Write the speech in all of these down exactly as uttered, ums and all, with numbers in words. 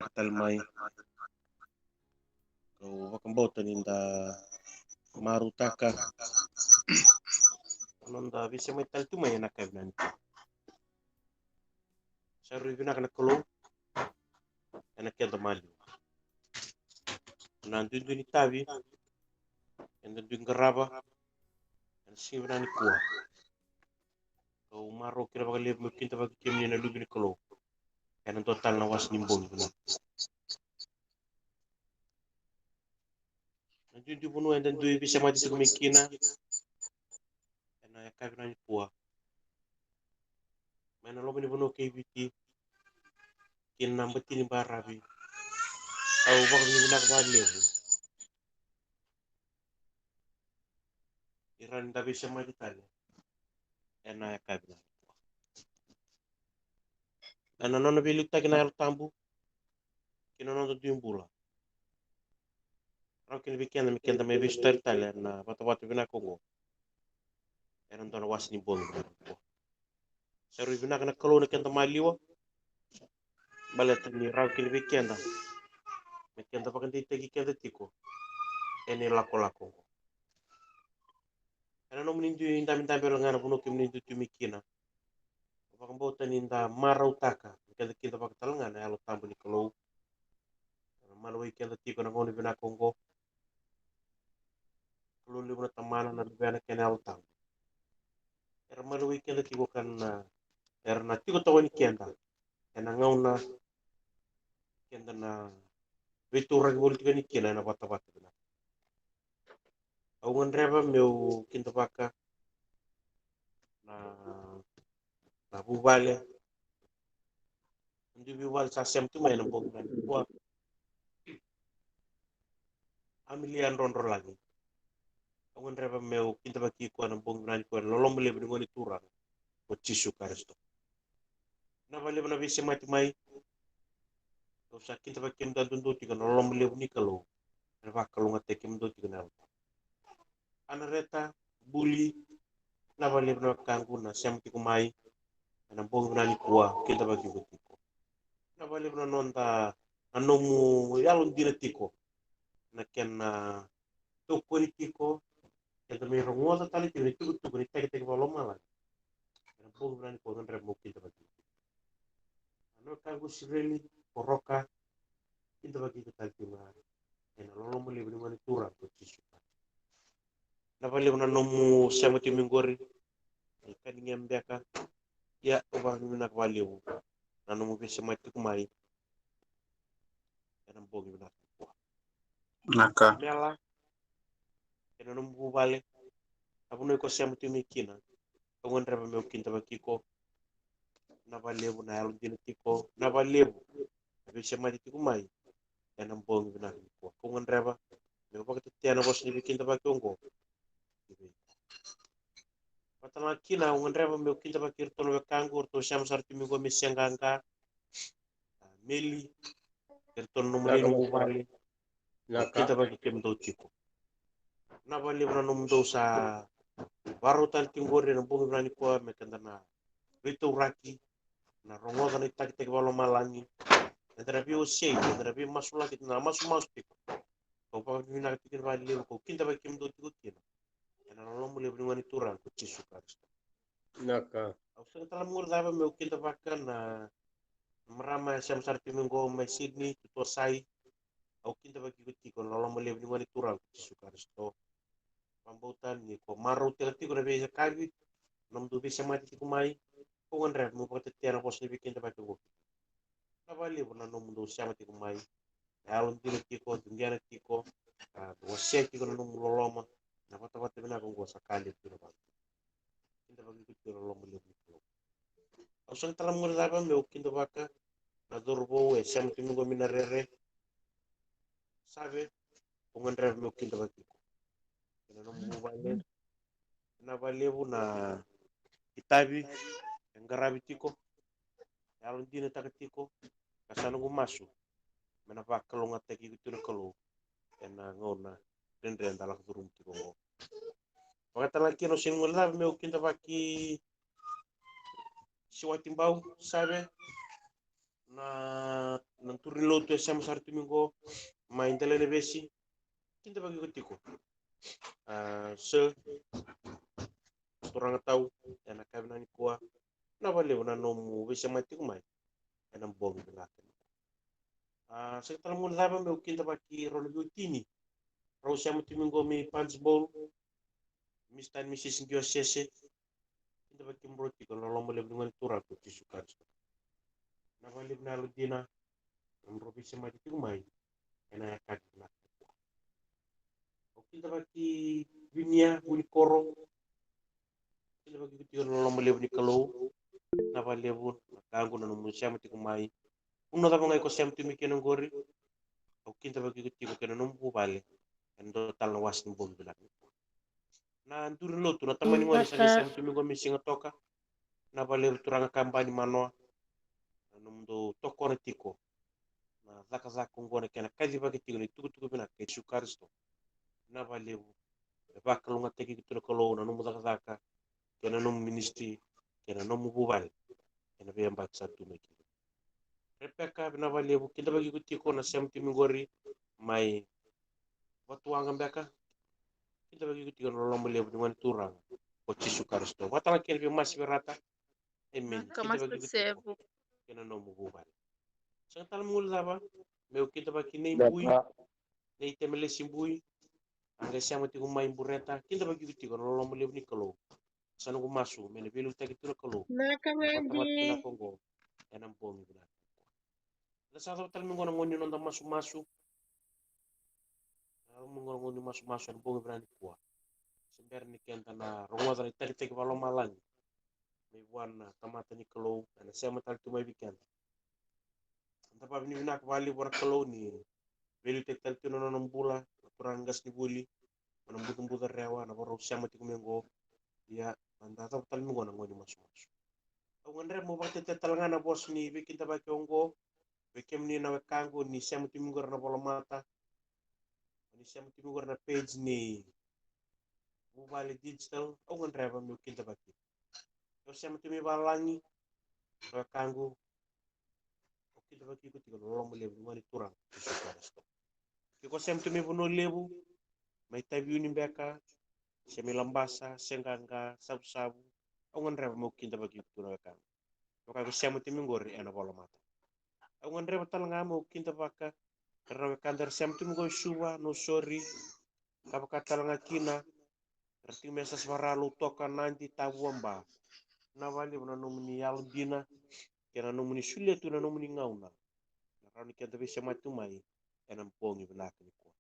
tale mai. Kau vakabauta ni da marautaka na noda veisemati tale tu mai ena yakavi vinaka nikua. Sa rui vinaka na Kalou ena keda maliwa. Na duidui ni tavi eda dui qarava ena siga vinaka nikua. Kau marau kina vakalevu meu kidavaki kemuni na luve ni Kalou ena dua tale na wasa ni bogi vinaka. Na duidui vanua eda dui veisemati tiko mai kina ena yakavi vinaka nikua, mai na loma ni vanua kei Viti kina na bati ni baravi. Au vakavinavinaka vakalevu ni rawa ni da veisemati tale ena yakavi vinaka nikua. Ena nona veiliutaki na Yalo Tabu kina noda dui bula, rawa kina vei keda me keda mai veisotari tale ena vatavata vinaka oqo ena dua na wasa ni bogi vinaka nikua. Sa rui vinaka na Kalou ena keda maliwa, baleta ni rawa kina vei keda me keda vakadeitaki keda tiko ena ilakolako oqo. Ena nomuni dui dabedabe wale ga na vanua kemuni dui tu mai kina, vakabauta ni da marautaka me keda kidavaka tale ga na Yalo Tabu ni Kalou. Ena malawai keda tiko ena gauna vinaka oqo. Kalou levu na Tamana, na Luvena kei na Yalo Tabu, era malawai keda tiko ka na, era na tiko tawani keda ena gauna keda na veitauraki voli tiko yani kina ena vatavata vinaka. Au gadreva meu kidavaka na, na vuvale, na dui vuvale sa sema tu mai ena bogi vinaka nikua. Amelia Drodrolagi. Au gadreva meu kidavaki koya ena bogi vinaka nikua ena loloma levu ni Gone Turaga o Jisu Karisito. Vinaka vakalevu na veisemati mai. Au sa kidavaki kemudou duadua tiko ena loloma levu ni Kalou. Ena vakalougatataki kemudou tiko na Yalo Tabu. Anareta Buli, vinaka vakalevu na wekaqu na sema tiko mai ena bogi vinaka nikua, kidavaki iko tiko. Vinaka vakalevu na noda, na nomu yalodina tiko, na kena tokoni tiko, keda mai rogoca tale tiko na itukutuku ni Takitaki Vakalomalagi ena bogi vinaka nikua. Au gadreva meu kidavaki iko. Na wekaqu Sireli Koroka, kidavaki iko tale tiko ga ena loloma levu ni Gone Turaga o Jisu Karisito. Vinaka vakalevu na nomu sema tiko mai qori, na ka ni ga beka. Ia, au vakavinavinaka vakalevu na nomu veisemati tiko mai ena bogi vinaka nikua. Vinaka. Mela, ena nomu vuvale, na vanua iko sema tiko mai kina, au gadreva meu kidavaki iko. Vinaka vakalevu na yalodina tiko, vinaka vakalevu na veisemati tiko mai ena bogi vinaka nikua. Kau gadreva meu vakatetea na vosa ni veikidavaki oqo. Vata na kina, au gadreva meu kidavaki iratou na wekaqu, ratou sema sara tu mai qo me se qaqa. A, Meli, iratou na nomuni, na nomu vale. Vinaka. Kidavaki kemudou tiko. Vinaka vakalevu na nomudou sa varau tale tiko qori ena bogi vinaka nikua me keda na veitauraki, na rogoca na iTakitaki Vakalomalagi. Eda na veiwasei, eda na veimasulaki, eda na masumasu tiko. Kau vakavinavinaka tiko vakalevu, kau kidavaki kemudou tiko kina ena loloma levu ni Gone Turaga ko Jisu Karisito. Vinaka. Au sega tale ni guilecava meu kidavaka na marama e sema sara tiko mai qo mai Sydney, Tutuasai. Au kidavaki iko tiko ena loloma levu ni Gone Turaga ko Jisu Karisito. Vakabauta ni ko marautaka tiko na veiyakavi, nomudou veisemati tiko mai. Kau gadreva meu vakatetea na vosa ni veikidavaki oqo. Vinaka vakalevu na nomudou sema tiko mai, na yalodina tiko, dugena tiko, a, wasea tiko na nomu loloma. Na vatavata vinaka oqo sa ka levu tu na vale. Kidavaki iko tiko ena loloma levu ni Kalou. Au sega tale ni guilecava meu kidavaka na cauravou e sema tiko mai qo mai Narere. Save, au gadreva meu kidavaki iko. Ena nomu vale, vinaka vakalevu na itavi e qaravi tiko, yalodinataka tiko, ka sa noqu masu me na vakalougatataki iko tiko na Kalou ena gauna dredre eda lako curuma tiko oqo. Vakatalega kina au sega ni guilecava meu kidavaki Siwati Bau, Save, Na, na duru ni lotu e sema sara tu mai qo mai Delainavesi. Kidavaki iko tiko. A, Sir, turaga tau, ena yakavi nikua. Vinaka vakalevu na nomu veisemati tiko mai ena bogi vinaka. A, sega tale ni guilecava meu kidavaki rau na veiwatini rau sema tu mai qo mai Punchbowl, Mister and Missus Diosese. Kidavaki kemudrau tiko ena loloma levu ni Gone Turaga ko Jisu Karisito. Vinaka vakalevu na yalodina, nomudrau veisemati tiko mai ena yakavi vinaka. Au kidavaki Vinia Vunikoro. Kidavaki iko tiko ena loloma levu ni Kalou. Vinaka vakalevu na kaqu na nomu sema tiko mai. Vanua cava ga iko sema tu mai kina qori, au kidavaki iko tiko kei na nomu vuvale ena dua tale na wase ni bogi vinaka. Na duru ni lotu, na tamani gone sa qai sema tu mai qo mai Sigatoka. Vinaka vakalevu turaga Kabani Manoa, na nomudou tokona tiko na cakacaka oqo, na kena kacivaki tiko na itukutuku vinaka kei Jisu Karisito. Vinaka vakalevu. E vakalougatataki iko tu na Kalou na nomu cakacaka kei na nomu ministry kei na nomu vuvale ena veiyabaki sa tu mai kina. Rebeka, vinaka vakalevu, kidavaki iko tiko na sema tu mai qori mai Vatuwaqa beka. Kidavaki iko tiko ena loloma levu ni Gone Turaga ko Jisu Karisito. Vakatalega kina vei Masi Verata. Emeni. Kidavaki iko tiko kei na nomu vuvale. Sega tale ni guilecava meu kidavaki Nei Bui, Nei Temelesi Bui. A qai sema tiko mai Bureta. Kidavaki iko tiko ena loloma levu ni Kalou. Sa noqu masu me na veiliutaki tu na Kalou. Vinaka, Gadi. Ena bogi vinaka. Da sa cava tale mai qo na gauna ni noda masumasu. Sa cava mai qo na gauna ni masumasu ena bogi vinaka nikua. Se bera ni keda na rogoca na italitali vakalomalagi mai vua na tamata ni Kalou, ena sema tale tu mai vei keda. Da vakavinavinaka vakalevu vua na Kalou ni veiliutaki tale tu na nona bula na turaga qasenivuli, na bucabuca rewa, na varau sema tiko mai qo. Ia, da cava tale mai qo na gauna ni masumasu. Au gadreva meu vakatetei tale ga na vosa ni veikidavaki oqo vei kemuni na wekaqu ni sema tu mai qori na volamata, ni sema tu mai qori na page ni Vuvale Digital. Au gadreva meu kidavaki. Au sema tu mai valagi, na wekaqu, au kidavaki iko tiko ena loloma levu ni Gone Turaga Jisu Karisito. Ke ko sema tu mai Vanua Levu, mai Taveuni beka, se mai Labasa, se Qaqa, Savusavu, au gadreva meu kidavaki iko tu na wekaqu. Vaka ko sema tu mai qori ena volamata. Au gadreva tale ga meu kidavaka na wekada era sema tu mai qo i Suva, Nausori, ka vaka tale ga kina era tiko mai Sasavara, Lautoka, Nadi, Tavua, Ba. Vinaka vakalevu na nomuni yalodina kei na nomuni solia tu na nomuni gauna, na rawa ni keda veisemati tu mai ena bogi vinaka nikua.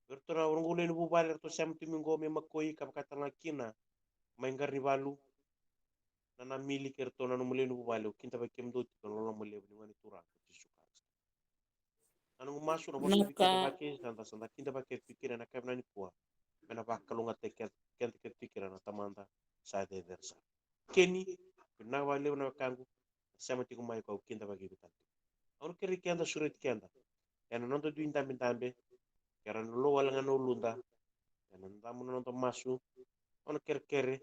Vei iratou na noqu lewe ni vuvale eratou sema tu mai qo mai Makoi, ka vaka tale ga kina mai Qaraunivalu, na Namili kei iratou na nomu lewe ni vuvale, au kidavaki kemudou tiko ena loloma levu ni Gone Turaga ko Jisu Karisito. Na noqu masu, na vosa ni kidavaki, sa da, sa da kidavaki tiko kina ena yakavi nikua, me na vakalougatataki keda, keda kece tiko kina na Tamada sa cecere sara. Keni, vinaka vakalevu na wekaqu, sema tiko mai, ko au kidavaki iko tale tiko. Au na kerei keda, sureti keda ena noda dui dabedabe, ke rawa ni lou wale ga na uluda ena damu na noda masu. Au na kerekere,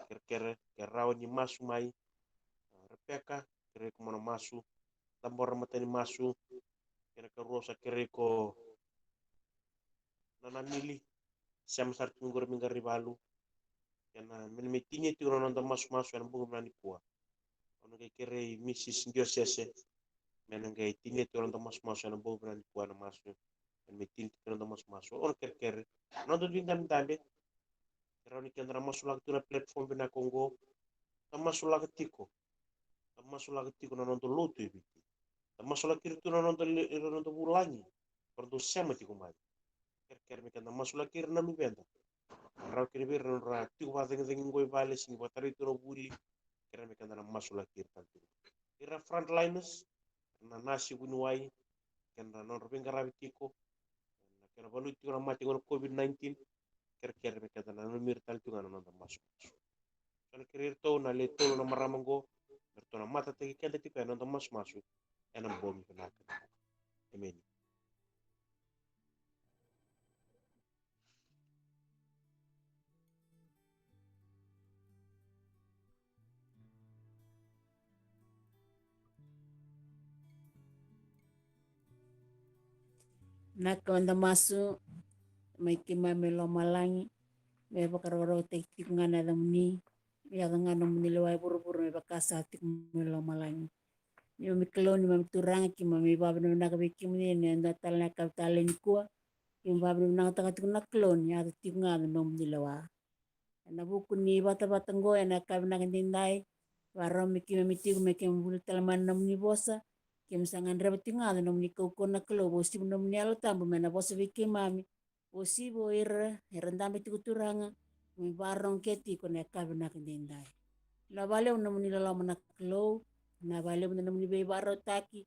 kerekere ke rawa ni masu mai. Rebeka, kerei iko mo na masu. Cabora na mata ni masu. Kena ikarua, au sa kerei iko na Namili, sema sara tu mai qori mai Qaraunivalu. Kena, me na mai tinia tiko na noda masumasu ena bogi vinaka nikua. Au na qai kerei Mrs Diosese me na qai tinia tiko na noda masumasu ena bogi vinaka nikua, na masu. Me na mai tinia tiko na noda masumasu. Au na kerekere na noda dui dabedabe, ke rawa ni keda na masulaka tiko na platform vinaka oqo. Da masulaka tiko. Da masulaka tiko na noda lotu e Viti. Da masulaki ira tu na noda le-, ira na noda vulagi, ka ratou sema tiko mai. Kerekere me keda masulaki ira na luveda. Rawa kina vei ira na nodra tiko vakacagicagi qo i vale, sega ni vakatarai tu na vuli. Kerekere me keda na masulaki ira tale tiko. Ira frontliners, na nasi vuniwai, kei na nodra veiqaravi tiko, na kena valuti tiko na mate qo na COVID nineteen. Kerekere me keda nanumi ira tale tiko ga na noda masumasu. Au na kerei iratou na le tolu na marama qo me ratou na matataki keda tiko ena noda masumasu ena bogi vinaka. Emeni. Vinaka, eda masu. Mai keimami mai lomalagi, me vakarokorokotaki tiko ga na yacamuni, me yaco ga nomuni lewa e vuravura me vaka sa tiko mai lomalagi. Neimami Kalou, neimami Turaga, keimami vakavinavinaka vei kemuni ena dua tale na yakavi talei nikua. Keimami vakavinavinakataka tiko na Kalou ni yaco tiko ga na nomuni lewa. Ena vuku ni vatavata oqo ena yakavi vinaka edaidai, vakarau me keimami tiko me keimami vuli tale mai na nomuni vosa. Keimami sa gadreva tiko ga na nomuni kaukauwa na Kalou, vakauasivi na nomuni Yalo Tabu me na vosa vei keimami. Vakauasivi o ira era dabe tiko, Turaga, me vakarogo ke tiko ena yakavi vinaka edaidai. Vinaka vakalevu na nomuni loloma na Kalou. Vinaka vakalevu na nomuni veivakarautaki.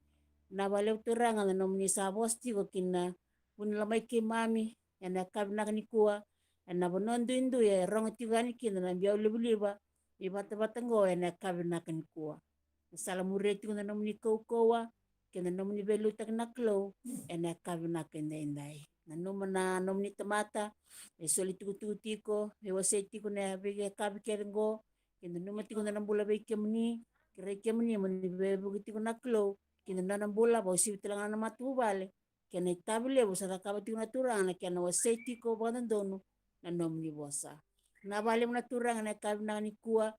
Vinaka vakalevu, Turaga, na nomuni sa vosa tiko ki na vunilomai keimami ena yakavi vinaka nikua, ena vanua duidui e rogo tiko yani kina na biau livaliva ni vatavata oqo ena yakavi vinaka nikua. Na sala muria tiko na nomuni kaukauwa kei na nomuni veiliutaki na Kalou ena yakavi vinaka edaidai. Nanuma na nomuni tamata e soli tukutuku tiko, e wasei tiko na veiyakavi kece oqo, ke nanuma tiko na nona bula vei kemuni, kerei kemuni mo ni veivuke tiko na Kalou ki na nona bula, vakauasivi tale ga na matavuvale kei na itavi levu sa cakava tiko na Turaga, na kena wasei tiko vakadodonu na nomuni vosa. Vinaka vakalevu na Turaga na yakavi vinaka nikua.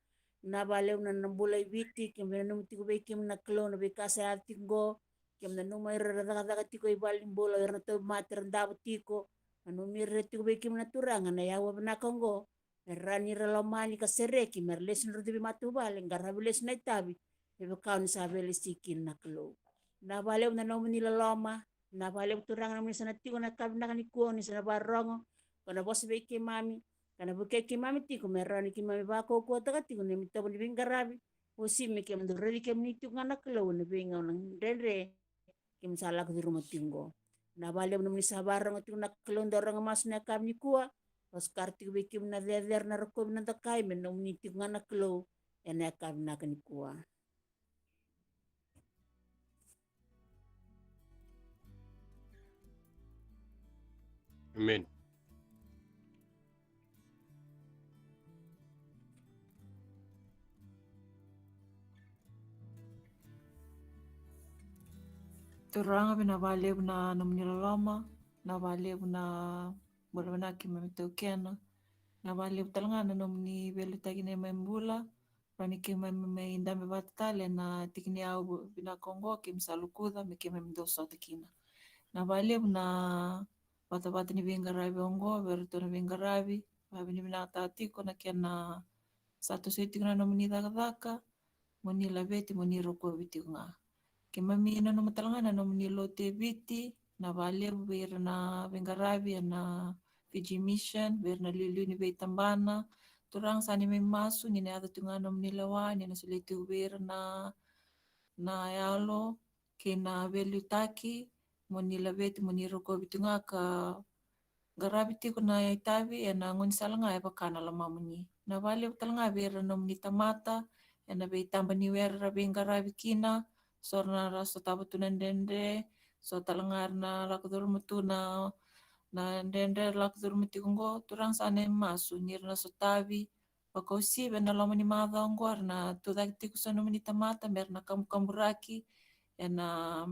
Vinaka vakalevu na nona bula i Viti, keimami nanuma tiko vei kemuni na Kalou na veika sa yaco tiko oqo. Keimami nanuma ira era cakacaka tiko i valenibula, ira na tauvimate era davo tiko. Nanumi ira tiko vei kemuni na Turaga na aua vinaka oqo, me rawa ni ra lomani ka sereki, me ra lesu na nodratou veimatavuvale, qaravi lesu na itavi, me vaka o ni sa veilesi kina na Kalou. Vinaka vakalevu na nomuni loloma. Vinaka vakalevu, Turaga, na nomuni sa na tiko ena yakavi vinaka nikua, ni sa na vakarogo, ka na vosa vei keimami, ka na vukei keimami tiko me rawa ni keimami vakaukauwataka tiko na neimami itovo ni veiqaravi. Vakauasivi me keimami dau raici kemuni tiko ga na Kalou ena veigauna dredre keimami sa lako curuma tiko oqo. Vinaka vakalevu na nomuni sa vakarogo tiko na Kalou, dau rogo masu ena yakavi nikua. Vakasukara tiko vei kemuni na cecere, na rokovi, na dokai, me nomuni tiko ga na Kalou ena yakavi vinaka nikua. Amen. Turaga, vinaka vakalevu na nomuni loloma, vinaka vakalevu na bula vinaka keimami taukena. Vinaka vakalevu tale ga na nomuni veiliutaki na neimami bula, rawa ni keimami mai dabe vata tale ena tiki ni aua vinaka oqo keimami sa lokuca me keimami dau sota kina. Vinaka vakalevu na vatavata ni veiqaravi oqo vei iratou na veiqaravi. Vakavinavinakataka tiko na kena sa toso tiko na nomuni cakacaka, mo ni laveti, mo ni rokovi tiko ga. Keimami nanuma tale ga na nomuni lotu e Viti, vinaka vakalevu vei ira na veiqaravi ena Fiji Mission, vei ira na liuliu ni veitabana. Turaga, sa neimami masu ni na yaco tiko ga na nomuni lewa, ni na solia tiko vei ira na, na yalo kei na veiliutaki, mo ni laveti, mo ni rokovi tiko ga ka qaravi tiko na itavi ena gaunisala ga e vaka na lomamuni. Vinaka vakalevu tale ga vei ira na nomuni tamata ena veitaba ni were era veiqaravi kina, so ra na ra sotava tu na dredre, so tale ga era na lako curuma tu na, na dredre era lako curuma tiko oqo. Turaga, sa neimami masu ni ra na sotavi, vakauasivi ena loma ni macawa oqo era na tucake tiko so na nomuni tamata me ra na kabukaburaki ena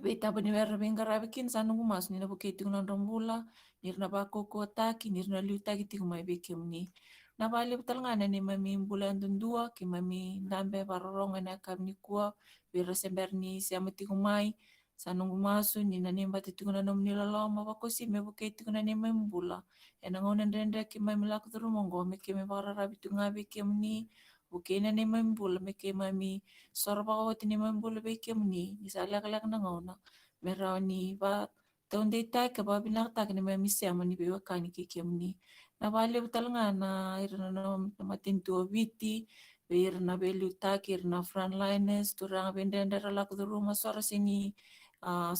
veitaba ni were era veiqaravi kina. Sa noqu masu ni na vukei tiko na nodra bula, ni ra na vakaukauwataki, ni ra na liutaki tiko mai vei kemuni. Vinaka vakalevu tale ga na neimami bula yadudua, keimami dabe vakarorogo ena yakavi nikua vei ira se bera ni sema tiko mai. Sa noqu masu ni na neimami tiko na nomuni loloma, vakauasivi me vukei tiko na neimami bula ena gauna dredre keimami lako curuma oqo, me keimami vakararavi tiko ga vei kemuni. Vukei na neimami bula me keimami soro vakaoti neimami bula vei kemuni, ni sa lekaleka na gauna, me rawa ni vakataudeitaki ka vakavinakataka neimami sema ni veiwekani kei kemuni. Vinaka vakalevu tale ga na ira na, na, na matanitu o Viti, vei ira na veiliutaki, ira na frontliners, turaga, veidredre era lako curuma, so ra sega ni, a,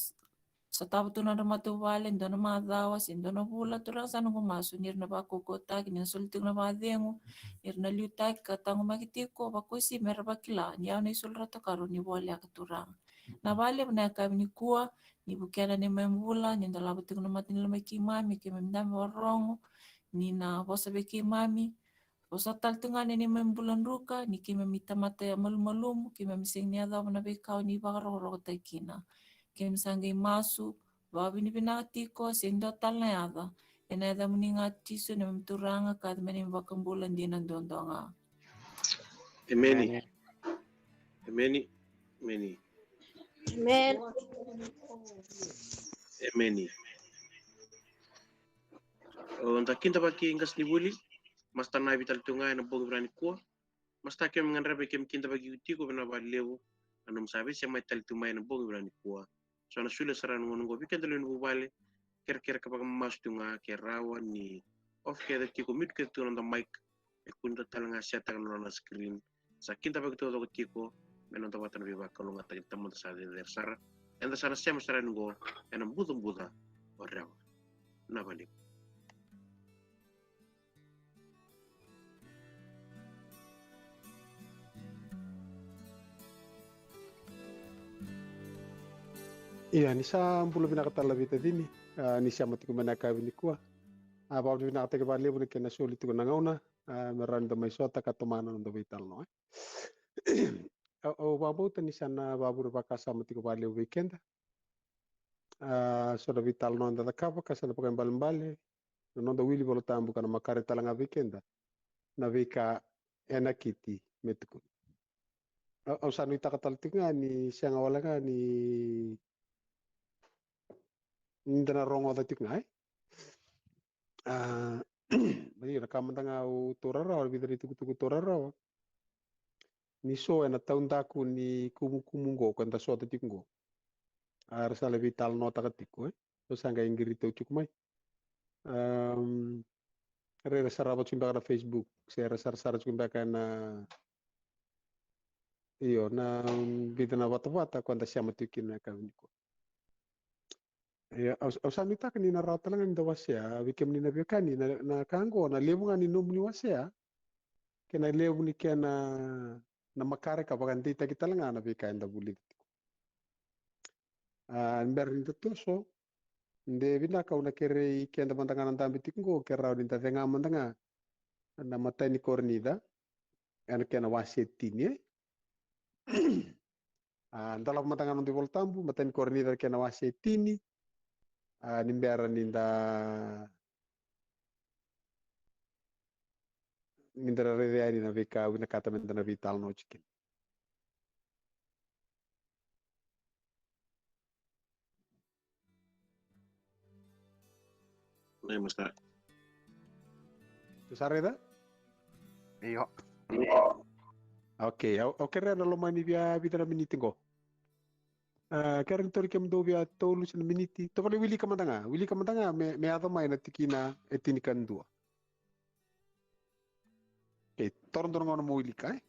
sotava tu na nodra matavuvale e dua na macawa se dua na vula. Turaga, sa noqu masu ni ra na vakaukauwataki, ni na soli tiko na vakacegu, ni ra na liutaki ka taqomaki tiko, vakauasivi me ra vakila ni yawa na isulu ra tokaro ni voleka, Turaga. Vinaka vakalevu na yakavi nikua, ni vukea na neimami bula, ni dolava tiko na mata ni lomai keimami, keimami dabe vakarorogo, ni na vosa vei keimami. Vosa tale tu ga na neimami bula druka, ni keimami tamata malumalumu, keimami sega ni yacova na veika o ni vakarokorokotaki kina. Keimami sa qai masu, Vakavinavinaka tiko se dua tale na yaca. Ena yacamuni ga Jisu na neimami Turaga ka neimami iVakabula dina duadua ga. Emeni. Emeni. Emeni. Amen. Emeni. O da kidavaki qasenivuli, Masta Navi tale tu ga ena bogi vira nikua. Masta, keimami gadreva me keimami kidavaki iko tiko vinaka vakalevu. Na nomu sa veisema tale tu mai ena bogi vira nikua. So na solia sara na gauna oqo vei keda lewe ni vuvale. Kerekere ka vakamamasu tu ga ke rawa ni off kece tiko, mute kece tiko na noda mic. E kua ni dua tale ga setaka na nona screen. Sa kidavaki taucoko tiko me noda vata na veivakalougatataki ni Tamada sa cecere sara. Eda sa na sema sara yani oqo ena bucabuca o Rewa. Na valevu. Ia, ni sa bula vinaka tale na veitacini, a, ni sema tiko mai na yakavi nikua. A, vakavinavinakataki vakalevu na kena soli tiko na gauna, a, me rawa ni da mai sota ka tomana na noda veitalanoa. Au, au vakabauta ni sa na vakavure vakasama tiko vakalevu vei keda. A, so na veitalanoa eda cakava ka sa na vakaibalebale na noda wili Vola Tabu ka na makare tale ga vei keda na veika e nakiti me tukuni. Au, au sa nuitaka tale tiko ga ni sega wale ga ni, ni da na rogoca tiko ga, e? A, io, na ka mada ga au taura rawa, vica na itukutuku taura rawa. Ni so ena taudaku ni kumukumu oqo, ko eda sota tiko oqo. A, era sa lai veitalanoataka tiko, e? Au sa qai qiriti au tiko mai. Am, era, era sarava tiko beka na Facebook, se era sarasara tiko beka na, io, na, mm, vica na vatavata ko eda sema tiko kina na yakavi nikua. Ia, au, au sa nuitaka ni na rawa tale ga ni da wasea, vei kemuni na veiwekani, na, na ka oqo, na levu ga ni nomuni wasea, kei na levu ni kena, na makare ka vakadeitaki tale ga na veika eda vulica tiko. A, bera ni da toso, de vinaka au na kerei keda mada ga na dabe tiko oqo, ke rawa ni da cega mada ga na imatai ni Korinica, ena kena wase tini, e? A, dolava mada ga na noda iVola Tabu, imatai ni Korinica kena wase tini. A, ni bera ni da, ni da raica yani na veika au vinakata me da na veitalanoa tiko kina. Io, Masta. Tou sa raica? Io. Okay, au, au kerea na loma ni via vica na miniti qo. A, kerea ni tauri kemudou via tolu se na miniti. Tovolei wilika mada ga, wilika mada ga me, me yaco mai na tikina e tinikadua. Okay, toro dua na gauna mo wilika, e?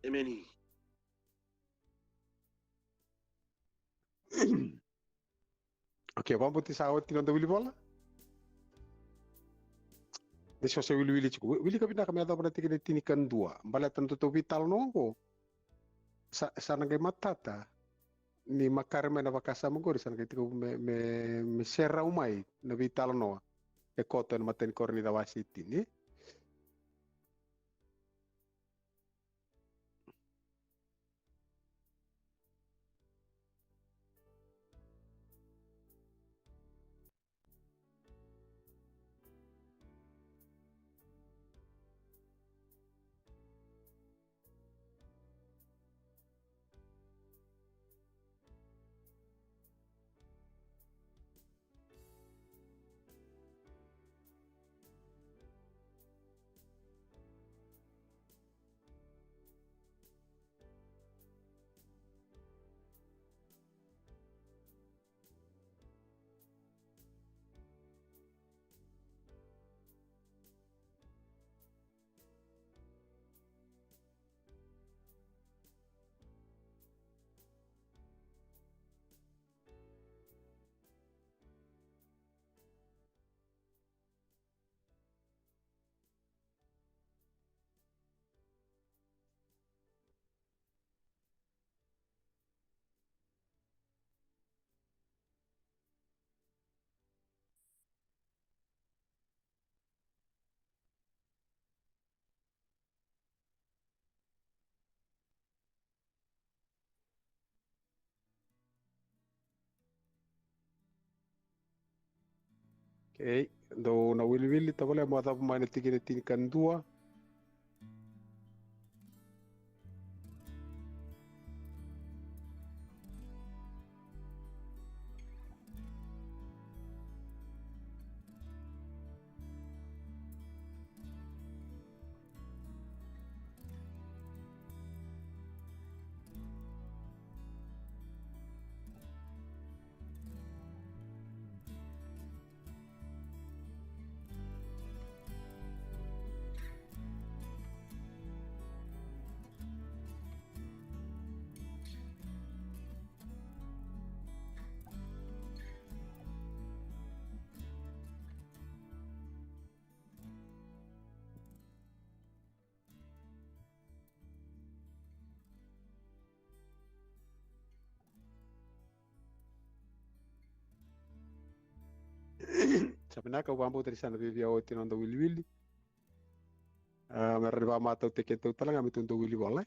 Emeni. Okay, vakabauti sa oti noda wilivola. Ni sa se wiliwili tiko. Wi-, wilika vinaka me yacova na tikina tinikadua. Baleta na nodatou veitalanoa oqo. Sa, sa na qai matata. Ni makare mai na vakasama oqori, sa na qai tiko me, me, me serau mai na veitalanoa. E koto ena matai ni Korinica wase e tini. Okay, dou na wiliwili, tavale mo yacova mai na tikina tinikadua. Sa vinaka, au vakabauta ni sa na viavia oti na noda wiliwili. A, me rawa ni vakamatautaki keitou tale ga me tou dau wilivola, e?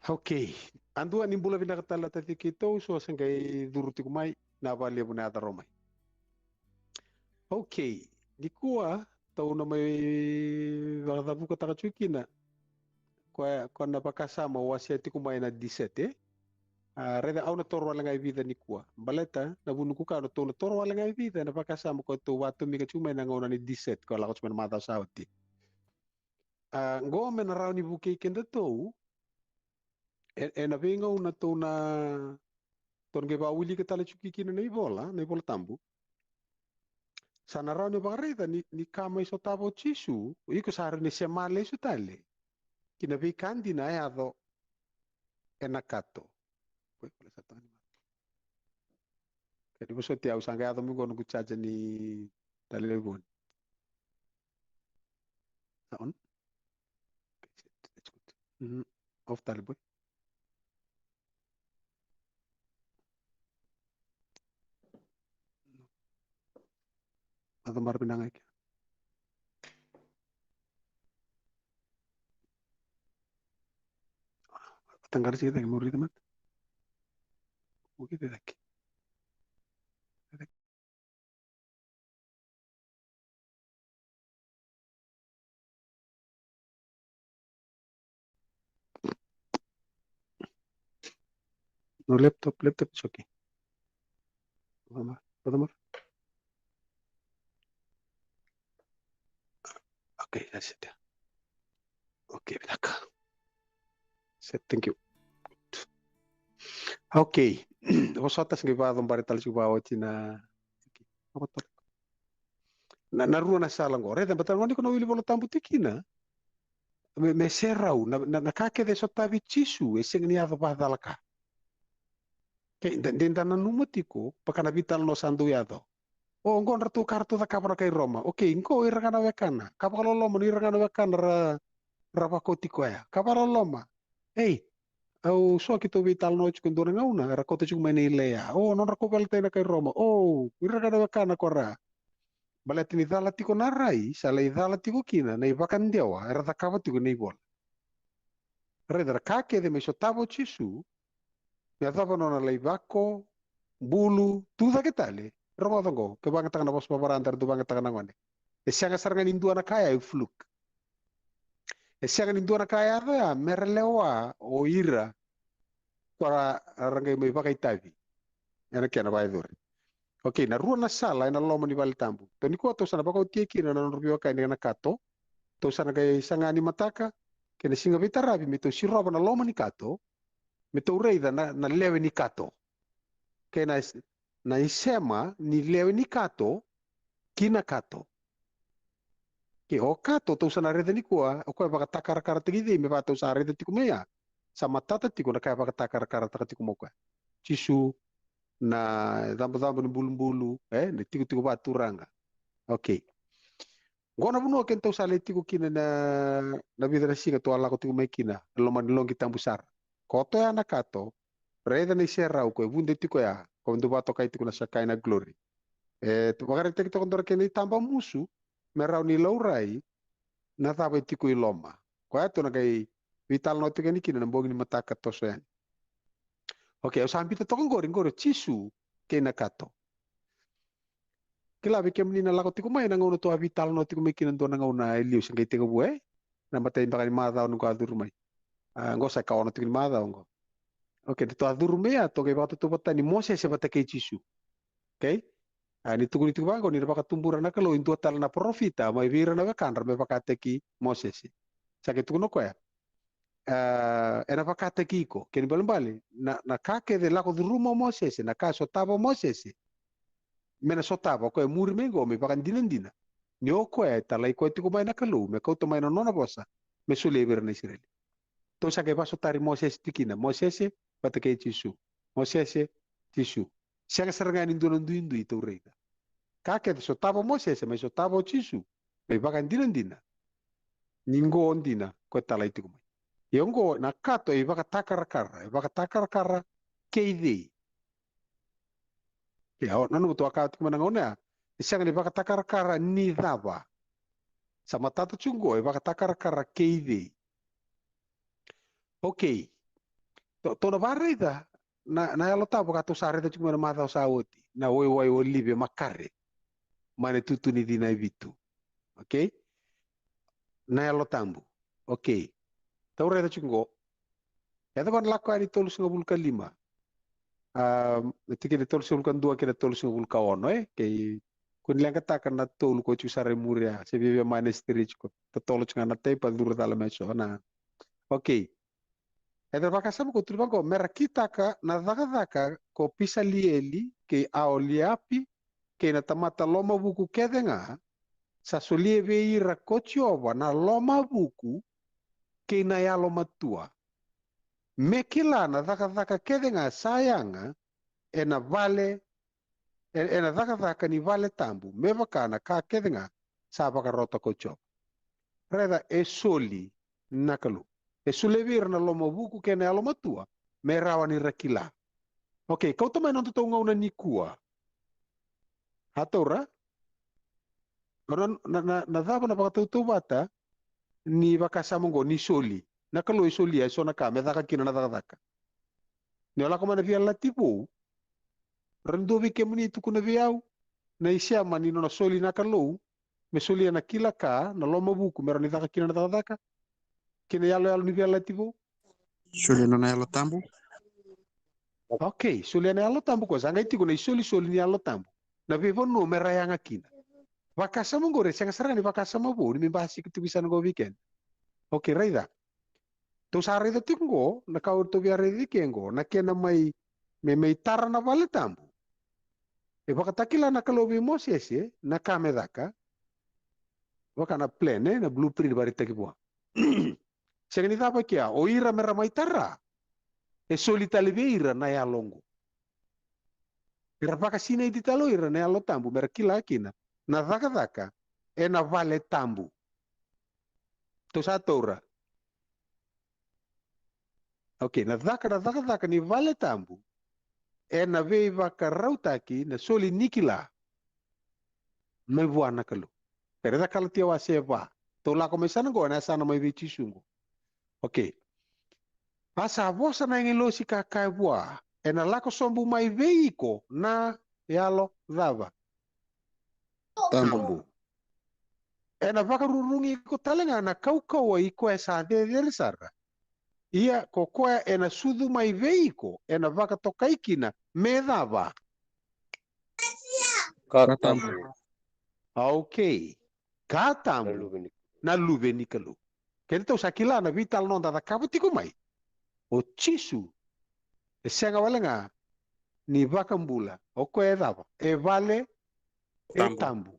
Okay. A dua ni bula vinaka tale na taci keitou, so sa qai curu tiko mai, na vakalevu na yaco mai. Okay. Nikua, tou na mai vakacavukataka tiko kina. Koya, koya na vakasama au wasea tiko mai na disete, e? A, raica au na toro wale ga e vica nikua. Baleta, na vuni kua au na tou na toro wale ga e vica, na vakasama koya tou vatomika tiko mai na gauna ni disete, koya lako tiko mai na macawa sa oti. A, qo me na rawa ni vukei kedatou, e, ena veigauna tou na, tou na qai vakawilika tale tiko kina na ivola, na iVola Tabu. Sa na rawa ni vakaraica ni, ni ka mai sotava o Jisu, o iko sa rawa ni sema lesu tale ki na veika dina a yaco ena kato. Oi, koya sa tani ma. Kei ni vosoti au, sa qai yaco mai qo noqu charger ni talevoni. Sa on? Okay, set. That's good. Mhm. Off tale, boy. Yaco maravinaka ga kina. Taqara tiko cake, mo raica mada. Mo raica cake. No laptop, laptop is okay. Vamos, vamos. Okay, that's it. Okay, vinaka. Set, thank you. Okay. Vosota, se qai vakacobari tale tiko vakaoti na na, na rua na sala qo. Raica, baleta na gauna ni ko na wili Vola Tabu tiko kina, me, me serau na, na, na ka kece e sotavi Jisu e sega ni yaco vakacalaka. Kei da, de da nanuma tiko vaka na veitalanoa sa dau yaco. O qo dratou ka ratou cakava na kai Roma. Okay, qo ira ga na wekana. Ka vakaloloma ni ira ga na wekana ra, ra vakoti koya. Ka vakaloloma. Ei, au so keitou veitalanoa tiko e dua na gauna, era kauta tiko mai na ilea. O, nodra kauveilatai na kai Roma. O, ira ga na wekana ko ra. Baleta ni cala tiko na rai, sa lai cala tiko kina na ivakadewa era cakava tiko na ivola. Raica, ra ka kece me sotava o Jisu, me yacova nona lai vako, bulu, tu cake tale. Rogoca qo, ke vagataka na vosa vavarada, ra dau vagataka na gone. E sega sara ga ni dua na ka ya e fluke. E sega ni dua na ka yaco ya me ra lewa o ira ko ra, ra qai mai vakaitavi ena kena vakayacori. Okay, na rua na sala ena loma ni vale tabu. Tou nikua tou sa na vakaotia kina na nodra veiwekani na kato. Tou sa na qai saga ni mataka kei na siga veitaravi me tou sirova na loma ni kato, me tou raica na, na lewe ni kato kei na, na isema ni lewe ni kato ki na kato. Ke o kato tou sa na raica nikua, o koya e vakatakarakarataki cei me vaka tou sa raica tiko mai ya. Sa matata tiko na ka e vakatakarakarataka tiko mai o koya. Jisu, na icabocabo ni bulubulu, e, na itikotiko vakaturaga. Okay. Qo na vanua kedatou sa lai tiko kina na, na vica na siga tou a lako tiko mai kina, e loma ni loqi tabu sara. Koto ya na kato, raica na iserau ko e vude tiko ya, ko dau vakatokai tiko na Shekinah glory. E vakaraitaki toka dua na kena itaba musu me rawa ni laurai na cava e tiko i loma. Koya tou na qai veitalanoa tiko yani kina na bogi ni mataka toso yani. Okay, au sa biuta toka qori, qori o Jisu kei na kato. Kila vei kemuni na lako tiko mai na gauna tou a veitalanoa tiko mai kina dua na gauna e liu se qai tekivu, e? Na imatai beka ni macawa ni ko a curu mai. A, qo sa ikaono tiko ni macawa qo. Okay, datou a curu mai ya, tou qai vakatautauvatataka ni Mosese vata kei Jisu. Okay? A, ni tukuni tiko vaqo ni na vakatubura na Kalou e dua tale na parofita mai vei ira na wekadra me vakataki Mosese. Sa qai tukuna o koya, a, ena vakataki iko, kena ibalebale na, na ka kece e lako curuma o Mosese, na ka e sotava o Mosese, me na sotava o koya e muri mai qo me ivakadinadina ni o koya e talai koya tiko mai na Kalou me kauta mai na nona vosa me solia vei ira na Isireli. Tou sa qai vakasotari Mosese tiko kina, Mosese vata kei Jisu, Mosese, Jisu. Sega sara ga ni dua na duidui tou raica. Ka kece e sotava o Mosese, mai sotava o Jisu me ivakadinadina ni qo dina ko e talai tiko mai. Ia qo na kato e ivakatakarakara, e ivakatakarakara kei cei? Ia, o, nanuma tou a kaya tiko mai na gauna ya, e sega ni vakatakarakara ni cava. Sa matata tiko qo, e vakatakarakara kei cei? Okay. Tou, tou na vakaraica na, na Yalo Tabu ka tou sa raica tiko mai na macawa sa oti, na waiwai olive makare mai na itutu ni cina e vitu. Okay? Na Yalo Tabu. Okay. Tou raica tiko qo. E cava na Lako Yani tolusagavulu ka lima. A, na tikina e tolusagavulu ka dua kei na tolusagavulu ka ono, e? Kei ko ni leqataka na tolu ko tiko sara e muri ya, se viavia mai na street ko totolo tiko ga na taipa, curu cala mai so na. Okay. E cava na vakasama ko tukuna vaqo, me ra kitaka na cakacaka ko Pisalieli kei Aoliapi kei na tamata lomavuku kece ga, sa solia vei ira ko Jiova na lomavuku kei na yalomatua, me kila na cakacaka kece ga sa yaga ena vale, e, ena cakacaka ni vale tabu, me vaka na ka kece ga sa vakarota ko Jiova. Raica, e soli na Kalou. E solia vei ira na lomavuku kei na yalomatua me rawa ni ra kila. Okay, kauta mai na nodatou gauna nikua. A taura? Na, na, na, na cava na vakatautauvata ni vakasama oqo ni soli? Na Kalou e solia e so na ka me caka kina na cakacaka. Ni o lako mai na veiyalayalati vou, ra dua vei kemuni e tukuna vei au na isema ni nona soli na Kalou me solia na kila ka, na lomavuku me rawa ni caka kina na cakacaka, kei na iyaloyalo ni veiyalayalati vou. Solia na nona Yalo Tabu. Okay, solia na Yalo Tabu ko sa qai tiko na isolisoli ni Yalo Tabu. Na veivanua me ra yaga kina. Vakasama qori e sega sara ga ni vakasama vou ni me basika tiko i sana qo weekend. Okay, raica. Tou sa raica tiko qo, na ka o tou via raica ke qo, na kena mai, me mai tara na vale tabu. E vakatakila na Kalou vei Mosese, na ka me caka. Vaka na plan, e, na blueprint varaitaki vua. Sega ni cava kea, o ira me ra mai tara. E soli tale vei ira na yalo oqo. Era vakasinaiti tale o ira na Yalo Tabu, me ra kila kina na cakacaka e na vale tabu. Tou sa taura. Okay, na caka, na cakacaka ni vale tabu e na veivakarautaki na soli ni kila mai vua na Kalou. Kere ca Kalatia wase va. Tou lako mai sana qo, e na yasana mai vei Jisu qo. Okay. A sa vosa na agilosi ka kaya vua, e na lako sobu mai vei iko na yalo cava? Tabu. E na vakarurugi iko tale ga na kaukauwa i koya sa cecere sara. Ia ko koya e na sucu mai vei iko, e na vakatokai kina me cava? Ka tabu. Okay. Ka tabu. Na luve ni Kalou. Keda tou sa kila na veitalanoa da cakava tiko mai. O Jisu e sega wale ga ni vakabula. O koya e cava? E vale e tabu.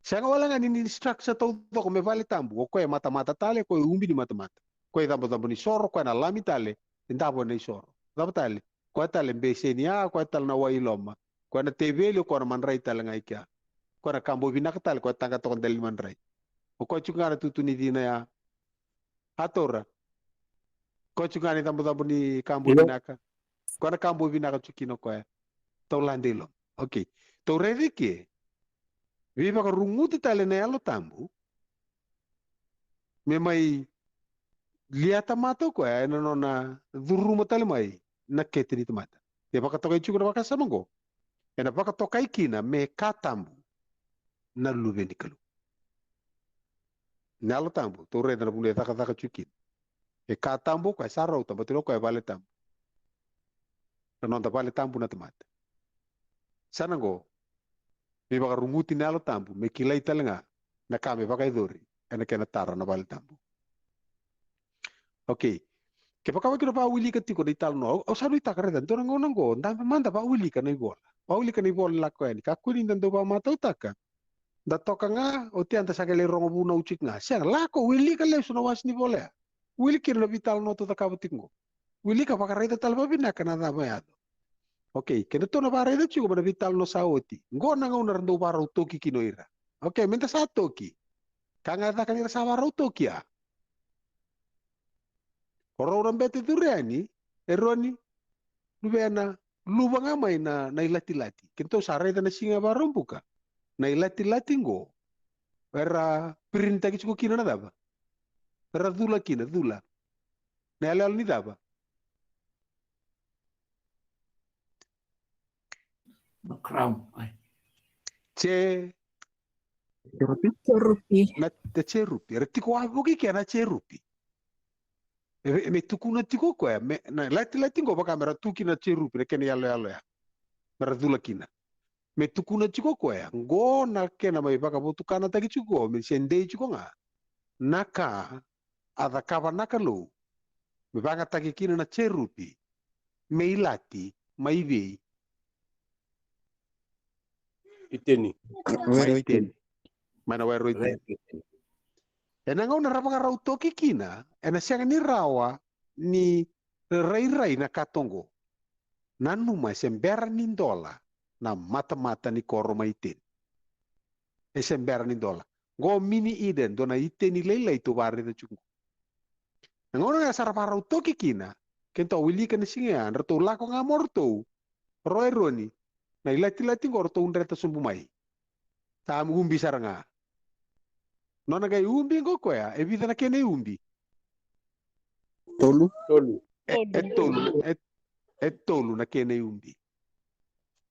Sega wale ga ni, ni structure taucoko me vale tabu. O koya e matamata tale, o koya e ubi ni matamata. O koya e cabocabo ni soro, o koya na lami tale e davo na isoro. Cava tale? O koya tale e beseni, a, o koya tale na wai i loma. O koya na teveli, o koya na madrai tale ga i kea. O koya na kabo vinaka tale, o koya taqa toka dela ni madrai. O koya tiko ga na tutu ni cina ya. A taura. O koya tiko ga na icabocabo ni kabo vinaka. O koya na kabo vinaka tiko kina o koya. Tou lade i loma. Okay. Tou raica i ke. Veivakaruguti tale na Yalo Tabu. Me mai lia tamata o koya e na nona curuma tale mai na kete ni tamata. E vakatokai tiko na vakasama qo. E na vakatokai kina me ka tabu na luve ni Kalou. Na Yalo Tabu, tou raica na vuna e cakacaka tiko kina. E ka tabu o koya, sa rauta, baleta o koya e vale tabu. Na noda vale tabu na tamata. Sa na qo, me vakaruguti na Yalo Tabu, me kilai tale ga na ka me vakayacori e na kena tara na vale tabu. Okay. Kevaka o kina vakawilika tiko na italanoa, au, au sa nuitaka raica, dua na gauna qo, da mada vakawilika na ivola. Vakawilika na ivola lako yani, kakua ni da dau vakamatautaka. Da toka ga, oti ya da sa qai lai rogo vunau tiko ga. Sega, lako, wilika lesu na wase ni vola ya. Wili kina na veitalanoa tou cakava tiko qo. Wilika, vakaraica tale vakavinaka na cava e yaco. Okay, keda tou na vakaraica tiko mai na veitalanoa sa oti. Qo na gauna ra dau vakarau toki kina o ira. Okay, me da sa toki. Ka ga e caka ni ra sa vakarau toki ya. O rau na bete curu yani, Eroni, luvena, luva ga mai na, na ilatilati. Keda tou sa raica na siga e Vakaraubuka. Na ilatilati qo, era pirinitaki tiko kina na cava? Era cula kina, cula. Na yaloyalo ni cava? Na crown, ai. Che, Kerupi. na, na cherupi. Era tiko wavoki kea na cherupi. E, e me tukuna tiko o koya, me, na latilati qo vaka me ra tu kina na cherupi, na kena yaloyalo ya. Me ra cula kina. Me tukuna tiko o koya, qo na kena mai vakavotukanataki tiko, me se dei tiko ga na ka a cakava na Kalou, me vagataki kina na cherupi, me ilati mai vei? Iteni. Mai Iteni. Mai na were o Iteni. Ena gauna ra vakarau toki kina, ena sega ni rawa ni rairai na kato qo. Nanuma e se bera ni dola na matamata ni koro mai Iteni. E se bera ni dola. Qo mini Eden, dua na Iteni lailai tou vakaraica tiko qo. Na gauna ya sa ra vakarau toki kina, keitou wilika na siga ya, dratou lako ga mo ratou, ro Eroni, na ilatilati qo ratou dreta sobu mai. Sa ubi sara ga. Nona qai ubi qo koya, e vica na kena iubi? Tolu. Tolu. E, e tolu, e, e tolu na kena iubi.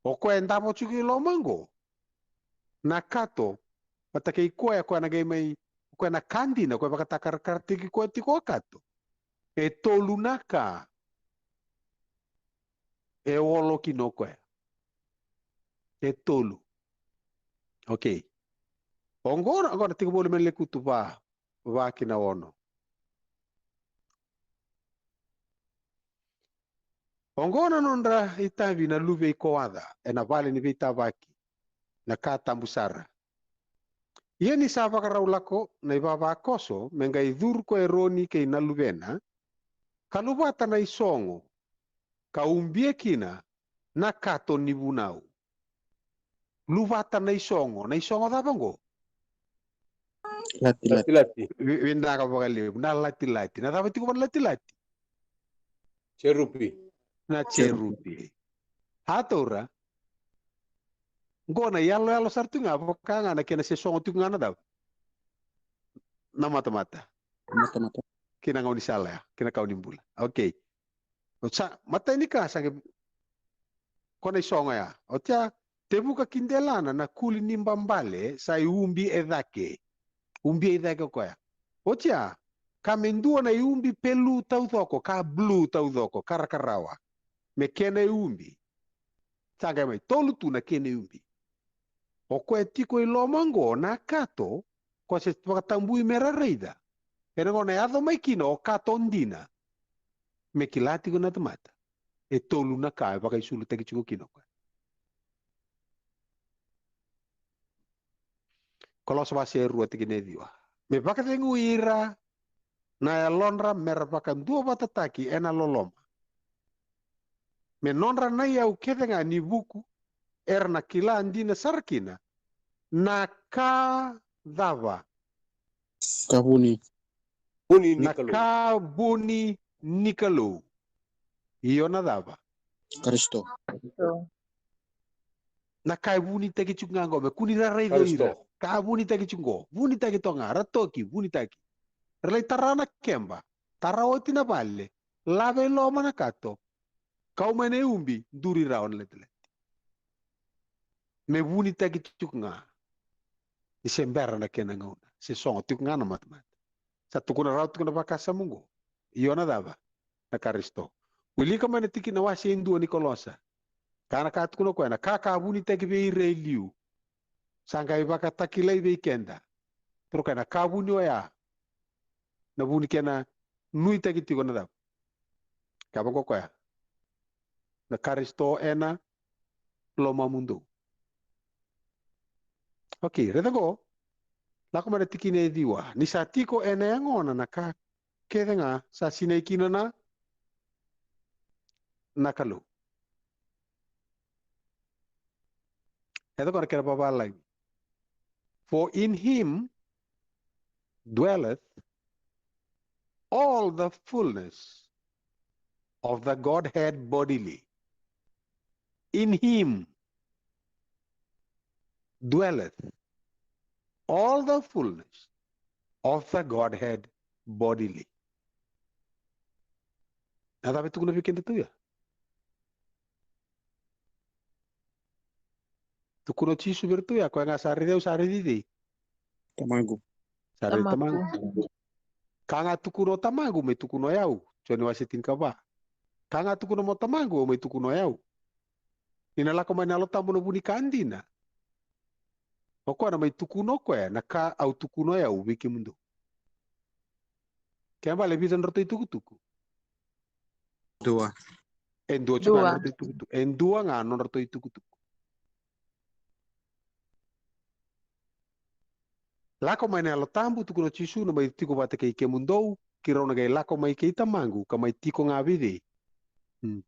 O koya e davo tiko i loma qo. Na kato, vata kei koya, koya na qai mai, koya na ka dina, koya vakatakarakarataki koya tiko o kato. E tolu na ka. E olo kina o koya. E tolu. Okay. Oqo na, oqo na tiko voli mai na Lekutu va, va ki na ono. Oqo na nodra itavi na luve i Koaca ena vale ni veitavaki, na ka tabu sara. Ia ni sa vakarau lako na ivavakoso me qai curu ko Eroni kei na luvena, ka luvata na isogo, ka ubia kina na kato ni vunau. Luvata na isogo, na isogo cava oqo? Latilati. Latilati. Vi-, vinaka vakalevu, na latilati. Na cava tiko va na latilati? Jerupi. Na jerupi. A taura. Qo na iyaloyalo sara tu ga, vaka ga na kena se sogo tiko ga na cava? Na matamata. Matamata. Kei na gaunisala ya, kei na kau ni bula. Okay. Sa, matai ni ka, sa qai, ko na isogo ya. Oti ya, tevuka ki delana na kuli ni babale, sa iubi e cake. Ubi e cake o koya. Oti ya, ka me dua na iubi pelu taucoko, ka blue taucoko, karakarawa. Me kena iubi. Sa qai mai, tolu tu na kena iubi. O koya tiko i loma oqo na kato, ko se vakatabui me ra raica. Ena gauna e yaco mai kina o kato dina. Me kila tiko na tamata. E tolu na ka e vakaisulutaki tiko kina o koya. Kolosa wase e rua tikina e ciwa. Me vakacegui ira na yalodra me ra vakaduavatataki ena loloma. Me nodra na iyau kece ga ni vuku era na kila dina sara kina na ka cava? Ka vuni. Vuni ni Na Kalou. Ka vuni ni Kalou. Io na cava? Karisito. Na ka e vunitaki tiko ga qo, me kua ni ra raica o ira. Karisito. Ka vunitaki tiko qo, vunitaki toka ga, ra toki, vunitaki. Ra lai tara na keba, tara oti na vale, lave i loma na kato, kau mai na iubi, duri rawa na latilati. Me vunitaki tiko ga. Ni se bera na kena gauna, se sogo tiko ga na matamata. Sa tukuna rawa tiko na vakasama oqo. Io na cava? Na Karisito. Wilika mai na tikina wase e dua ni Kolosa. Ka na ka tukuna o koya, na ka ka vunitaki vei ira e liu. Sa qai vakatakilai vei keda. Toro koya na ka vuni oya. Na vuni kena nuitaki tiko na cava? Ka vaqo koya. Na Karisito ena lomamudou. Okay, raica qo. Lako mai na tikina e ciwa. Ni sa tiko ena yagona na ka kece ga sa sinai kina na, na Kalou. Raica qo na kena vavalagi. For in him dwelleth all the fullness of the Godhead bodily. In him dwelleth all the fullness of the Godhead bodily. Na cava e tukuna vei keda tu ya? Tukuna o Jisu vei iratou ya, koya ga sa raici au, sa raici cei? Tamaqu. Sa raici Tamaqu. Tamaqu. Ka ga tukuna o Tamaqu, me tukuna o yau. Joni wase tinikava. Ka ga tukuna mo Tamaqu, me tukuna o yau. Ni na lako mai na Yalo Tabu na vu ni ka dina. O koya na mai tukuna o koya na ka au tukuna o yau vei kemudou. Kena vale, vica nodratou itukutuku? Dua. E dua tiko ga Dua. Nodratou itukutuku. E dua ga nodratou itukutuku. Lako mai na Yalo Tabu, tukuna o Jisu, na mai tiko vata kei kemudou, keirau na qai lako mai kei Tamaqu, ka mai tiko ga vei cei? Hmm.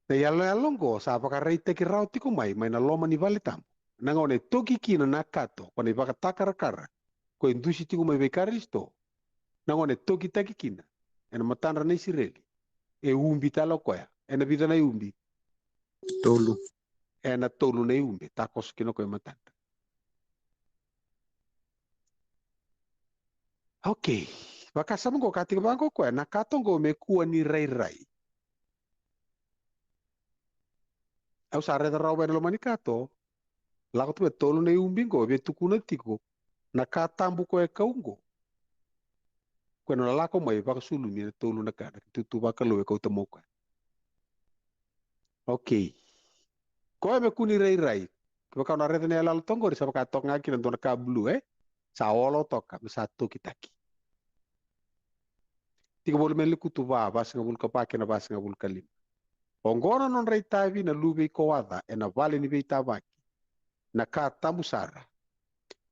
Na iyaloyalo oqo sa vakaraitaki rawa tiko mai, mai na loma ni vale tabu. Na gauna e toki kina na kato, ko na ivakatakarakara, ko e dusi tiko mai vei Karisito. Na gauna e tokitaki kina, ena matadra na Isireli. E ubi tale o koya, ena vica na iubi? Tolu. Ena tolu na iubi, takoso kina o koya e matadra. Okay. Vakasama oqo ka tiko vaqo koya, na kato oqo me kua ni rairai. Au sa raica rawa vei na loma ni kato. Lako tu me tolu na iubi oqo, via tukuna tiko na ka tabu koya e kau oqo. Koya na lako mai vakasulumi ena tolu na ka, na itutu vakalou e kauta mai o koya. Okay. Koya me kua ni rairai. Kevaka o na raica na iyaloyalo toka qori, sa vaka toka ga kina dua na ka blue, e? Sa olo toka, me sa tokitaki. Tiko voli mai na Lekutu va, vasagavulu ka va kei na vasagavulu ka lima. Oqo na nodra itavi na luve i Koaca ena vale ni veitavaki, na ka tabu sara.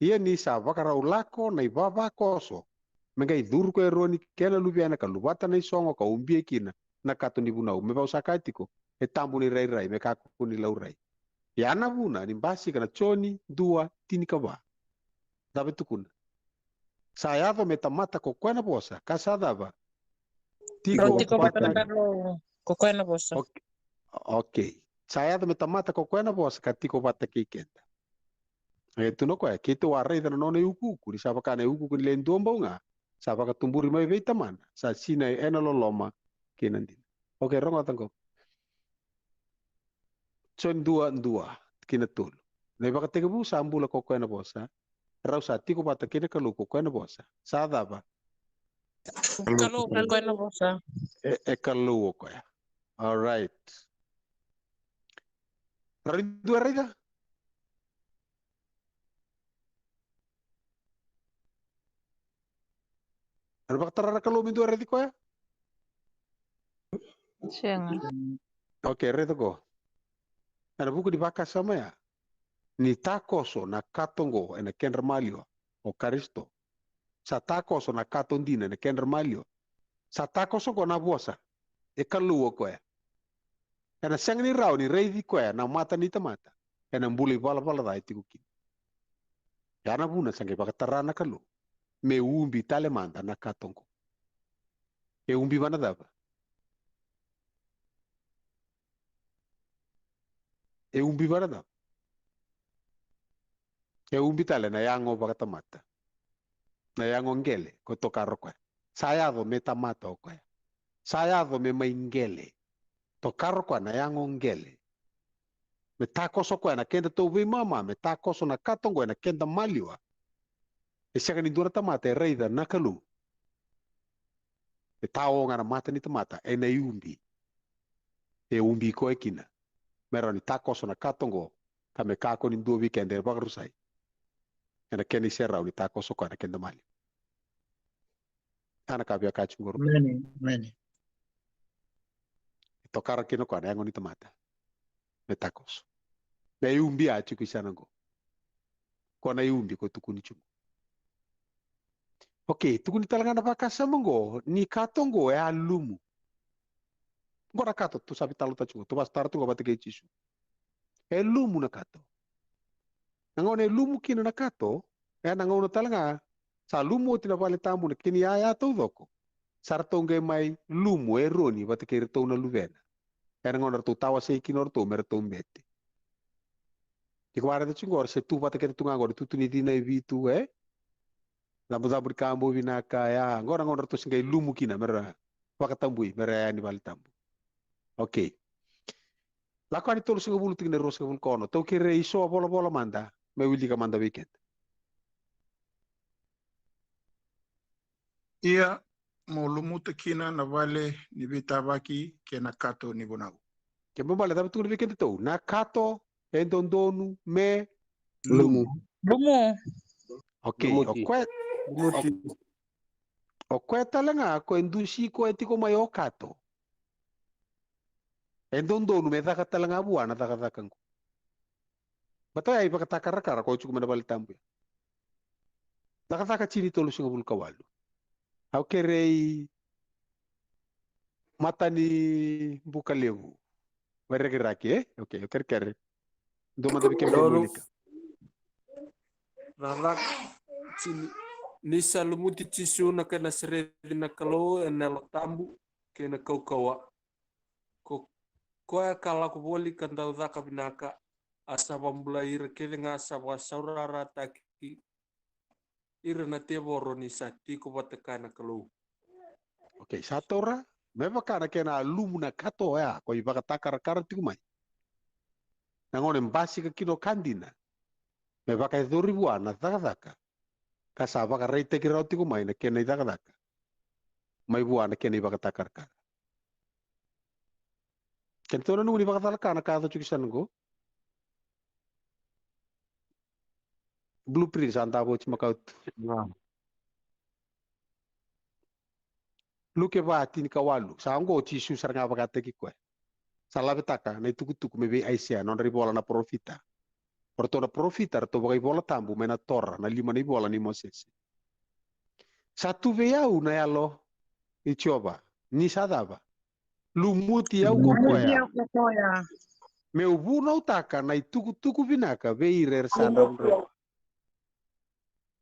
Ia ni sa vakarau lako na ivavakoso, me qai curu ko Eroni kei na luvena ka luvata na isogo ka ubia kina na kato ni vunau. Me vaka au sa kaya tiko, e tabu ni rairai, me kakua ni laurai. Ia na vuna ni basika na Joni dua tinikava. Cava e tukuna? Sa yaco me tamata ko koya na vosa, ka sa cava? Rau tiko vata na Kalou ko koya na vosa. Okay. Okay. Sa yaco me tamata ko koya na vosa ka tiko vata kei keda. E tukuna o koya, keitou a raica na nona iukuuku, ni sa vaka na iukuuku ni le dua bau ga, sa vakatuburi mai vei Tamana, sa sinai ena loloma kei na dina. Okay, rogoca qo. Joni dua, dua, kei na tolu. Na ivakatekivu sa bula ko koya na vosa. Rau sa tiko vata kei na Kalou ko koya na vosa. Sa cava? Kalou ko koya na vosa. E, e Kalou o koya. All right. Rau ni dua raica? Era vakatara na Kalou me dua raici koya? Sega. Okay, raica qo. Ena vuku ni vakasama ya, ni takoso na kato qo ena kedra maliwa o Karisito. Sa takoso na kato dina ena kedra maliwa. Sa takoso qo na vosa. E Kalou o koya. Ena sega ni rawa ni raici koya na mata ni tamata ena bula ivalavala ca e tiko kina. Ya na vuna sa qai vakatara na Kalou me ubi tale mada na kato qo. E ubi vana cava? E ubi vana cava? E ubi tale na yago vakatamata. Na yago qele, ko tokara o koya. Sa yaco me tamata o koya. Sa yaco me mai qele. Tokara o koya na yago qele. Me takoso o koya na kedatou veimama, me takoso na kato qo ena keda maliwa. E sega ni dua na tamata e raica na Kalou. E tao ga na mata ni tamata, ena iubi. E ubi koya kina. Me rawa ni takoso na kato qo, ka me kakua ni dua vei keda e vakarusai ena kena iserau ni takoso koya na keda maliwa. Ya na ka via kaya tiko qo. Emeni, emeni. E tokara kina o koya na yago ni tamata me takoso. Na iubi a tiko i sana qo. Koya na iubi ko tukuni tiko. Okay, tukuni tale ga na vakasama qo, ni kato qo e a lumu. Qo na kato, tou sa veitalanoataka tiko, tou vakasatara tiko vata kei Jisu. E lumu na kato. Na gauna e lumu kina na kato, e na gauna tale ga sa lumu oti na vale tabu na kena iyaya taucoko. Sa ratou qai mai lumu o Eroni vata kei iratou na luvena. E na gauna ratou tawasei kina o ratou me ratou bete. Iko wareta tiko qo, ra se tu vata kece tu ga qo, tutu ni cina e vitu, e? Cabocabo ni ka bau vinaka, ya. Qo na gauna ratou se qai lumu kina me ra vakatabui, me ra yaya ni vale tabu. Okay. Lako Yani tolusagavulu, tikina e ruasagavulu ka ono. Tou kerei eso a volavola mada me wilika mada vei keda. Ia mo lumuta kina na vale ni veitavaki kei na kato ni vunau. Kena ibalebale, cava tukuna vei kedatou? Na kato e dodonu me lumu. Lumu. Okay, o koya, o koya tale ga ko e dusi koya tiko mai o kato. E dodonu me caka tale ga vua na cakacaka qo. Baleta ya ivakatakarakara ko e tiko mai na vale tabu ya. Cakacaka tini tolusagavulu ka walu. Au kerei Mata ni Buka Levu. Wairakiraki, e? Okay, au kerekere. Dua mada vei kemuni. Cakacaka tini. Ni sa lumuti Jisu na kena sereci na Kalou ena Yalo Tabu kei na kaukauwa. Ko koya ka lako voli ka dau caka vinaka, a sa vakabulai ira kece ga sa vakasaurarataki ira na tevoro ni sa tiko vata kaya na Kalou. Okay, sa taura me vaka na kena lumu na kato oya ko ivakatakarakara tiko mai. Na gauna e basika kina o ka dina, me vakayacori vua na cakacaka ka sa vakaraitaki rawa tiko mai na kena icakacaka mai vua na kena ivakatakarakara. Kena tou na nuku ni vakacalaka na ka yaco tiko i sana qo. Blueprint sa davo oti makawa tu. Luke va tinikawalu, sa oqo o Jisu sara ga vakataki koya. Sa lavetaka na itukutuku me vei Aisea, nodra ivola na parofita. O ratou na parofita, ratou vakaivola tabu mai na Tora, na lima na ivola ni Mosese. Sa tu vei au na Yalo i Jiova, ni sa cava? Lumuti au ko koya. Meu vunautaka na itukutuku vinaka vei ira era sa drau.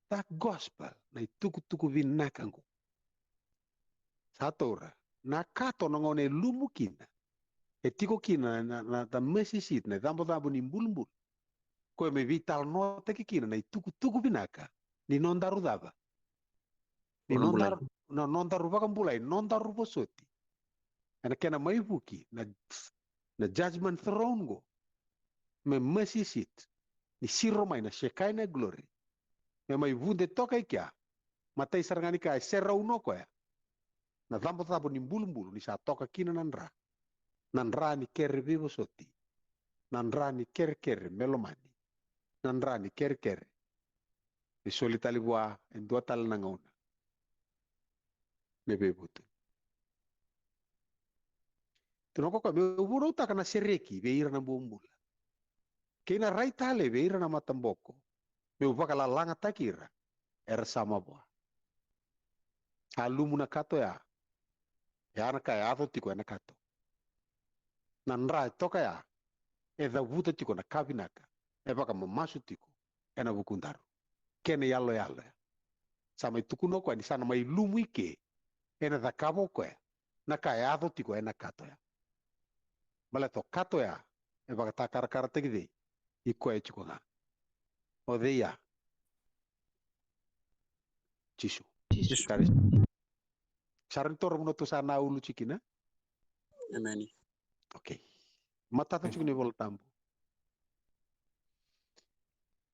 That gospel, na itukutuku vinaka qo. Sa taura na kato na gauna e lumu kina, e tiko kina na, na, na mercy seat, na icabocabo ni bulubulu. Koya me veitalanoataki kina na itukutuku vinaka ni nodaru cava? Ni nodaru, na nodaru vakabulai, nodaru vosoti. Ena kena mai vuki na, na judgment throne qo, me mercy seat, ni siro mai na Shekinah glory, me mai vude toka i kea. Matai sara ga ni ka e serau no koya, na cabocabo ni bulubulu ni sa toka kina na dra, na dra ni kere veivosoti, na dra ni kerekere me lomani, na dra ni kerekere me soli tale vua e dua tale na gauna me veivutu. Tukuna ko koya, meu vunautaka na sereki vei ira na bobula, kei na rai tale vei ira na mataboko, meu vakalalagataki ira era sa mavoa. A lumu na kato ya, e a na ka e yaco tiko ena kato. Na dra e toka ya e cavuta tiko na ka vinaka, e vakamamasu tiko ena vukudaru. Kena iyaloyalo ya. Sa mai tukuna o koya ni sa na mai lumu i ke, ena cakava o koya na ka e yaco tiko ena kato ya. Baleta o kato ya e vakatakarakarataki cei? I koya tiko ga. O cei ya? Jisu. Jisu. Kare. Sa rawa ni toro muna tu sa na ulu tiko kina? Emeni. Okay. Matata tiko ni Vola Tabu.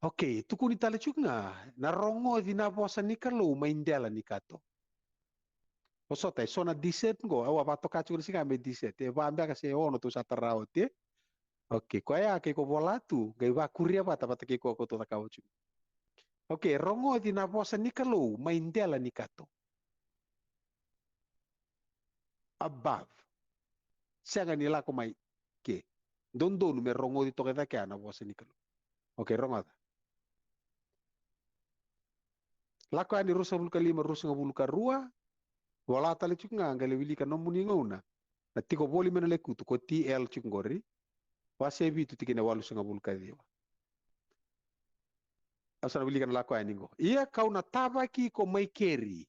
Okay, tukuni tale tiko ga na rogoci na vosa ni Kalou mai dela ni kato. Vosota, e so na dessert qo, au a vakatoka tiko na siga me dessert. E va beka se ono tou sa tara oti, e? Okay, koya kei ko vola tu, qai vakuria vata, vata kei koya ko tou cakava tiko. Okay, rogoci na vosa ni Kalou mai dela ni kato. Above. Sega ni lako mai ke. Dodonu me rogoci toka i cake ya na vosa ni Kalou. Okay, rogoca. Lako Yani ruasagavulu ka lima, ruasagavulu ka rua. Vola tale tiko ga, qai lai wilika nomuni gauna. Na tiko voli mai na lekutu ko T L tiko qori. Wase vitu tikina e walusagavulu ka ciwa. Au sa na wilika na Lako Yani qo. Ia kau na tavaki iko mai keri,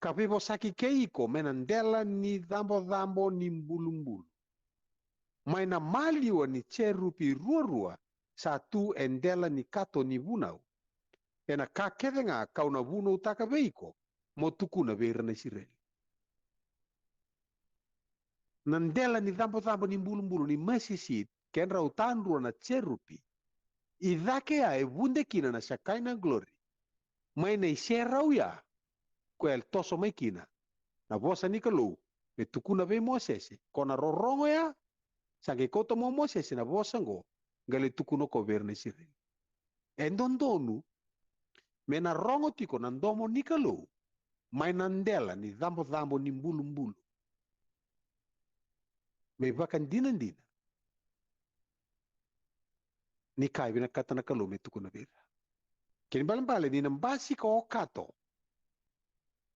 ka veivosaki kei iko mai na dela ni cabocabo ni bulubulu, mai na maliwa ni jerupi ruarua sa tu e dela ni kato ni vunau. Ena ka kece ga kau na vunautaka vei iko mo tukuna vei ira na Isireli. Na dela ni cabocabo ni bulubulu ni mercy seat, kedrau tadrua na jerupi. I cake ya e vude kina na Shekinah glory. Mai na iserau ya, koya e toso mai kina na vosa ni Kalou me tukuna vei Mosese, ko na rorogo ya. Sa qai kauta mai o Mosese na vosa qo, qai lai tukuna ko vei ira na Isireli. E dodonu me na rogo tiko na domo ni Kalou mai na dela ni cabocabo ni bulubulu. Me ivakadinadina ni ka e vinakata na Kalou me tukuna vei ira. Kena ibalebale ni na basika o kato,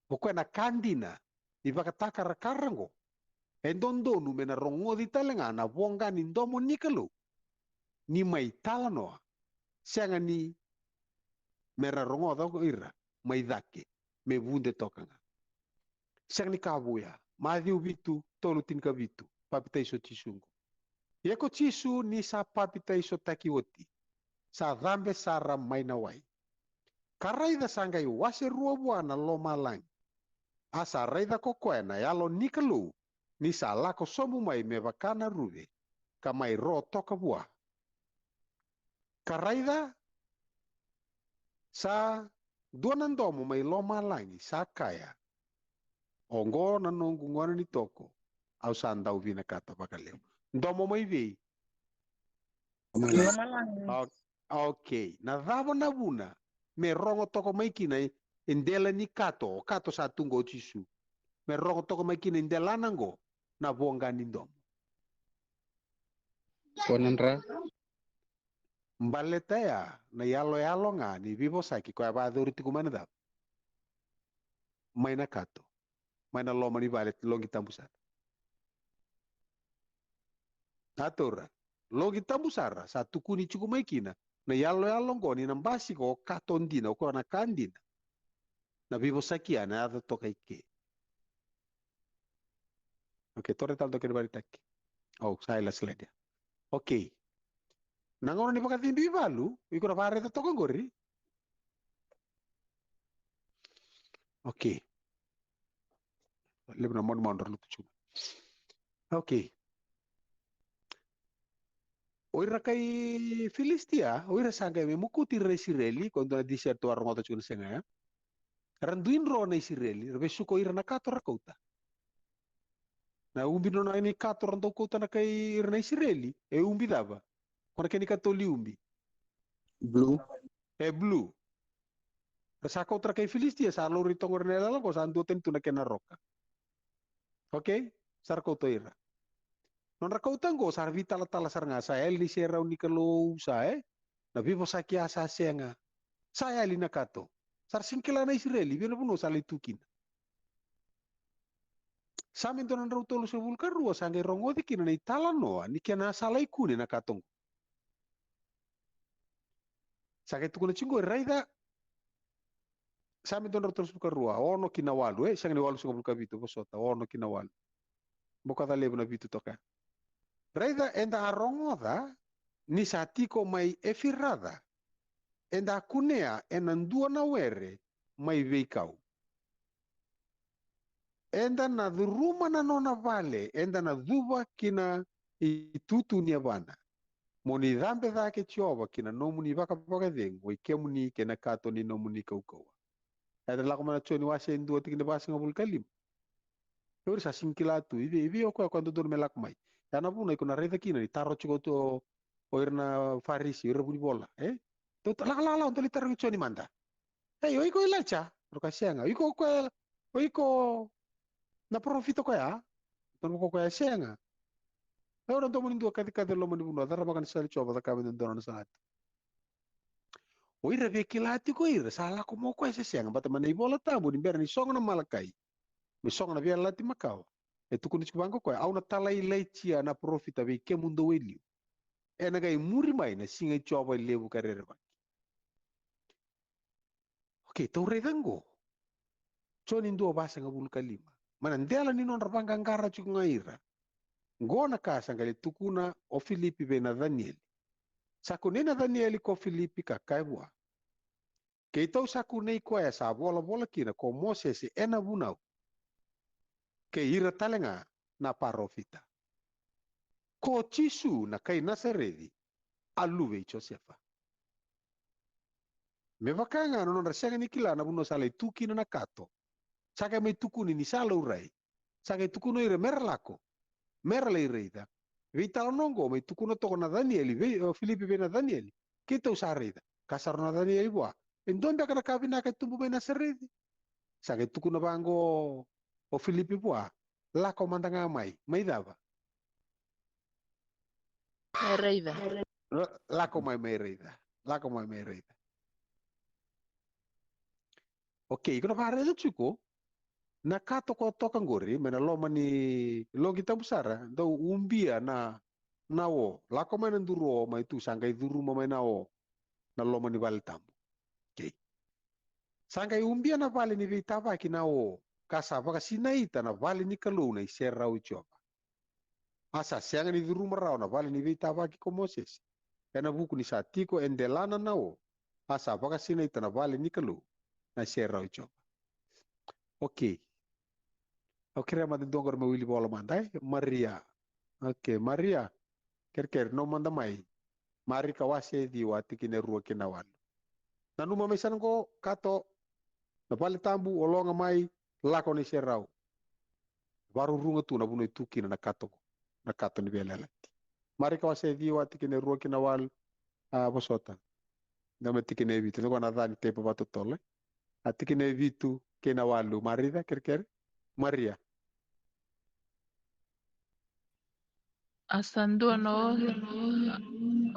o koya na ka dina ni vakatakarakara qo, e dodonu me na rogoci tale ga na voqa ni domo ni Kalou ni mai talanoa, sega ni me ra rogoca o ira mai cake, me vude toka ga. Sega ni ka vou ya. Maciu vitu, tolu tinikavitu, papitaiso Jisu qo. Ia ko Jisu ni sa papitaisotaki oti, sa cabe sara mai na wai. Ka raica sa qai wase rua vua na lomalagi. A sa raica ko koya na Yalo ni Kalou ni sa lako sobu mai me vaka na ruve, ka mai ro toka vua. Ka raica sa dua na domo mai lomalagi sa kaya, oqo na noqu gone ni toko, Au sa dau vinakata vakalevu. Domo mai vei? Lomalagi. O- Okay. Na cava na vuna me rogo toka mai kina e dela ni kato, o kato sa tu qo o Jisu. Me rogo toka mai kina e delana qo na voqa ni domo. Ko na dra. Baleta ya na yaloyalo ga ni veivosaki koya vakayacori tiko mai na cava? Mai na kato. Mai na loma ni vale loqi tabu sara. A taura. Loqi tabu sara sa tukuni tiko mai kina na yaloyalo qo ni na basika o kato dina, o koya na ka dina. Na veivosaki ya na yaco toka i ke. Okay, taura tale toka na vakaraitaki. O, sa yala slide ya. Okay. Na gauna ni vakacibi ivalu, iko na vakaraica toka qori. Okay. Levu na maudamauda ra lutu tu. Okay. O ira kai Filistia, o ira sa qai mai mokuti ira na Isireli, ko dua na diserto a rogoca tiko na sega ya. Ra dui dro na Isireli, ra vesuka o ira na kato ra kauta. Na ubi nona ni kato ra dau kauta na kai ira na Isireli, e ubi cava? Ko na kena ikatolu ni ubi. Blue. E blue. Ra sa kauta ra kai Filistia, sa laurai toka qori na yalayala qo, sa dua tani tu na kena roka. Okay? Sa ra kauta o ira. Nodra kauta qo, sa ra veitalatala sara ga, sa yali ni serau ni Kalou, sa e? Na veivosaki ya sa sega. Sa yali na kato. Sa ra sega ni kila na Isireli, vei na vanua sa lai tu kina. Same dua na drau tolusagavulu ka rua, sa qai rogoci kina na italanoa ni kena sa lai kune na kato qo. Sa qai tukuna tiko qo, raica. Same dua na drau tolusagavulu ka rua, ono ki na walu, e, sega ni walusagavulu ka vitu, vosota, ono ki na walu. Bokoca levu na vitu toka. Raica, eda a rogoca ni sa tiko mai Efiraca, eda a kunea ena dua na were mai veikau. Eda na curuma na nona vale, eda na cuva ki na itutu ni yavana. Mo ni cabe cake, Jiova, ki na nomuni vakavakacegu, oi kemuni kei na kato ni nomuni kaukauwa. Eda lako mai na Joni wase e dua tikina e vasagavulu ka lima. E, o ira sa sega ni kila tu i vei, i vei o koya, koya dodonu me lako mai. Ya na vuna iko na raica kina ni taro tiko tu o ira na Farisi, o ira vunivola, e? Dou ta-, lako, lako, lako, dou lai tarogi Joni mada. Ei, o iko Ilaija? Rau kaya sega. O iko o koya, o iko na parofita koya? Dodonu vaka o koya sega. E, o na domo ni dua kacikaci e loma ni vanua, caravaka na sala i Jiova, cakava e dodonu na salatu. O ira via kila tiko o ira sa lako mai o koya se sega, baleta mai na iVola Tabu ni bera ni sogo na Malakai me sogo na Veiyalayalati Makawa, e tukuna tiko vaqo o koya, au na talai Ilaija na parofita vei kemudou e liu. Ena qai muri mai na siga i Jiova e levu ka rerevaki. Okay, tou raica qo. Joni dua vasagavulu ka lima. Mai na dela ni nodra vaqaqara tiko ga ira, qo na ka sa qai lai tukuna o Filipi vei Nacanieli. Sa kunei Nacanieli ko Filipi ka kaya vua, keitou sa kunei koya sa volavola kina ko Mosese ena vunau, kei ira tale ga na parofita, ko Jisu na kai Nasareci, a luve i Josefa. Me vaka ga na nodra sega ni kila na vanua sa lai tu kina na kato, sa qai mai tukuni ni sa laurai. Sa qai tukuna o ira mera lako, mera lai raica. Veitalanoa oqo mai tukuna toka o Nacanieli vei, o Filipi vei Nacanieli, keitou sa raica. Kaya sara o Nacanieli vua, e dua beka na ka vinaka e tubu mai Nasareci? Sa qai tukuna vaqo o Filipi vua, lako mada ga mai, mai cava? Mai raica. La-, lako mai, mai raica. Lako mai, mai raica. Okay, iko na vakaraica tiko na kato ko toka qori mai na loma ni loqi tabu sara, dau ubia na, na o. Lako mai na duru o mai tu, sa qai curuma mai na o na loma ni vale tabu. Okay. Sa qai ubia na vale ni veitavaki na o, ka sa vakasinaita na vale ni Kalou na iserau i Jiova. A sa sega ni curuma rawa na vale ni veitavaki ko Mosese, ena vuku ni sa tiko e delana na o, a sa vakasinaita na vale ni Kalou na iserau i Jiova. Okay. Au kerea mada e dua qori me wili vola mada, e? Maria. Okay, Maria. Kerekere, nomu mada mai. Marika wase e ciwa, tikina e rua ki na walu. Nanuma mai sara qo, kato na vale tabu, ologa mai, lako na iserau. Vakaruruga tu na vanua e tu kina na kato, na kato ni veiyalayalati. Marika wase ciwa, tikina e rua ki na walu. A, vosota. Dua me tikina e vitu, dua na ca ni taipa vakatotolo. A, tikina e vitu kei na walu. Marica, kerekere. Maria. A sa dua na o,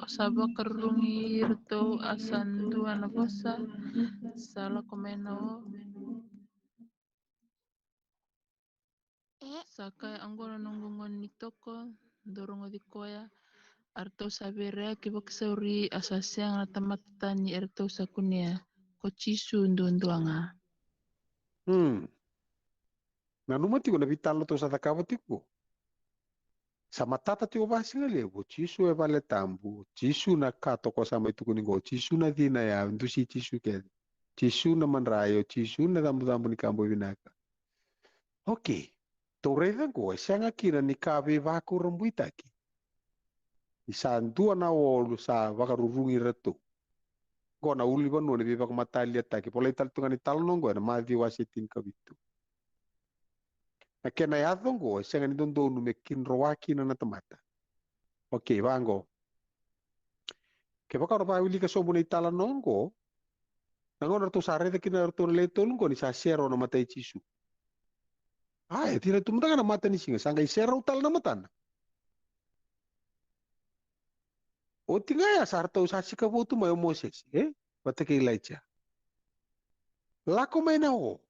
o sa vakarurugi iratou, a sa dua na vosa sa lako mai na o. Sa kaya, oqo na noqu gone ni toko, dou rogoci koya. A ratou sa veiraiyaki vakasauri, a sa sega na tamata tani eratou sa kunea, ko Jisu duadua ga. Hmm. Nanuma tiko na veitalanoa tou sa cakava tiko. Sa matata tiko vakasigalevu, o Jisu e vale tabu, o Jisu na kato ko sa mai tukuni qo, o Jisu na cina ya, dusi Jisu kece. Jisu na madrai, o Jisu na cabocabo ni ka boi vinaka. Okei. Tou raica qo, e sega kina ni ka veivakurabuitaki. Ni sa dua na o sa vakarurugi iratou. Qo na ulunivanua ni veivakamataliataki. Volai tale tu ga ni talanoa qo ena Maciu wase tinikavitu. Na kena yaco qo, e sega ni dodonu me kidroa kina na tamata. Okei, vaqo. Kevaka o na vakawilika sobu na italanoa qo, na gauna ratou sa raica kina ratou na lewe tolu qo ni sa serau na mata i Jisu. A, e tira tu mada ga na matanisiga, sa qai serau tale na matana. Oti ga ya sa ratou sa sika votu mai o Mosese, e? Vata kei Ilaija. Lako mai na o,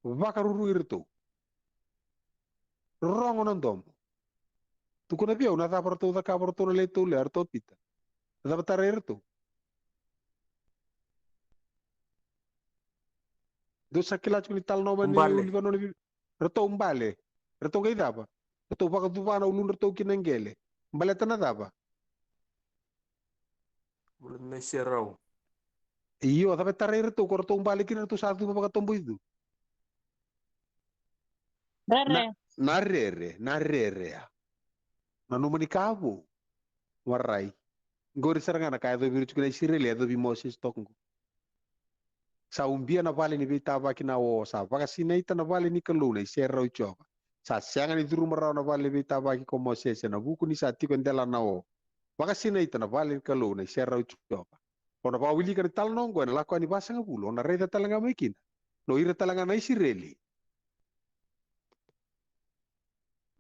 vakarurugi iratou. Rogo na domo. Tukuna vei au na cava ratou cakava ratou na lewe tolu ya, ratou Pita. Na cava tarai iratou? Dou sa kila tiko ni talanoa mai ni ulunivanua ni vi-, ratou bale. Ratou qai cava? Ratou vakacuva na uludratou ki na qele. Baleta na cava? Baleta na iserau. Io, cava e tarai iratou ko ratou bale kina, ratou sa cuva vakatoboicu? Rere. Na, na rere, na rere ya. Nanuma ni ka vou. Warai. Qori sara ga na ka e yacovi ira tiko na Isireli, e yacovi Mosese toka qo. Sa ubia na vale ni veitavaki na o, sa vakasinaita na vale ni Kalou na iserau i Jiova. Sa sega ni curuma rawa na vale ni veitavaki ko Mosese ena vuku ni sa tiko e dela na o. Vakasinaita na vale ni Kalou na iserau i Jiova. O na vakawilika na italanoa oqo ena Lako Yani vasagavulu, o na raica tale ga mai kina. No ira tale ga na Isireli.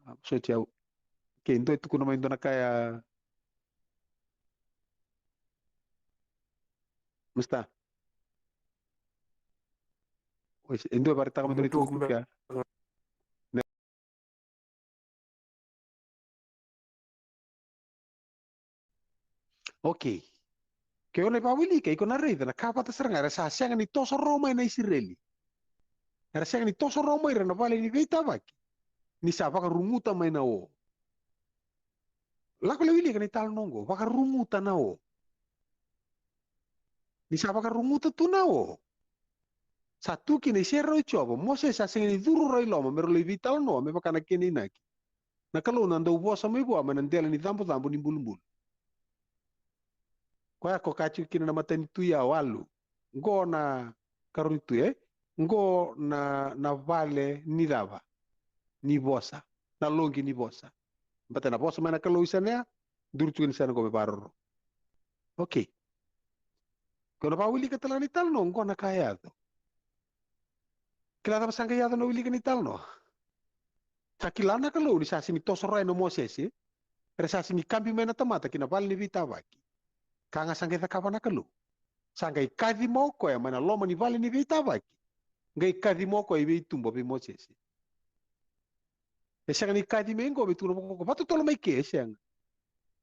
A, soti au. Kei dua e tukuna mai dua na ka ya. Mista. Oi, e dua e vakaraitaka mai dua na itukutuku ya. Okei. Ke o na vakawilika, iko na raica na ka vata sara ga, era sa sega ni toso rawa mai na Isireli. Era sega ni toso rawa mai ira na vale ni veitavaki. Ni sa vakaruguta mai na o. Lako lai wilika na italanoa oqo, vakaruguta na o. Ni sa vakaruguta tu na o. Sa tu kina iserau i Jiova, Mosese sa sega ni curu rawa i loma, me rau lai veitalanoa, me vaka na kena inaki. Na Kalou na dau vosa mai vua mai na dela ni cabocabo ni bulubulu. Koya ko kaya tiko kina na matanitu ya, o alu. Qo na karua ni tui, e? Qo na, na vale ni cava? Ni vosa. Na loqi ni vosa. Baleta na vosa mai na Kalou i Saineia, duri tiko ni Saineia qo me vakaroro. Okei. Ko na vakawilika tale ga ni talanoa, qo na ka e yaco. Kila cava sa qai yaco na wilika ni talanoa? Sa kila na Kalou ni sa sega ni toso rawa na Mosese, era sa sega ni kabi mai na tamata ki na vale ni veitavaki. Ka ga sa qai cakava na Kalou. Sa qai kaci mai o koya mai na loma ni vale ni veitavaki. Qai kaci mai o koya i veituba vei Mosese. E sega ni kaci mai qo me tukuna vaka ko vakatotolo mai ke, e sega.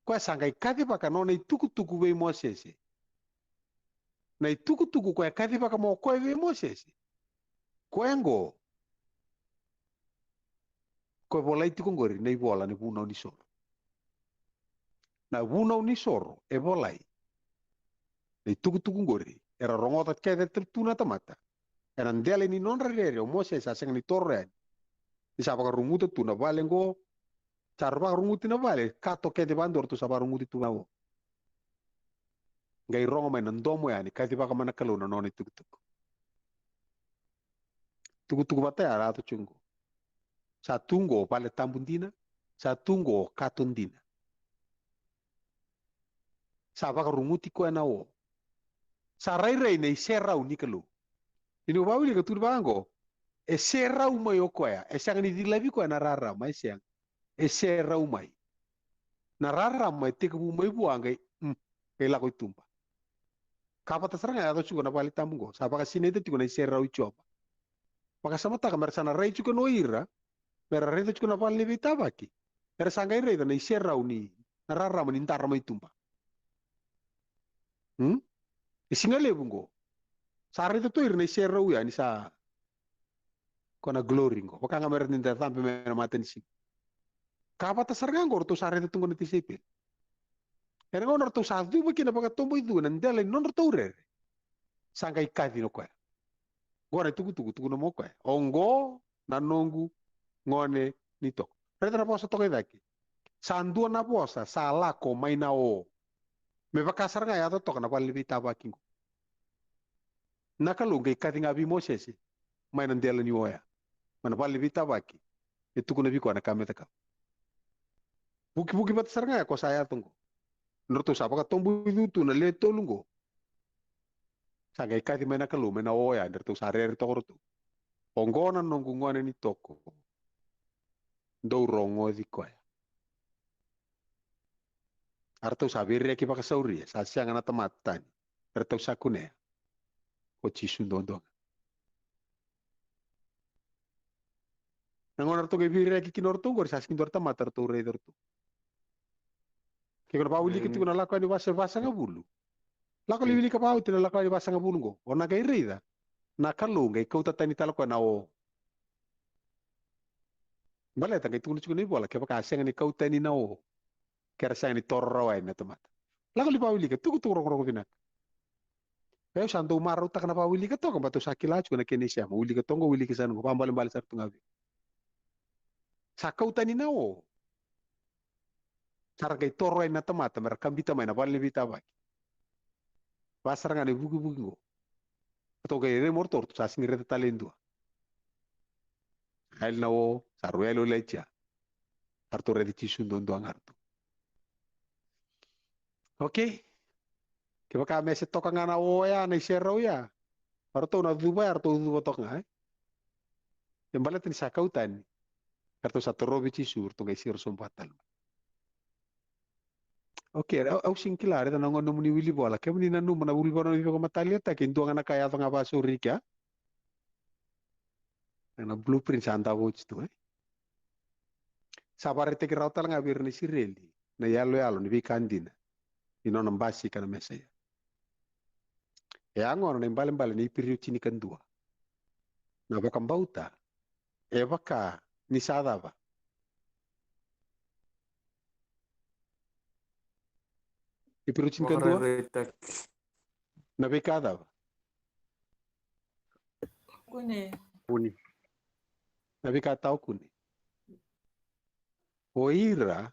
Koya sa qai kacivaka na nona itukutuku vei Mosese. Na itukutuku koya kacivaka mai o koya vei Mosese. Koya qo. Koya volai tiko qori na ivola ni vunau ni soro. Na vunau ni soro e volai. Na itukutuku qori era rogoca kece tu na tamata. Ena dela ni nodra rere o Mosese a sega ni toro yani. Ni sa vakaruguta tu na vale qo. Sa ra vakaruguti na vale, kato kece vakadua ratou sa vakaruguti tu na o. Qai rogo mai na domo yani, kacivaka mai na Kalou na nona itukutuku. Tukutuku vata ya, ratou tiko qo. Sa tu qo vale tabu dina, sa tu qo kato dina. Sa vakaruguti koya na o. Sa rairai na iserau ni Kalou. Ni o vakawilika tu ni vaqo, e serau mai o koya, e sega ni cilavi koya na rarama, e sega. E serau mai. Na rarama e tekivu mai vua qai, mm, qai lako i tuba. Ka vata sara ga e yaco tiko na vale tabu qo, sa vakasinaita tiko na iserau i Jiova. Vakasamataka mera sa na rai tiko o ira, mera raica tiko na vale ni veitavaki. Era sa qai raica na iserau ni, na rarama ni dara mai tuba. Hmm? E siga levu qo. Sa raica tu ira na iserau ya ni sa ko na glory qo. Vaka ga mera ni da cabe mai na matanisiga. Ka vata sara ga qo ratou sa raica tu qo na tisaipeli. Ena gauna ratou sa cuva kina vakatoboicu ena dela ni nodratou rere. Sa qai kaci o koya. Qo na itukutuku, tukuna mai o koya. O qo na noqu gone ni toko. Raica na vosa toka i cake. Sa dua na vosa sa lako mai na o. Me vaka sara ga e yaco toka na vale ni veitavaki qo. Na Kalou qai kaci ga vei Mosese mai na dela ni o ya. Mai na vale ni veitavaki. E tukuna vei koya na ka me cakava. Vukivuki vata sara ga ya ko sa yaco qo. Nodratou sa vakatoboicu tu na le tolu qo. Sa qai kaci mai na Kalou mai na o ya, nodratou sa rere toka ratou. O qo na noqu gone ni toko. Dou rogoci koya. A ratou sa veireki vakasauria, sa sega na tamata tani. Ratou sa kunea. Ko Jisu duadua ga. Na gauna ratou qai veireki kina o ratou qori, sa sega ni dua na tamata ratou raica ratou. Ke ko na vakawilika tiko na Lako Yani wase vasagavulu. Lako lai wilika vakaoti na Lako Yani vasagavulu qo. O na qai raica na Kalou qai kauta tani tale koya na o. Baleta qai tukuna tiko na ivola, kevaka a sega ni kauta tani na o, ke ra sega ni toro rawa yani na tamata. Lako lai vakawilika, tukutuku rogorogo vinaka. Vei au sa dau marautaka na vakawilika toka, baleta au sa kila tiko na kena isema, wilika toka qo, wilika sara qo, vakabalebale sara tu ga vei au. Sa kauta tani na o. Sa ra qai toro yani na tamata me ra kabita mai na vale ni veitavaki. Vaka sara ga na ivukivuki qo. Ratou qai raica mo ratou, ratou sa sega ni raica tale e dua. Sa yali na o, sa rui yali o Ilaija. Sa ratou raica Jisu duadua ga ratou. Okay. Kevaka me se toka ga na o ya, na iserau ya, o ratou na cuva ya, ratou cuva toka ga, e? E baleta ni sa kau tani. Ratou sa torovi Jisu, ratou qai siro sobu vata tale mai. Okay, au, au sega ni kila, raica na nomuni wili vola. Kemuni nanuma na wili vola, na veivakamataliataki, e dua ga na ka e yaco ga vakasauri kea. Na blueprint sa davo oti tu, e? Sa vakaraitaki rawa tale ga vei ira na Isireli na iyaloyalo ni veika dina ni nona basika na Mesaia. E a gona na ibalebale ni Iperiu tinikadua. Na vakabauta e vaka ni sa cava? Iperiu tinikadua. Vakaraitaki. Na veika cava? Kune. Kune. Na veika tawa kune. O ira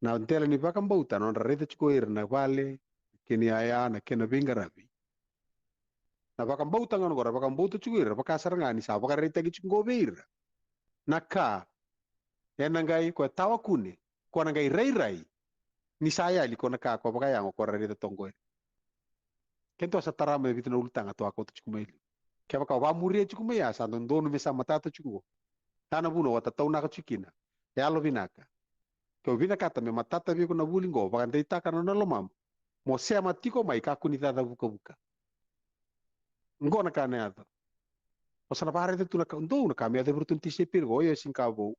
na dela ni vakabauta, na nodra raica tiko o ira na vale, kena iyaya, na kena veiqaravi. Na vakabauta ga oqo ra vakabauta tiko ira, vaka sara ga ni sa vakaraitaki tiko qo vei ira. Na ka, ena qai ko e tawa kune, ko na qai rairai, ni sa yali ko na ka ko vakayago ko ra raica toka qo ira. Keda sa tara mai e vica na ulutaga tou a kauta tiko mai liu. Kevaka o vakamuria tiko mai ya, sa dodonu me sa matata tiko qo. Ya na vuna o a tataunaka tiko kina. Yalovinaka. Ke o vinakata me matata vei iko na vuli qo, vakadeitaka na nona lomamu. Mo sema tiko mai, kakua ni caca vukavuka. Qo na ka na yaco. O sa na vakaraica tu na ka, dou na ka me yaco vei iratou na tisaipeli qo, io, sega ni ka vou.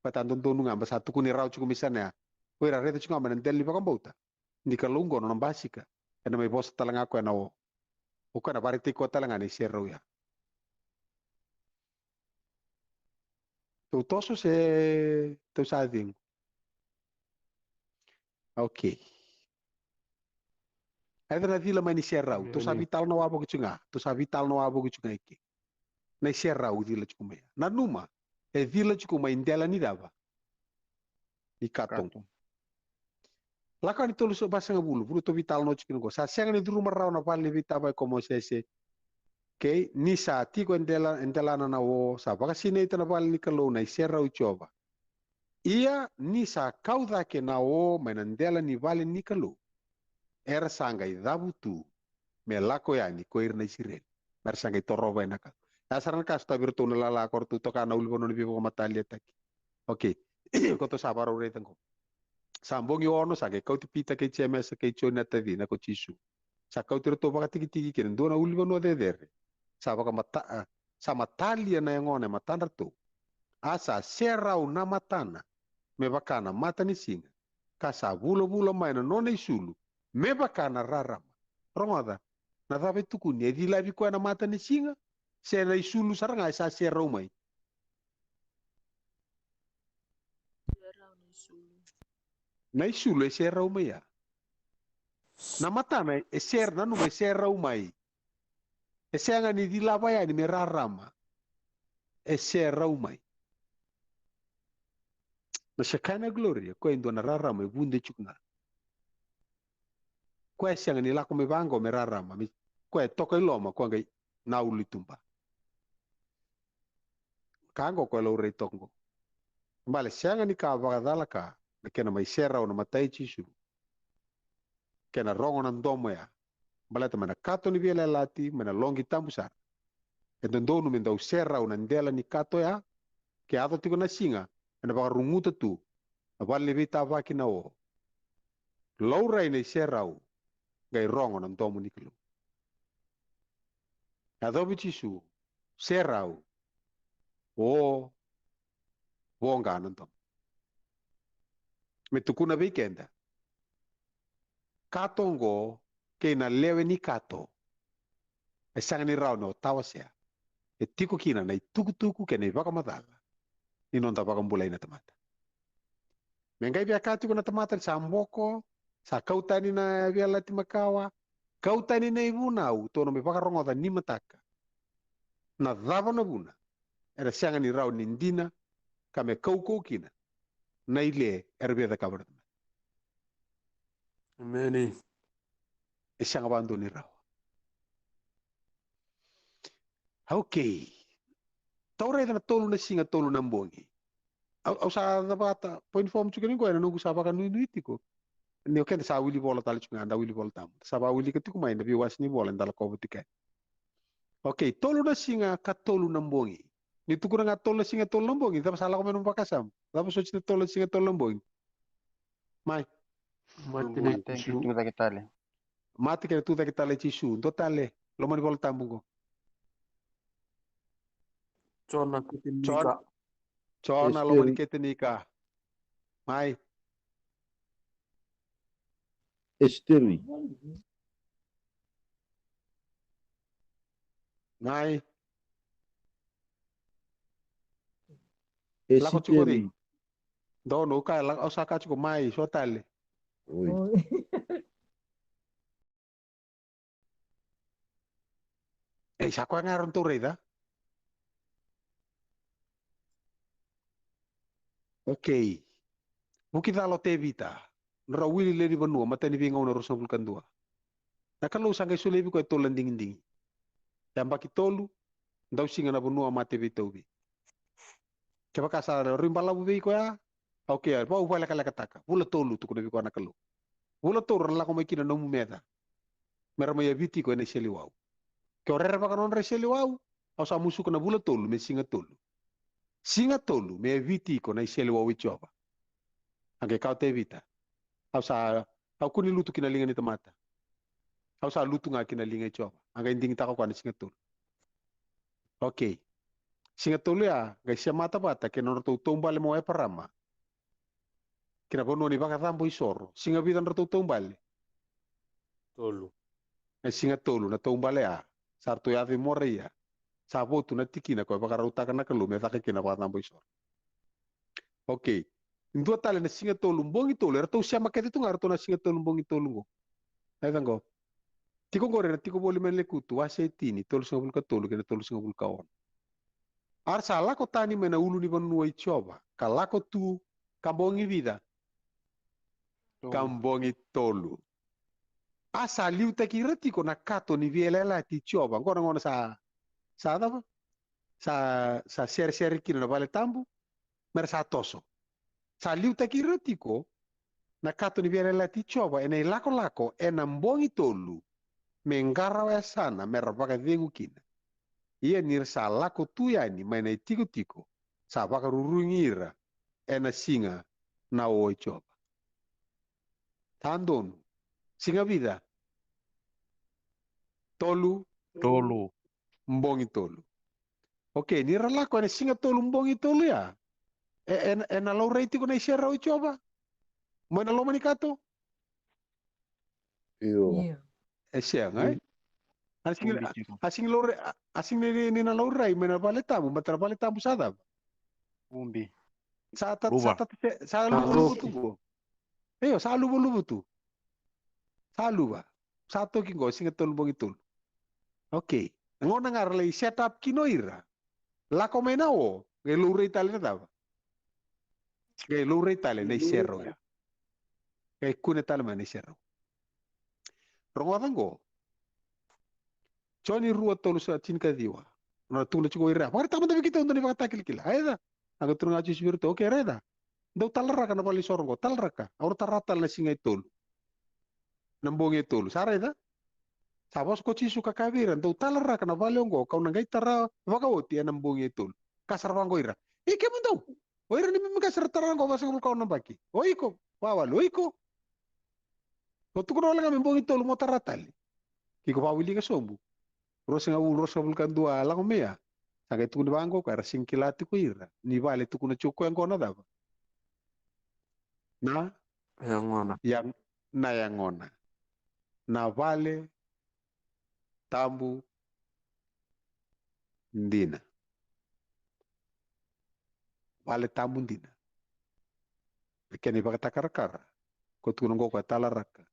Vata dodonu ga, ba sa tukuni rawa tiko mai sana ya. O ira raica tiko ga mai na dela ni vakabauta. Ni Kalou qo na nona basika. Ena mai vosa tale ga koya na o. O koya na vakaraitaki koya tale ga na iserau ya. Tou toso se tou sa cegu? Okay. Eda na cila mai ni serau. Tou sa veitalanoa wavoki tiko ga. Tou sa veitalanoa wavoki tiko ga eke. Na iserau cila tiko mai. Nanuma. E cila tiko mai dela ni cava? Ni kato qo. Lako Yani tolu sa vasagavulu, vuna tou veitalanoa tiko kina qo. Sa sega ni curuma rawa na vale ni veitavaki ko Mosese. Okay, ni sa tiko e dela, e delana na o, sa vakasinaita na vale ni Kalou na iserau i Jiova. Ia ni sa kau cake na o mai na dela ni vale ni Kalou, era sa qai cavutu me lako yani ko ira na Isireli, me ra sa qai torova ena ka. Ya sara na ka sotavi iratou na lala ko ratou toka na ulunivanua ni veivakamataliataki. Okay. Koto sa vakarau raica qo. Sa bogi ono sa qai kauti Pita kei Jemesa kei Joni na tacina ko Jisu. Sa kauti iratou vakatikitiki kina dua na ulunivanua cecere. Sa vakamata, a, sa matalia na yagona e matadratou. A sa serau na matana me vaka na mata ni siga. Ka sa vulavula mai na nona isulu me vaka na rarama. Rogoca, na cava e tukuni, e cilavi koya na mata ni siga, se na isulu sara ga e sa serau mai? Serau na isulu. Na isulu e serau mai ya. Na matana e ser, nanuma e serau mai. E sega ni cilava yani me rarama. E serau mai. Na Shekinah glory, koya e dua na rarama e vude tiko ga. Koya e sega ni lako mai vaqo me rarama, me, koya e toka i loma, koya qai na ulu i tuba. Ka qo koya laurai toka qo. Bale sega ni ka vakacala ka na kena mai serau na matai Jisu. Kena rogo na domo ya. Baleta mai na kato ni veiyalayalati, mai na loqi tabu sara. E dodonu me dau serau na dela ni kato ya, ke yaco tiko na siga, ena vakaruguta tu na vale ni veitavaki na o. Laurai na iserau, qai rogo na domo ni Kalou. Yacovi Jisu, serau, o, voqa na domo. Me tukuna vei keda, kato oqo kei na lewe ni kato e sega ni rawa ni o tawasea. E tiko kina na itukutuku kei na ivakamacala ni noda vakabulai na tamata. Me qai via ka tiko na tamata ni sa boko, sa kau tani na veiyalayalati makawa, kau tani na ivunau, tou na mai vakarogoca ni mataka. Na cava na vuna era sega ni rawa ni dina, ka me kaukau kina na ile era via cakava na tamata? Emeni. E sega vakadua ni rawa. Okay. Tou raica na tolu na siga, tolu na bogi. Au, au sa cavata point form tiko ni qo ena noqu sa vakanuinui tiko. Ni o keda sa wili vola tale tiko ga, da wili vola tabu. Sa vawilika tiko mai na veiwasi ni vola eda lakova tiko yani. Okay, tolu na siga ka tolu na bogi. Ni tukuna ga tolu na siga, tolu na bogi, cava sa lako mai na nomu vakasama? Cava soti na tolu na siga, tolu na bogi? Mai. Mate ni Jisu. Mate kei na tucake tale i Jisu. Dua tale, loma ni vola tabu qo. Jona kete ni ka. Jona, loma ni kete ni ka. Mai. Esiteri. Mai. Lako tiko Esiteri. Donu, ka, la, au sa ka tiko mai, so tale. Oi. Oi. Ei, sa koya ga ratou raica. Okay. Vukicala o Tevita. Na rau wili lewe ni vanua, matai ni Veigauna ruasagavulu ka dua. Na Kalou sa qai solia vei koya e tolu na digidigi. Yabaki tolu, dausiga na vanua mate veitauvi. Kevaka sa rui balavu vei koya, okay, vau vakalekalekataka. Vula tolu tukuna vei koya na Kalou. Vula tolu ra na lako mai kina na nomu meca. Me ra mai yaviti iko ena iseleiwau. Ke o rerevaka na nodra iseleiwau, au sa musuka na vula tolu me siga tolu. Siga tolu me yaviti iko na iseleiwau i Jiova. A qai kaya o Tevita, au sa, au kua ni lutu ki na liga ni tamata. Au sa lutu ga ki na liga i Jiova. A qai digitaka o koya na siga tolu. Okay. Siga tolu ya, qai semata vata kei na nodratou taubale mai o Eparama. Ki na vanua ni vakacabo isoro. Siga vica nodratou taubale? Tolu. E siga tolu na taubale ya. Sa ratou yaco i Moraia. Sa votu na tikina koya vakarautaka na Kalou me caka kina na vakacabo isoro. Okay. Dua tale na siga tolu, bogi tolu, eratou sema kece tu ga, eratou na siga tolu, bogi tolu qo. Raica qo. Tiko qori ena Tiko Voli mai na Lekutu, wase e tini, tolusagavulu ka tolu kei na tolusagavulu ka ono. A ra sa lako tani mai na ulunivanua i Jiova, ka lako tu, ka bogi vica? Tolu. Ka bogi tolu. A sa liutaki ira tiko na kato ni veiyalayalati i Jiova, qo na gauna sa sa cava? Sa, sa seresere kina na vale tabu, mera sa toso. Sa liutaki ira tiko na kato ni veiyalayalati i Jiova ena ilakolako ena bogi tolu, me qarawa yasana mera vakacegu kina. Ia ni ra sa lako tu yani mai na itikotiko, sa vakarurugi ira ena siga na o i Jiova. Sa donu. Siga vica? Tolu. Tolu. Bogi tolu. Okei, ni ra lako ena siga tolu, bogi tolu ya, e, e, ena laurai tiko na iserau i Jiova mai na loma ni kato? Io. Io. E sega, e? A sega ni, a, a sega ni laurai, a, a sega ni, ni, ni na laurai mai na vale tabu, baleta na vale tabu sa cava? Ubi. Sa ta, sa ta, sa luvaluva tu qo. Io, sa luvaluva tu. Sa luva. Sa toki qo, siga tolu, bogi tolu. Okei. Na gauna ga ra lai set up kina o ira, lako mai na o, qai laurai tale na cava? Qai laurai tale na iserau ya. Qai kune tale mai na iserau. Rogoca qo. Joni rua, tolu, sa tinikaciwa. Na tukuna tiko o ira, vakaraitaka mada vei keitou e dua na ivakatakilakila. Raica. A qai tukuna ga o Jisu vei iratou, okei, raica. Dou talaraka na valenisoro qo, talaraka. Au na tara tale na siga e tolu. Na bogi e tolu. Sa raica? Sa vosa ko Jisu ka kaya vei ira, dou talaraka na vale oqo, kau na qai tara vakaoti ena bogi e tolu. Ka sara vaqo ira. I kemudou. O ira ni mimi ka sara tara qo vasagavulu ka ono na baki. O iko, wawalu, o iko. Ko tukuna wale ga me bogi tolu mo tara tale. Ke ko vawilika sobu. Ruasagavulu, ruasagavulu ka dua a lako mai ya. Sa qai tukuni vaqo ka era sega ni kila tiko ira. Ni vale tukuna tiko koya qo na cava? Na? Yagona. Ya, na yagona. Na vale tabu dina. Vale tabu dina. Na kena ivakatakarakara. Ko tukuna qo ko a talaraka.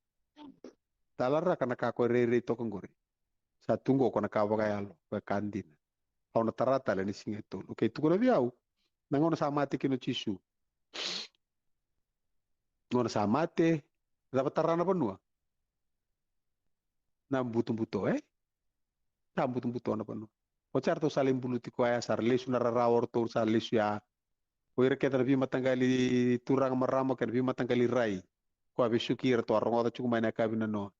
Talaraka na ka ko rairai toka qori. Sa tu qo ko na ka vakayalo, ko e ka dina. Au na tara tale ni siga e tolu. Okei, tukuna vei au. Na gauna sa mate kina o Jisu. Gauna sa mate, cava tara na vanua? Na butobuto, e? Sa butobuto na vanua. Oti ya ratou sa lai buluti koya, sa ra lesu na rarawa, o ratou sa lesu ya. O ira kece na veimataqali turaga, marama kei na veimataqali rai. Koya vesuki iratou a rogoca tiko mai na yakavi nanoa.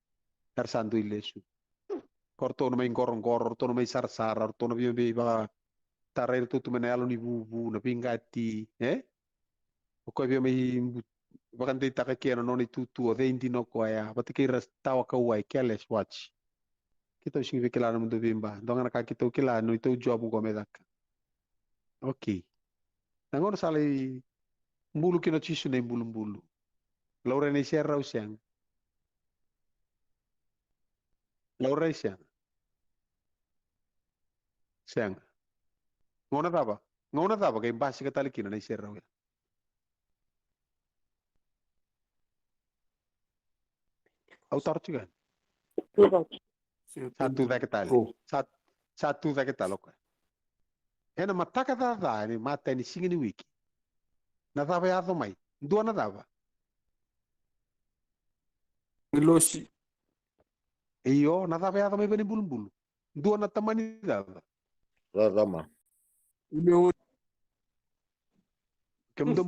Era sa dui lesu. Ko ratou na mai qoroqoro, ratou na mai sarasara, ratou na via mai vakatarai iratou tu mai na yalo ni vuvu, na veiqati, e? O koya via mai bu-, vakadeitaka kina na nona itutu, o cei dina o koya, vata kei ira tawa kauwai, careless watch. Keitou sega ni via kila na nomudou veiba, dua ga na ka keitou kila, na neitou job qo me caka. Okei. Na gauna sa lai bulu kina o Jisu na ibulubulu. Laurai na iserau, sega? Laurai, sega? Sega. Gauna cava? Gauna cava qai basika tale kina na iserau ya? Au taro tiko yani. Sa tu cake tale. Sa, sa tu cake tale o koya. Ena mataka caca, ena imatai ni siga ni wiki. Na cava e yaco mai? Dua na cava? Agilosi. Io, na cava e yaco mai vei na ibulubulu? Dua na tamani cava? Rarama. Kemudou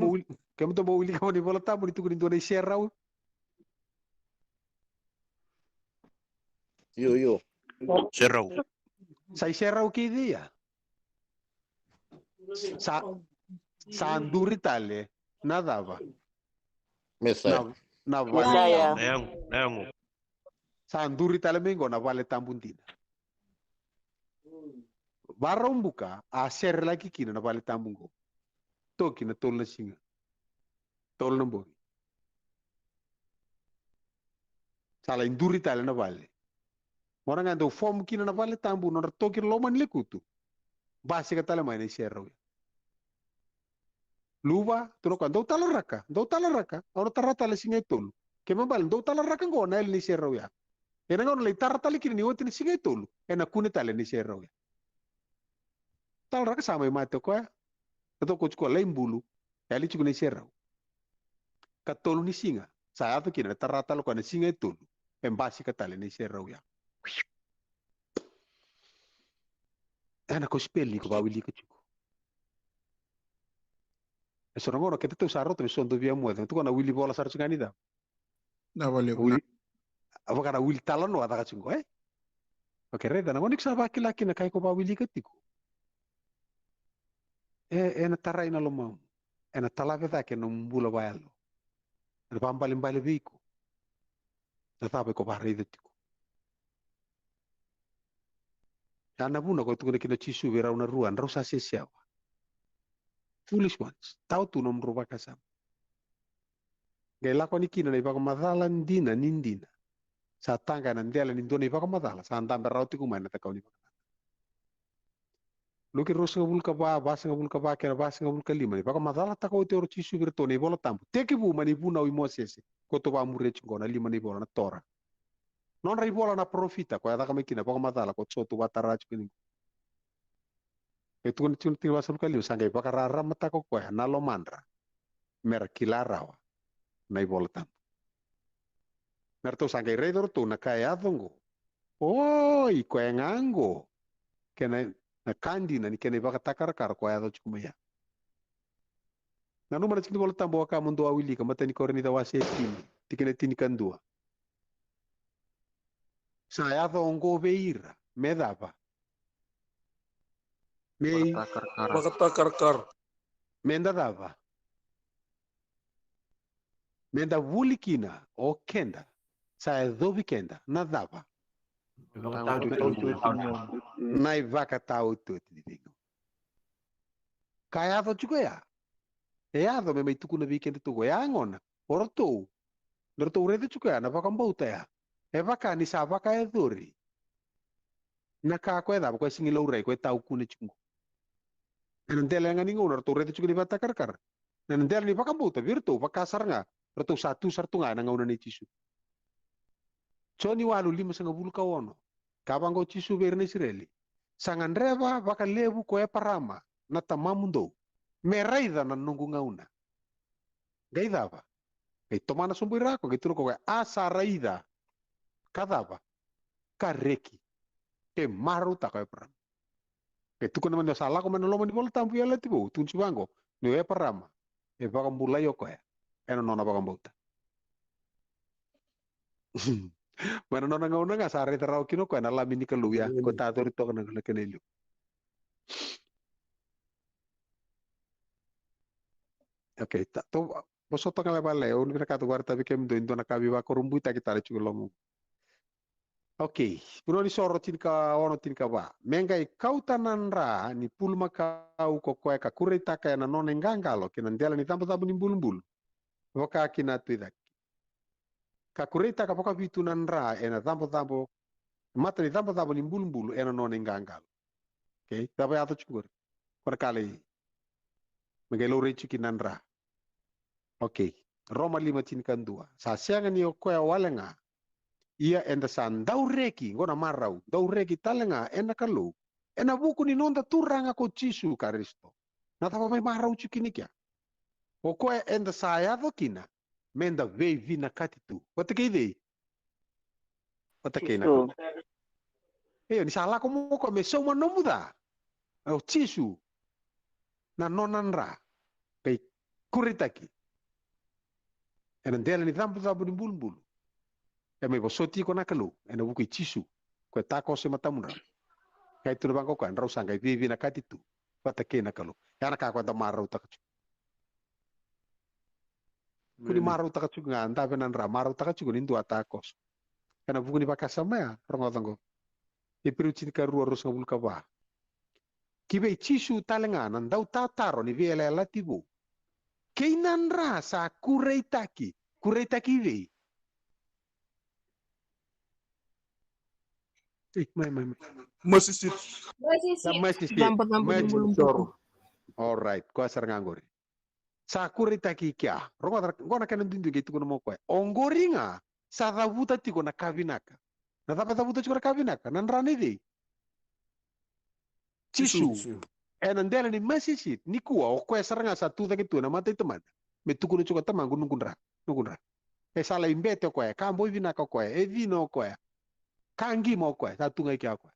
bau wilika mai na iVola Tabu ni tukuni dua na iserau. Io, io. Serau. Sa iserau kei cei ya? Sa, sa duri tale na cava? Mesaia. Na, na vale. Mesaia. Na yago, na yago. Sa duri tale mai qo na vale tabu dina. Varau buka a serelaki kina na vale tabu qo. Toki na tolu na siga. Tolu na bogi. Sa lai duri tale na vale. Mona ga dau fomu kina na vale tabu, nodra toki na loma ni lekutu. Basika tale mai na iserau ya. Luva, tukuna o koya, dou talaraka, dou talaraka, au na tara tale na siga e tolu. Kena ibalebale, dou talaraka qo na yali ni iserau ya. Ena gauna lai tara tale kina ni oti na siga e tolu, ena kune tale na iserau ya. Talaraka sa mai mate o koya. Na toko tiko lai bulu, yali tiko na iserau. Ka tolu ni siga, sa yaco kina na tara tale o koya na siga e tolu, e basika tale na iserau ya. Ena kosipeli ni ko vawilika tiko. E so na gauna keda tou sa rauta me so dovia moce, tukuna na wili vola sara tiko ga ni cava? Na vale. A vaka na wili talanoa caka tiko, e? Okay, raica na gauna iko sa vakila kina kai ko vawilika tiko. E, ena tarai na lomamu. Ena talave cake na nomu bula vayalo. Ena vabalebale vei iko. Na cava iko varaica tiko. Ya na vuna ko tukuna kina Jisu vei rau na rua, drau sa sesewa. Foolish ones, tau tu nomudrau vakasama. Qai lako ni kina na ivakamacala dina ni dina. Sa taqa ena dela ni dua na ivakamacala, sa dabe rawa tiko mai na cakau ni vakamacala. Luke ruasagavulu ka va, vasagavulu ka va kei na vasagavulu ka lima, ni vakamacalataka oti o Jisu vei iratou na iVola Tabu. Tekivu mai na ivunau i Mosese, ko tou vakamuria tiko na lima na ivola na Tora. Nodra ivola na parofita, ko ya caka mai kina vakamacala, ko so tou vakatara tiko ni. E tukuna tiko na tikina vasagavulu ka lima, sa qai vakararamataka o koya na lomadra. Mera kila rawa na iVola Tabu. Me ratou sa qai raica o ratou na ka e yaco oqo. Oi, koya ga oqo. Kena, na ka dina ni kena ivakatakarakara ko yaco tiko mai ya. Nanuma na tikina ni Vola Tabu, waka mo dou a wilika, matai ni Korinica wase e tini, tikina e tinikadua. Sa yaco oqo vei ira, me cava? Me, vakatakarakara. Me da cava? Me da vuli kina o keda, sa yacovi keda na cava? Na ivakataotioti ni veigauna. Ka yaco tiko ya. E yaco me mai tukuna vei keda tiko ya gona. O ratou, na ratou raica tiko ya na vakabauta ya. E vaka ni sa vakayacori na ka ko e cava, ko e sega ni laurai, ko e taukuna tiko. Ena dela ga ni gauna ratou raica tiko ni vakatakarakara. Ena dela ni vakabauta vei iratou, vaka sara ga ratou sa tu sara tu ga ena gauna nei Jisu. Joni walu, limasagavulu ka ono. Ka vaqo Jisu vei ira na Isireli. Sa gadreva vakalevu ko Eparama na tamamudou me raica na noqu gauna. Qai cava? Qai tomana sobu ira ko, qai tukuna ko koya, a sa raica. Ka cava? Ka reki. Ke marautaka o Eparama. Ke tukuna mani o sa lako mai na loma ni Vola Tabu e Yalati Vou, tukuna tiko vaqo, ni o Eparama e vakabulai o koya ena nona vakabauta. Mai na nona gauna ga sa raica rawa kina o koya na Lami ni Kalou ya, ko tacori toka na kena iliu. Okay, ta, to, vosota ga lai vale, au vinakata au vakaraitaka vei kemudou e dua na ka veivakurabuitaki tale tiko e loma. Okay, Vanua ni Soro tinikaono, tinikava. Me qai kauta na dra ni pulumakau ko koya ka kureitaka ena nona iqaqalo ki na dela ni cabocabo ni bulubulu, vaka ki na tu i cake. Ka kureitaka vakavitu na dra ena cabocabo, mata ni cabocabo ni bulubulu ena nona iqaqalo. Okay, cava yaco tiko qori? Ko na ka lai me qai laurai tiko kina na dra. Okay. Roma lima, tinikadua. Sa sega ni o koya wale ga. Ia eda sa dau reki, qo na marau, dau reki tale ga ena Kalou ena vuku ni noda Turaga ko Jisu Karisito. Na cava mai marau tiko kina kea? O koya eda sa yaco kina me da veivinakati tu. Vata kei cei? Vata kei na Kalou. Io, ni sa lako mo koya me sauma nomu ca. O Jisu. Na nona dra. Qai kureitaki ena dela ni cabocabo ni bulubulu. E mai vosoti iko na Kalou ena vuku i Jisu. Ko e takoso e matamudrau. Qai tukuna vaqo o koya, drau sa qai veivinakati tu vata kei na Kalou. Ya na ka ko da marautaka tiko. Kua ni marautaka tiko ga, dave na dra, marautaka tiko ni dua a takoso. Ena vuku ni vakasama ya, rogoca qo. Iperiu tinikarua, ruasagavulu ka va. Ki vei Jisu tale ga na dautataro ni veiyalayalati vou. Kei na dra sa kureitaki, kureitaki i vei? Ei, mai, mai, mai. Mercy seat. Mercy seat. Mercy seat. Cabocabo ni bulubulu. All right, koya sara ga qori. Sa kureitaki kea. Rogoca, qo na kena duidui qai tukuna mo koya. Oqori ga sa cavuta tiko na ka vinaka. Na cava e cavuta tiko na ka vinaka? Na dra nei cei? Jisu. Jisu. Ena dela ni mercy seat, nikua o koya sara ga sa tu cake tu ena mata i Tamada. Me tukuna tiko, Tamaqu, noqu dra, noqu dra. E sa lai bete o koya, ka boi vinaka o koya, e cina o koya. Ka qima o koya, sa tu ga i kea o koya.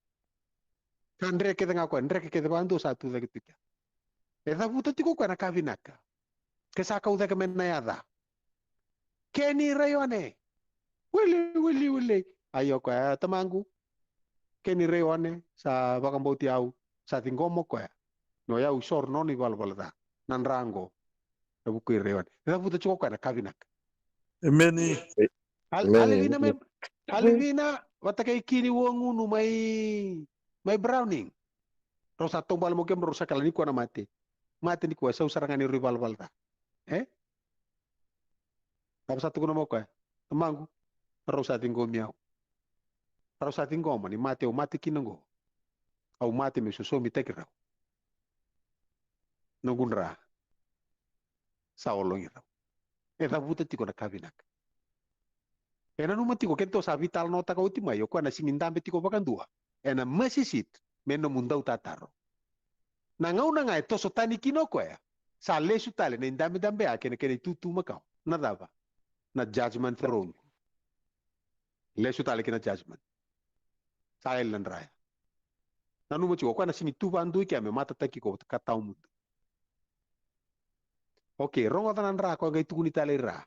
Ka dre kece ga o koya, dre kece vakadua sa tu cake tu kea. E cavuta tiko o koya na ka vinaka. Ke sa kau cake mai na yaca. Keni Raione. Wele, wele, wele. Ai o koya, "E, tamaqu. Keni Raione, sa vakabauti au, sa ciqoma o koya. No yau isoro nona ivalavala ca. Na dra qo. Na vuku i Raione." E cavuta tiko o koya na ka vinaka. Emeni. Al-, Emeni. Alivina mai, Alivina, vata kei Kini Uagunu mai, mai Browning. Rau sa taubale mo kemudrau sa kila ni koya na mate. Mate ni koya, sau sara ga ni rui valavala ca. E? Cava sa tukuna mo koya? Tamaqu, rau sa ciqomi au. Rau sa ciqoma ni mate au mate kina qo. Au mate me sosomitaki rau. Noqu dra. Sa ologi rau. E cavuta tiko na ka vinaka. E nanuma tiko, keitou sa veitalanoataka oti mai, o koya na sigi dabe tiko vakadua ena mercy seat me nomu dautataro. Na gauna ga e toso tani kina o koya, sa lesu tale na idabedabe ya kei na kena itutu makawa. Na cava? Na judgment throne. Lesu tale kina judgment. Sa yali na dra ya. Nanuma tiko, o koya na sigi tu vakadua i kea me matataki iko ka tawamudu. Okei, rogoca na dra koya qai tukuni tale i ra.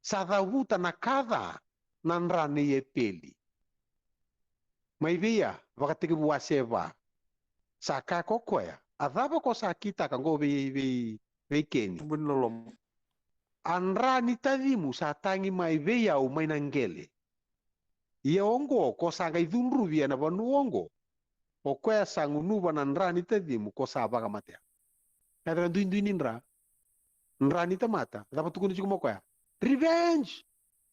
Sa cavuta na ka ca na dra nei Epeli. Mai vei a, Vakatekivu wase va. Sa kaya ko koya, a cava ko sa kitaka qo vei, vei, vei Keni? Tubu ni loloma. A dra ni tacimu sa tagi mai vei au mai na qele. Ia oqo ko sa qai cudruvi ena vanua oqo. O koya sa gunuva na dra ni tacimu ko sa vakamatea. E dra duidui ni dra. Dra ni tamata. Cava tukuni tiko mo koya? Revenge!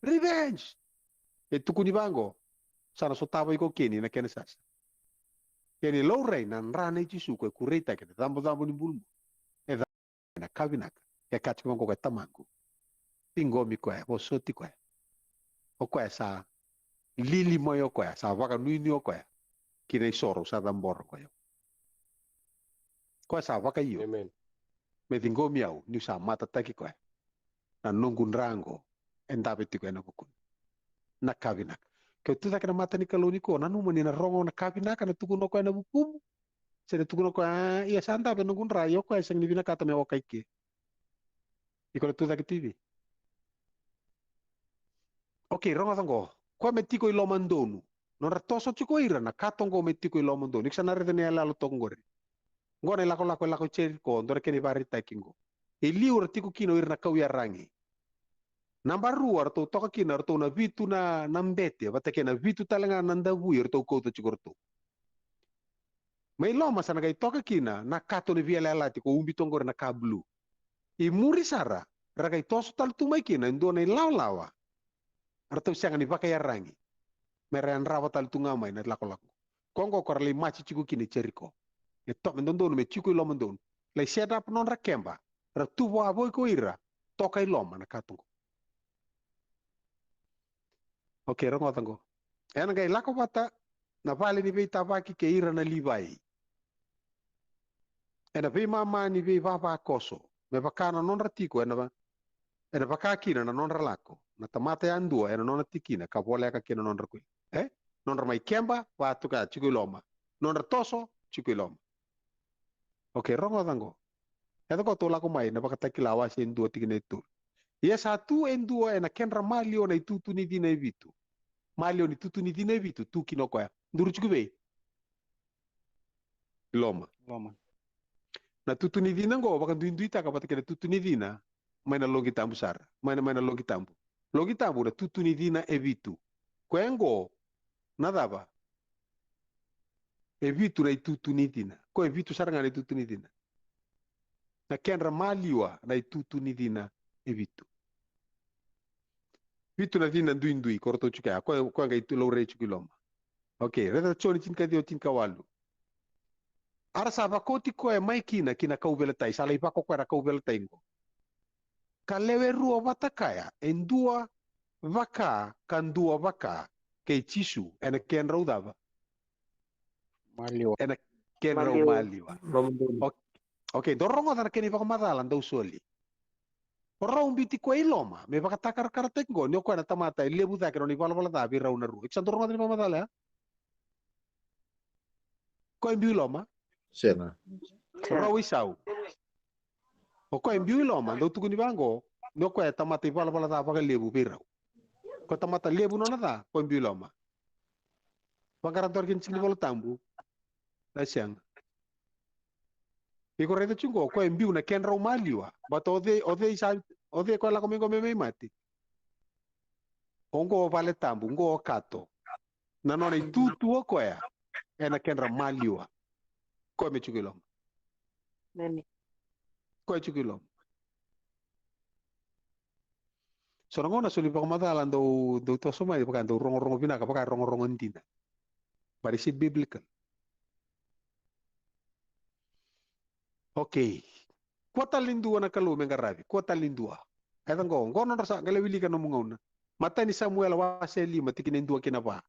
Revenge! E tukuni vaqo. Sa na sotava iko Keni na kena sasa. Keni laurai na dra nei Jisu ko e kureitaki na cabocabo ni bulubulu. E na ka vinaka. E kaya tiko vaqo ko koya, tamaqu. Ciqomi koya, vosoti koya. O koya sa lili mai o koya, sa vakanuinui o koya. Ki na isoro, sa cabora koya. Koya sa vakaio. Amen. Me ciqomi au, niu sa matataki koya. Na noqu dra qo, e dave tiko ena vukuna. Na ka vinaka. Ke o tu cake na mata ni Kalou ni ko, nanuma ni na rogo na ka vinaka, na tukuna o koya na vukumu. Se na tukuna o koya, "A, ia sa dave noqu dra, ia o koya e sega ni vinakata me oka i ke." Iko na tu cake T V. Okei, rogoca qo. Koya me tiko i loma donu. Nodra toso tiko ira na kato qo me tiko i loma donu. Iko sa na raica na iyaloyalo toka qori. Qo na ilakolako e lako i Jeriko, dua na kena ivakaraitaki qo. E liu ra tiko kina o ira na kau iyaragi. Naba rua ratou toka kina, ratou na vitu na, na bete, vata kei na vitu tale ga na davui ratou kauta tiko ratou. Mai loma sa na qai toka kina na kato ni veiyalayalati ko ubi toka qori na ka blue. I muri sara, ra qai toso tale tu mai kina e dua na ilawalawa. Ratou sega ni vakaiyaragi. Me ra yadrava tale tu ga mai na lakolako. Ko qo ko ra lai maji tiko kina i Jeriko. E to, me dodonu me tiko i loma donu. Lai set up nodra keba. Ra tu vua voli ko ira. Toka i loma na kato qo. Okei, rogoca qo. Ena qai lako vata na vale ni veitavaki kei ira na Livai. Ena veimama ni veivavakoso, me vaka na nodra tiko, ena va-, ena vaka kina na nodra lako, na tamata yadua, ena nona tikina, ka voleka kei na nodra kuila. E? Nodra mai keba, vatuka, tiko i loma. Nodra toso, tiko i loma. Okei, rogoca qo. Yaco qo tou lako mai na Vakatakila wase e dua tikina e tolu. Ia sa tu e dua ena kedra maliwa na itutu ni cina e vitu. Maliwa ni tutu ni cina e vitu, tu kina o koya. Duri tiko vei? Loma. Loma. Na tutu ni cina qo, vakaduiduitaka vata kei na tutu ni cina, mai na loqi tabu sara. Mai na, mai na loqi tabu. Loqi tabu na tutu ni cina e vitu. Koya qo, na cava? E vitu na itutu ni cina. Koya e vitu sara ga na itutu ni cina. Na kedra maliwa na itutu ni cina e vitu. Vitu na cina duidui, ko ratou tiko ya. Koya, koya qai tu laurai tiko i loma. Okei, raica Joni tinikaciwa tinikawalu. A ra sa vakoti koya mai kina ki na kauveilatai, sa lai vako koya na kauveilatai qo. Ka lewe rua vata kaya, e dua vaka, ka dua vaka, kei Jisu, ena kedrau cava? Maliwa. Ena kedrau maliwa. Maliwa. Loma donu. Ok-, okei, dou rogoca na kena ivakamacala, dou soli. O rau biuti koya i loma, me vakatakarakarataki qo, ni o koya na tamata e levu cake nona ivalavala ca vei rau na rua. Iko sa dau rogoca na ivakamacala ya? Ko e biu i loma. Sega. Rau i sau. O koya e biu i loma, dau tukuni vaqo, ni o koya e tamata ivalavala ca vakalevu vei rau. Ko e tamata levu nona ca, ko e biu i loma. Vaqara dora kina tiki ni Vola Tabu. Na sega. Iko raica tiko qo, ko e biu na kedrau maliwa. But o cei, o cei sa, o cei koya lako mai qo me mai mate. O qo o Vale Tabu, qo o kato. Na nona itutu o koya ena kedra maliwa. Koya me tiko i loma. Koya tiko i loma. So na gauna so ni vakamacala dau, dau toso mai vaka dau rogorogo vinaka, vaka rogorogo dina. But is it biblical? Okay. Kua tale ni dua na Kalou me qaravi. Kua tale ni dua. E ca qo, qo nodra sa qai lai wilika nomu gauna. Matai ni Samuela wase lima tikina e dua kei na va.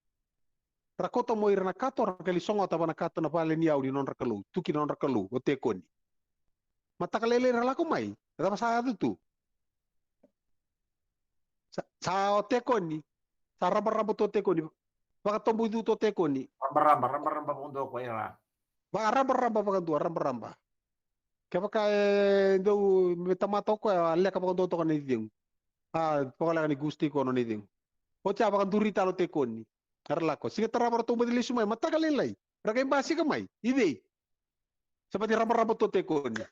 Ra kauta mo ira na kato, ra qai lai sogota va na kato na vale ni yau ni nodra Kalou. Tu kina nodra Kalou o Tekoni. Mataka lailai ra lako mai. E cava sa yaco tu? Sa, sa o Tekoni. Sa rabaraba tu o Tekoni. Vakatoboicu tu o Tekoni. Rabaraba, rabaraba vakadua ko ira. Vakarabaraba vakadua, rabaraba. Kevaka e dau me tamata o koya, a leka vakadua toka na icegu. A, vakaleka ni gusti kono na icegu. Oti a vakaduri tale o Tekoni. Era lako. Siga tarava ratou baci lesu mai, mataka lailai. Ra qai basika mai. I cei? Sa baci rabaraba tu o Tekoni.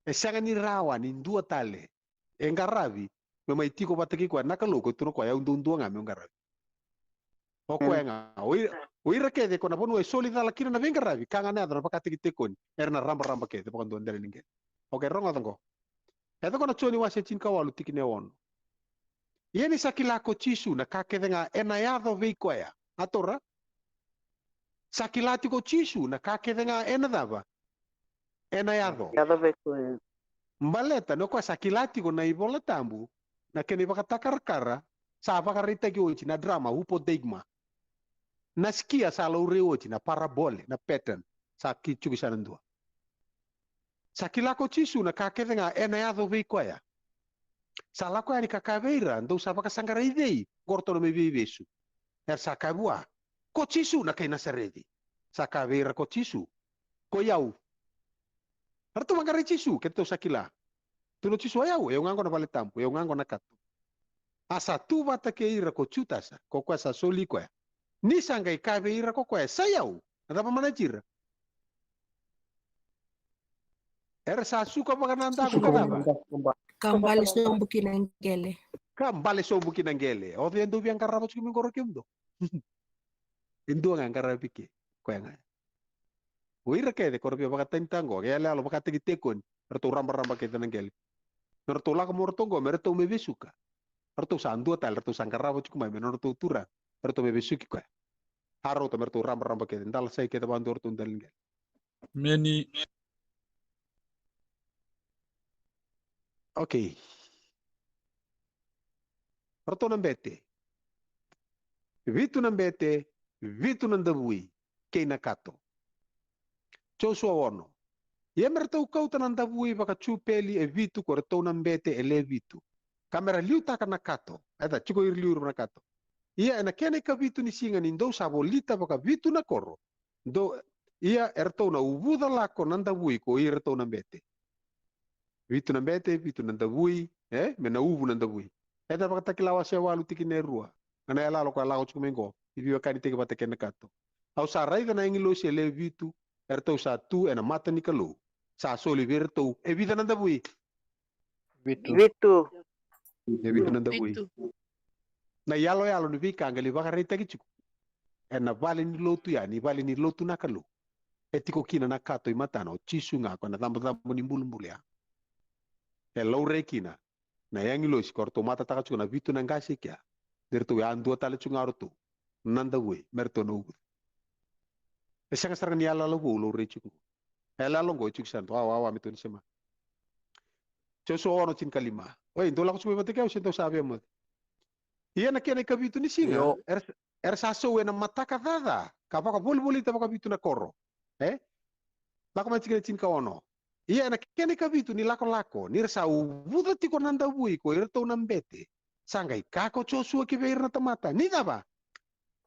E sega ni rawa ni dua tale e qaravi me mai tiko vata kei koya na Kalou, ko tukuna o koya, au duadua ga meu qaravi. O koya ga, o ira, o ira kece ko na vanua e soli cala kina na veiqaravi, ka ga na yaco na vakataki Tekoni, era na rabaraba kece vakadua dela ni qele. Okay, rogoca qo. E ca qo na Joni wase tinikawalu tikina e ono. Ia ni sa kila ko Jisu na ka kece ga ena yaco vei koya. A taura? Sa kila tiko o Jisu na ka kece ga ena cava? Ena yaco. Yaco vei koya. Baleta ni o koya sa kila tiko na iVola Tabu, na kena ivakatakarakara, sa vakaraitaki oti na drama, hupodeigma. Na sikia sa laurai oti na parabole, na pattern, sa ki tiko i sa na dua. Sa kila ko Jisu na ka kece ga ena yaco vei koya. Sa lako yani ka kaya vei ira, dou sa vakasaqarai cei qo ratou na mai veivesu? Era sa kaya vua, ko Jisu na kai Nasareci. Sa kaya vei ira ko Jisu, ko i au. Eratou vaqarai Jisu, keitou sa kila. Tukuna o Jisu, o i au, o i au ga qo na vale tabu, o i au ga qo na kato. A sa tu vata kei ira ko Jutasa, ko koya sa soli koya. Ni sa qai kaya vei ira ko koya, sa i au, na cava manati ira? Era sa suka vakanadaku ka cava? Ka bale sobu ki na qele. Ka bale sobu ki na qele. O cei e dau via qarava tiko mai qo ra kemudou? E dua ga e qaravi ke, koya ga. O ira kece ko ra via vakatanitaka qo, e yaloyalo vakataki Tekoni, eratou rabaraba kece na qele. Me ratou lako mo ratou qo, me ratou mai vesuka. Ratou sa dua tale, ratou sa qarava tiko mai me nodratou turaga, me ratou mai vesuki koya. A rauta me ratou rabaraba kece, dalasai kece vakadua ratou dela ni qele. Meni. Okay. Ratou na bete. Vitu na bete, vitu na davui, kei na kato. Josua ono. Ia me ratou kauta na davui vakajupeli e vitu ko iratou na bete e le vitu. Ka me ra liutaka na kato. E ca, tiko ira liu ira na kato. Ia ena kena ikavitu ni siga ni dou sa volita vakavitu na koro. Dou, ia eratou na uvuca lako na davui ko iratou na bete. Vitu na bete, vitu na davui, e? Me na uvu na davui. E ca Vakatakila wase walu tikina e rua. Ga na yaloyalo koya lako tiko mai qo. I veiwekani teki vata kei na kato. Au sa raica na agilosi e le vitu, eratou sa tu ena mata ni Kalou. Sa soli vei iratou e vica na davui? Vitu. Vitu. E vitu na davui. Vitu. Na iyaloyalo ni veika qai lai vakaraitaki tiko ena vale ni lotu ya, ni vale ni lotu na Kalou. E tiko kina na kato i matana, o Jisu ga ko na cabocabo ni bulubulu ya. E laurai kina na agilosi ko ratou matataka tiko na vitu na qase kea. Ni ratou yadua tale tiko ga o ratou na davui me ratou na uvuca. E sega sara ga ni iyaloyalo vou laurai tiko. E iyaloyalo oqo e tiko sa dua, wawa me tou ni sema. Josua ono tinikalima. Oi, dou lako tiko mai vata kei au se dou sa via moce. Ia na kena ikavitu ni siga, era, era sa sou ena mataka caca ka vakavolivolita vakavitu na koro. E? Lako mai tikina tinikaono. Ia ena kena ikavitu ni lakolako, ni ra sa uvuca tiko na davui ko iratou na bete, sa qai kaya ko Josua ki vei ira na tamata, ni cava?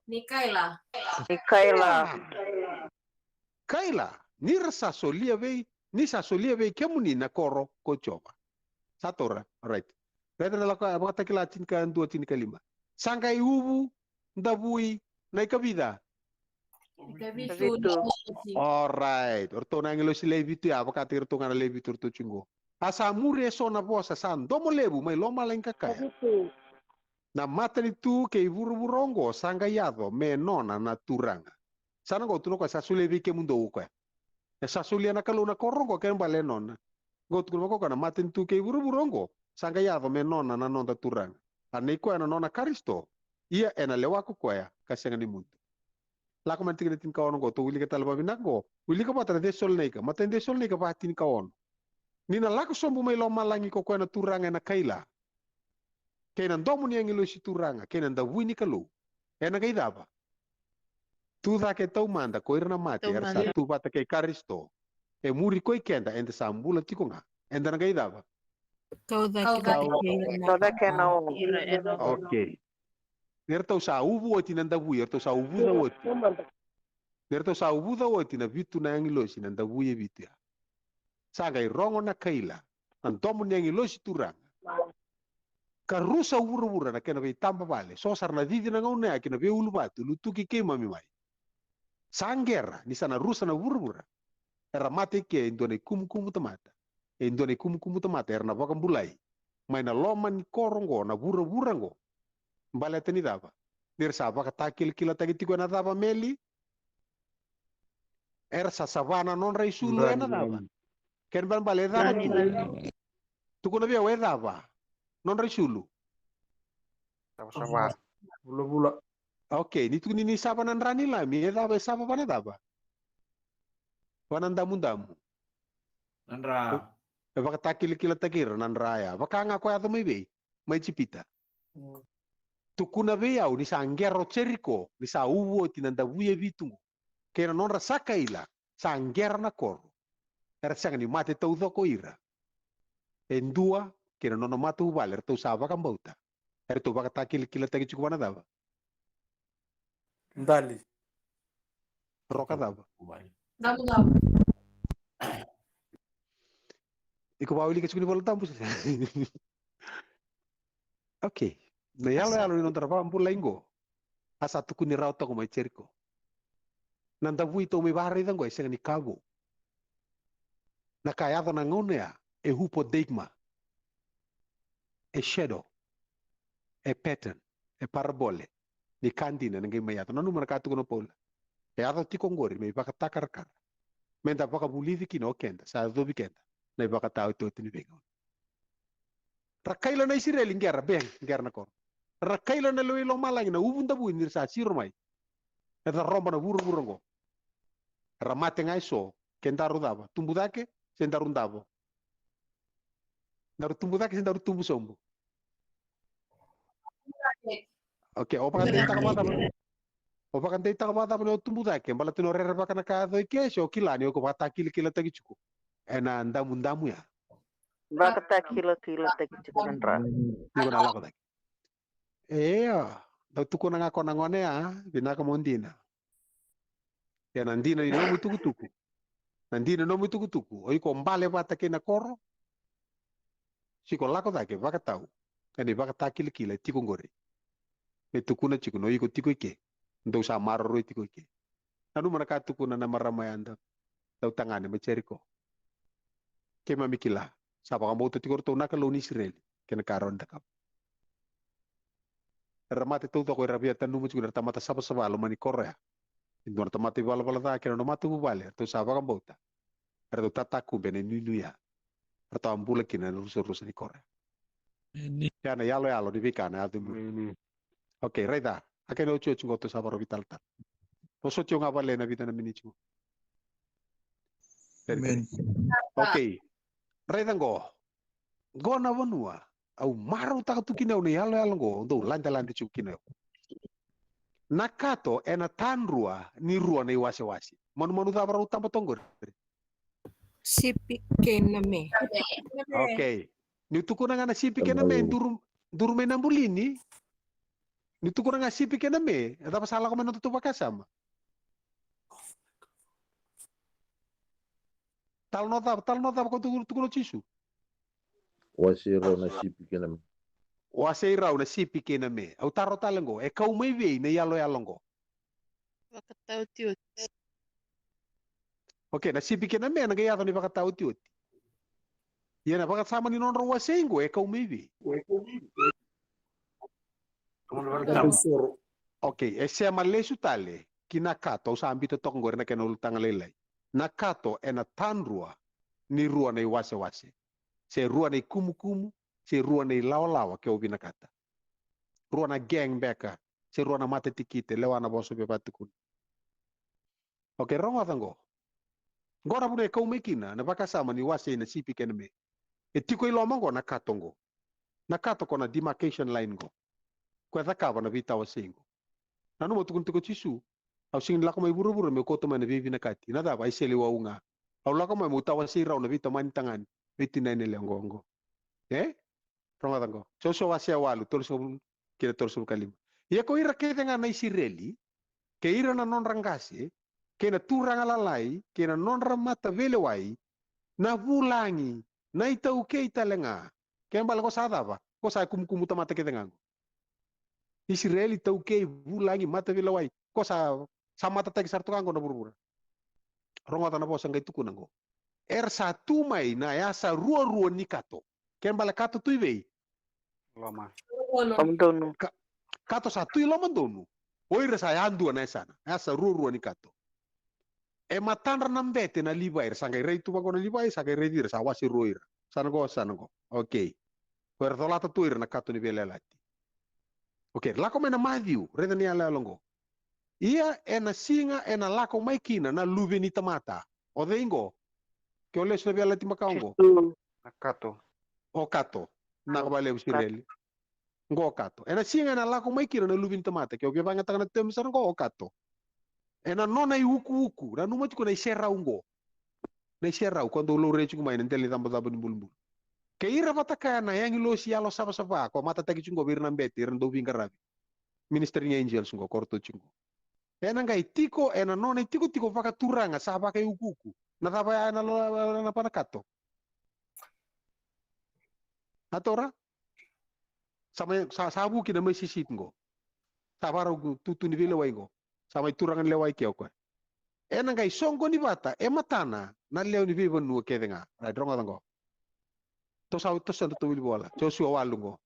Ni kaila. Ni kaila. Kaila, ni ra sa solia vei, ni sa solia vei kemuni na koro ko Jiova. Sa taura, alright. Raica na Lako Ya, Vakatakila tinikadua tinikalima. Sa qai uvu davui na ikavica? Ikavitu. Ikavitu. Alright. O ratou na agilosi lewe vitu ya, vakataki ratou ga na lewe vitu ratou tiko qo. A sa muri eso na vosa sa domo levu mai lomalagi ka kaya, ikavitu. Na matanitu kei vuravura oqo sa qai yaco me nona na Turaga. Sa na qo tukuna o koya sa solia vei kemudou o koya. E sa solia na Kalou na koro oqo kena bale e nona. Qo tukuna vaka o koya na matanitu kei vuravura oqo sa qai yaco me nona na noda Turaga. A nei koya na nona Karisito, ia ena lewa ko koya ka sega ni mudu. Lako mai na tikina tinikaono qo, tou wilika tale vakavinaka qo. Wilika vata na Cesalonaika, matai ni Cesalonaika va tinikaono. Ni na lako sobu mai lomalagi ko koya na Turaga ena kaila, kei na domo ni agilosi turaga, kei na davui ni Kalou, ena qai cava? Tu cake taumada ko ira na mate, era sa tu vata kei Karisito. E muri ko i keda, eda sa bula tiko ga, eda na qai cava? Kau cake. Kau cake. Kau cake na o. Ira ena o. Okay. Ni ratou sa uvu oti na davui, eratou sa uvuca oti. Ni ratou sa uvuca oti na vitu na agilosi na davui e vitu ya. Sa qai rogo na kaila, na domo ni agilosi turaga. Ka rusa vuravura na kena veitaba vale, so sara na cici na gauna ya ki na veiuluvatu, lutuki keimami mai. Sa qera, ni sa na rusa na vuravura. Era mate i ke e dua na ikumukumu tamata. E dua na ikumukumu tamata, era na vakabulai. Mai na loma ni koro qo, na vuravura qo. Baleta ni cava? Ni ra sa vakatakilakilataki tiko ena cava, Meli? Era sa sava na nodra isulu ena cava? Kena balebale e cava tu? Tukuna vei au e cava? Nodra isulu. Savasava. Vulavula. Okay, ni tukuni ni sava na dra ni Lami, e cava, e sava vana cava? Vana damudamu. Na dra. E vakatakilakilataki ira na dra ya. Vaka ga ko yaco mai vei? Mai Ijipita. Mm. Tukuna vei au ni sa qera o Jeriko, ni sa uvu oti na davui e vitu qo. Kei na nodra sa kaila, sa qera na koro. Era sega ni mate taucoko ira. E dua, kei na nona matavuvale, eratou sa vakabauta. Eratou vakatakilakilataki tiko vana cava? Dali. Roka cava? Damudamu. Iko vawilika tiko ni Vola Tabu. Okay. Na yaloyalo ni nodra vakabulai qo. A sa tukuni rawa toka mai Jeriko. Na davui tou mai vakaraica qo e sega ni ka vou. Na ka yaco na gauna ya e hupodeigma. E shadow. E pattern. E parabole. Ni ka dina ena qai mai yaco. Nanuma na ka tukuna o Paula. E yaco tiko qori me ivakatakarakara. Meda vakavulici kina o keda, sa yacovi keda na ivakataotioti ni veigauna. Ra kaila na Isireli, qera, bang, qera na koro. Ra kaila na lewe i lomalagi, na uvu davui ni ra sa siro mai. E caroba na vuravura oqo. Ra mate ga eso, ke daru cava, tubu cake, se daru davo? Daru tubu cake se daru tubu sobu? Okay, o vakadeitaka vakacava? O vakadeitaka vakacava ni o tubu cake? Baleta ni o rerevaka na ka yaco i ke, se o kila ni o iko vakatakilakilataki tiko ena damudamu ya? Vakatakilakilataki tiko na dra. Ni ko na lako cake. Ia, dau tukuna ga ko na gone ya, vinaka mo dina. Ia na dina ni nomu itukutuku. Na dina ni nomu itukutuku. O iko bale vata kei na koro. Se iko lako cake, vakatau. Ena ivakatakilakila e tiko qori. Me tukuna tiko, o iko tiko i ke. Dou sa maroroi tiko i ke. Nanuma na ka tukuna na marama ya, dau tagane mai Jeriko. Keimami kila. Sa vakabauta tiko ratou na Kalou ni Isireli. Kei na ka rawa ni cakava. Era mate taucoko era via tanuma tiko ni ra tamata savasava loma ni koro ya. E dua na tamata ivalavala ca kei na nona matavuvale, eratou sa vakabauta. Eratou tatakube ena inuinui ya. Eratou a bula kina ena rusarusa ni koro ya. Emeni. Ya na yaloyalo ni veika na yaco i muri. Emeni. Okay, raica. A kena otioti qo tou sa vakarau veitalatala. Tou sa oti ga vale na vica na miniti qo. Very good. Emeni. Okay. Raica qo. Qo na vanua au marautaka tu kina au na iyaloyalo qo, au dau ladelade tiko kina au. Na kato ena tadrua ni rua na iwasewase. Manumanu cava rau taba toka qori? Sipi kei na me. Okay. Niu tukuna ga na sipi kei na me, duru, duru mai na bulini. Niu tukuna ga sipi kei na me, e cava sa lako mai na nodatou vakasama? Talanoa cava, talanoa cava ko tukuna, tukuna o Jisu? Wasei rau na sipi kei na me. Wasei rau na sipi kei na me. Au taro tale qo, e kau mai vei na iyaloyalo qo? Vakataotioti. Okay, na sipi kei na me na qai yaco ni vakataotioti. Ia na vakasama ni nodrau wasei qo e kau mai vei? Okay, e sema lesu tale ki na kato, au sa biuta toka qori na kena ulutaga lailai. Na kato ena tadrua ni rua na iwasewase, se rua na ikumukumu, se rua na ilawalawa, ke o vinakata. Rua na gang beka, se rua na matatikite, lewa na vosa vei vatukuna. Okay, rogoca qo. Qo na vuna e kau mai kina na vakasama ni wasei na sipi kei na me. E tiko i loma qo na kato qo. Na kato ko na demarcation line qo. Ko e cakava na veitawasei qo. Nanuma tukuna tiko o Jisu, au sega ni lako mai vuravura meu kauta mai na veivinakati. Na cava, ai seleiwau ga. Au lako mai meu tawasei rau na veitamani tagane, veitinani yalewa qo, qo. E? Rogoca qo. Josua wase walu, tolusagavulu kei na tolusagavulu ka lima. Ia ko ira kece ga na Isireli, kei ira na nodra qase, kei na turaga lalai, kei na nodra mataveilewai, na vulagi, na itaukei tale ga. Kena bale ko sa cava? Ko sa kumukumu tamata kece ga qo. Isireli, taukei, vulagi, mataveilewai. Ko sa, sa matataki sara toka qo na vuravura. Rogoca na vosa qai tukuna qo. Era sa tu mai na yasa ruarua ni kato. Kena bale kato tu i vei? Loma. Lomadonu. Kato sa tu i lomadonu. O ira sa yadua na yasana. Yasa ruarua ni kato. E matadra na bete na Livai, era sa qai rai tu vaqo na Livai, sa qai raici ira, sa wase rua ira. Sa na qo, sa na qo. Okay. Ko era colata tu ira na kato ni veiyalayalati. Okay, lako mai na Maciu, raica na iyaloyalo qo. Ia ena siga ena lako mai kina na Luve ni tamata. O cei qo? Ke o lesu na Veiyalayalati Makawa qo. Na kato. O kato. Na ka vakalevu Isireli. Qo o kato. Ena siga ena lako mai kina na Luve ni tamata. Ke o via vakayagataka na temi sara qo o kato. Ena nona iukuuku. Nanuma tiko na iserau qo. Na iserau ko dau laurai tiko mai na dela ni cabocabo ni bulubulu. Kei ira vata kaya na agilosi yalosavasava ko matataki tiko qo vei ira na bete, ira na dauveiqaravi. Ministering angels qo, ko ratou tiko qo. Ena qai tiko ena nona itikotiko vakaturaga sa vakaiukuuku. Na cava ya ena lo, na pana kato? A taura? Sa mai, sa, sa vuki na mai sisit qo. Sa varau tutu ni veilewai qo. Sa mai turaga ni lewai ke o koya. Ena qai soqoni vata e matana na lewe ni veivanua kece ga. Right, rogoca qo. Tosa, tosa da tawili vola. Josua walu qo.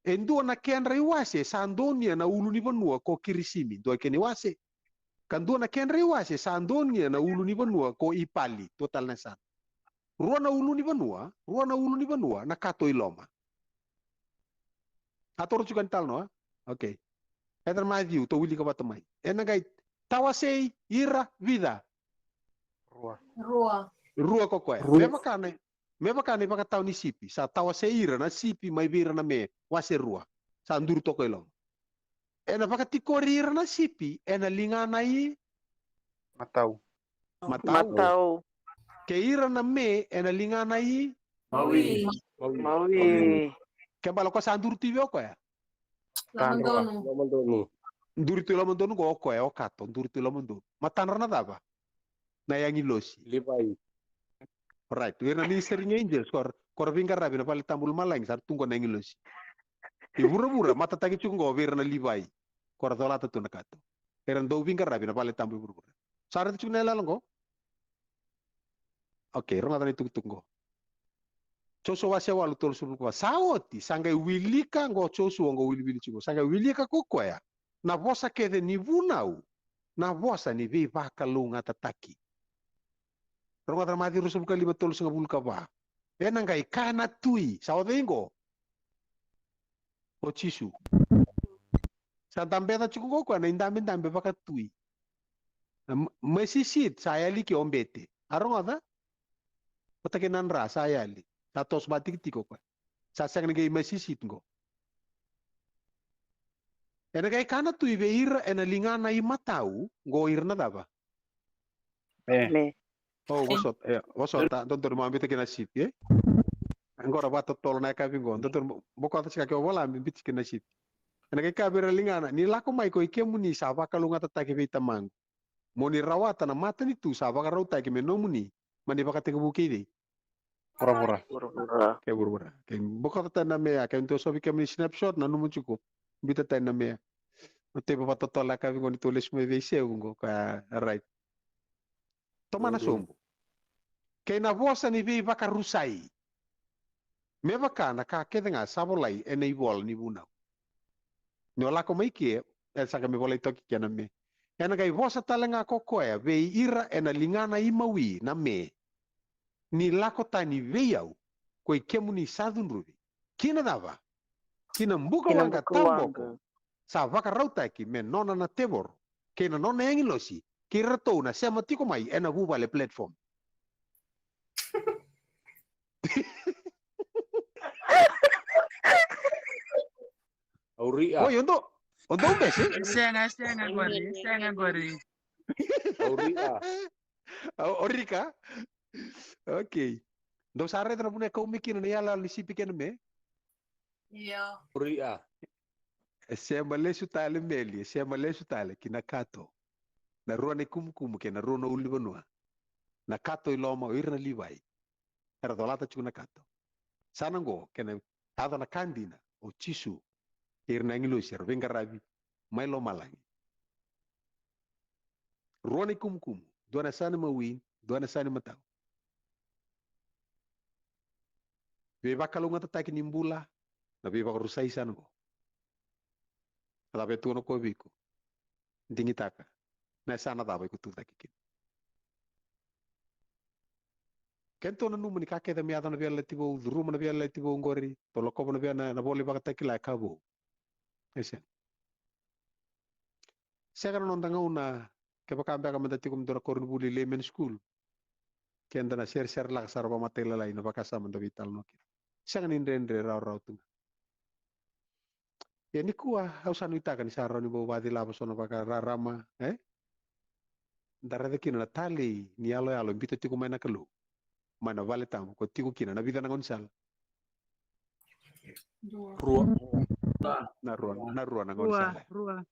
E dua na kedra iwase sa donuya na ulu ni vanua ko Kirisimi, dua kena iwase. Ka dua na kedra iwase sa donuya na ulu ni vanua ko Ipali, dua tale na yasana. Rua na ulu ni vanua, rua na ulu ni vanua na kato i loma. A toro tiko ni talanoa? Okay. Eda na Maciu, tou wilika vata mai. Ena qai tawasei ira vica? Rua. Rua. Rua ko koya. Me vaka na, me vaka na ivakatawa ni sipi. Sa tawasei ira na sipi mai vei ira na me, wase rua. Sa duri toka i loma. Ena vakatikori ira na sipi ena ligana i Matau. Matau. Matau. Kei ira na me ena ligana i Mawi. Mawi. Ke bala ko sa duri tu i vei o koya? Lomadonu. Lomadonu. Duri tu i lomadonu ko o koya, o kato, duri tu i lomadonu. Matadra na cava? Na agilosi. Livai. Right. Vei ira na ministering angels, ko ra, ko ra veiqaravi na vale tabu lomalagi, sa ra tu qo na agilosi. I vuravura, matataki tiko qo vei ira na Livai. Ko ra colata tu na kato. Era dau veiqaravi na vale tabu i vuravura. Sa raica tiko na iyaloyalo qo? Okay, rogoca na itukutuku qo. Josua wase walu, tolusagavulu ka va. Sa oti, sa qai wilika qo Josua qo, wiliwili tiko. Sa qai wilika ko koya na vosa kece ni vunau, na vosa ni veivakalougatataki. Rogoca na Maciu ruasagavulu ka lima, tolusagavulu ka va. Ena qai kaya na tui, sa o cei qo? O Jisu. Sa dabeca tiko qo koya na idabedabe vakatui. Na ma-, masisit sa yali ke o bete. A rogoca? Vata kei na dra sa yali. Sa toso vakatikitiki o koya. Sa sega ni qai masisit qo. Ena qai kaya na tui vei ira ena ligana i matau, qo ira na cava? Me. Me. O, vosota, e, vosota, dodonu mo biuta kina na sipi, e? Qo ra vakatotolo na yakavi qo, dodonu mo, bokoca saka ke o vola me biuta kina na sipi. Ena qai kaya vei ira na ligana, ni lako mai ko i kemuni sa vakalougatataki vei Tamaqu. Mo ni rawata na matanitu sa vakarautaki me nomuni, Mani vakatekivu kei cei? Vuravura. Vuravura. Ke vuravura. Ke bukata tani na me ya, ke dua sovi kemuni snapshot, nanuma tiko. Bita tani na me ya. Na teiva vatotolo a kavi qo ni tou lesu mai vei Sevu qo, ka, right. Tomana sobu. Kei na vosa ni veivakarusai. Me vaka na ka kece ga sa volai ena ivola ni vunau. Ni o lako mai ke, e sa qai me volai toki kina me. Ena qai vosa tale ga ko koya vei ira ena ligana imawi na me. Ni lako tani vei au, ko i kemuni sa cudruvi. Kina cava? Kina buka waqa tauboko. Sa vakarautaki me nona na tevoro kei na nona agilosi, kei ratou na sema tiko mai ena vuvale platform. Auria. Oi, odo, odo bese. Sega, sega qori, sega qori. Auria. Au, o Rika. Okay. Dou sa raica na vuna e kau mai kina na iyaloyalo ni sipi kei na me? Io. Auria. E sema lesu tale Meli, e sema lesu tale ki na kato. Na rua na ikumukumu kei na rua na ulunivanua. Na kato i loma o ira na Livai. Era colata tiko na kato. Sa na qo, kena yaco na ka dina, o Jisu, kei ira na agilosi, era veiqaravi mai lomalagi. Rua na ikumukumu, dua na yasana mawi, dua na yasana matau. Veivakalougatataki ni bula, na veivakarusai sa na qo. A cava e tukuna ko vei iko? Digitaka. Na yasana cava iko tu cake kina? Kedatou nanuma ni ka kece me yaco na veiyalayalati vou, curuma na veiyalayalati vou qori, tou lakova na veiya na, na vola ni Vakatakila e ka vou. E sega. Sega na noda gauna, kevaka beka meda tiko me dua na koronivuli layman school. Keda na seresere laka sara vakamatailalai na vakasama da veitalanoa kina. Sega ni dredre rawarawa tu ga. Ia nikua, au sa nuitaka ni sa rawa ni bau vakacilava so na vakararama, e? Da raica kina na talei ni yaloyalo e bita tiko mai na Kalou. Mai na vale tabu, ko tiko kina na vica na gaunisala? Rua. Na rua, na rua na gaunisala. Rua, rua.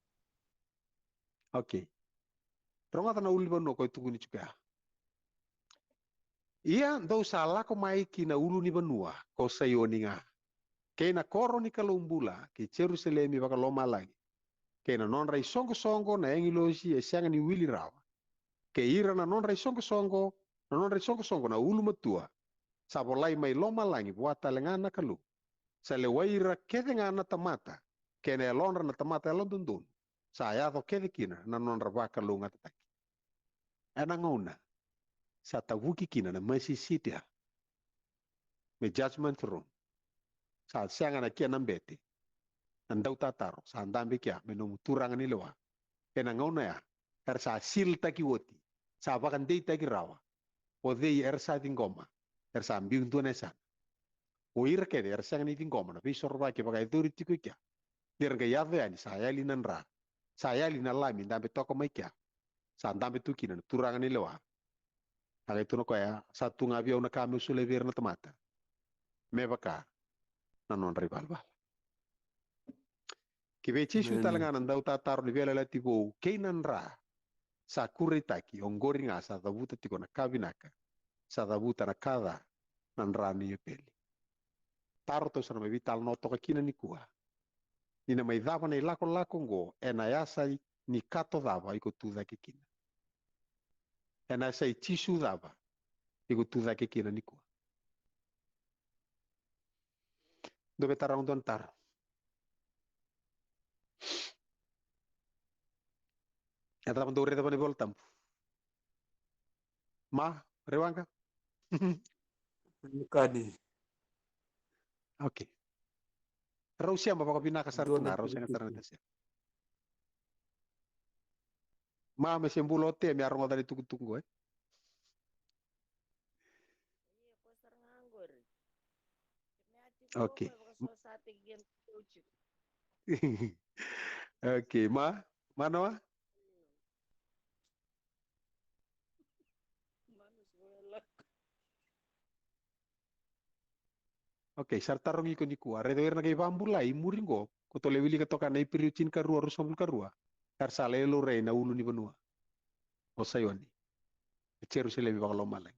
Okay. Rogoca na ulunivanua ko e tukuni tiko ya. Ia dou sa lako mai ki na ulunivanua ko Saioni ga, kei na koro ni Kalou bula, kei Jerusalemi vakalomalagi, kei na nodra isoqosoqo na agilosi e sega ni wili rawa, kei ira na nodra isoqosoqo, na nodra isoqosoqo na ulumatua, sa volai mai lomalagi vua tale ga na Kalou. Sa lewai ira kece ga na tamata, kei na yalodra na tamata yalododonu, sa yaco kece kina na nodra vakalougatataki. Ena gauna sa tavuki kina na mercy seat ya me judgment throne. Sa sega na kena bete na dautataro, sa dabe kea me nomu turaga ni lewa. Ena gauna ya era sa siltaki oti, sa vakadeitaki rawa. O cei era sa ciqoma? Era sa biu dua na yasana. O ira kece era sega ni ciqoma na veisorovaki e vakayacori tiko i kea. Ni ra qai yaco yani sa yali na dra, sa yali na lami dabe toka mai kea. Sa dabe tu kina na turaga ni lewa. A qai tukuna koya, sa tu ga vei au na ka meu solia vei ira na tamata me vaka na nodra ivalavala. Ki vei Jisu tale ga na dautataro ni veiyalayalati vou kei na dra sa kureitaki, oqori ga sa cavuta tiko na ka vinaka, sa cavuta na ka ca na dra ni Epeli. Taro tou sa na mai veitalanoa toka kina nikua. Ni na mai cava na ilakolako oqo ena yasa ni kato cava iko tu cake kina? Ena yasa i Jisu cava iko tu cake kina nikua? Dou via taroga dua na taro. E cava dou raica vana iVola Tabu? Ma, Rewaqa? Kani. Okay. Rau sema vakavinaka sara tu ga, rau sega sara na sema. Ma me se bula o Te me a rogoca na itukutuku qo, e? Okay. Okay, ma, ma Noa? Okay, sa ra tarogi iko nikua. Raica o ira na qai vakabulai i muri qo, ko tou lai wilika toka na Iperiu tinikarua, ruasagavulu ka rua. Era sa lai laurai na ulunivanua o Saioni, e Jerusalemi vakalomalagi.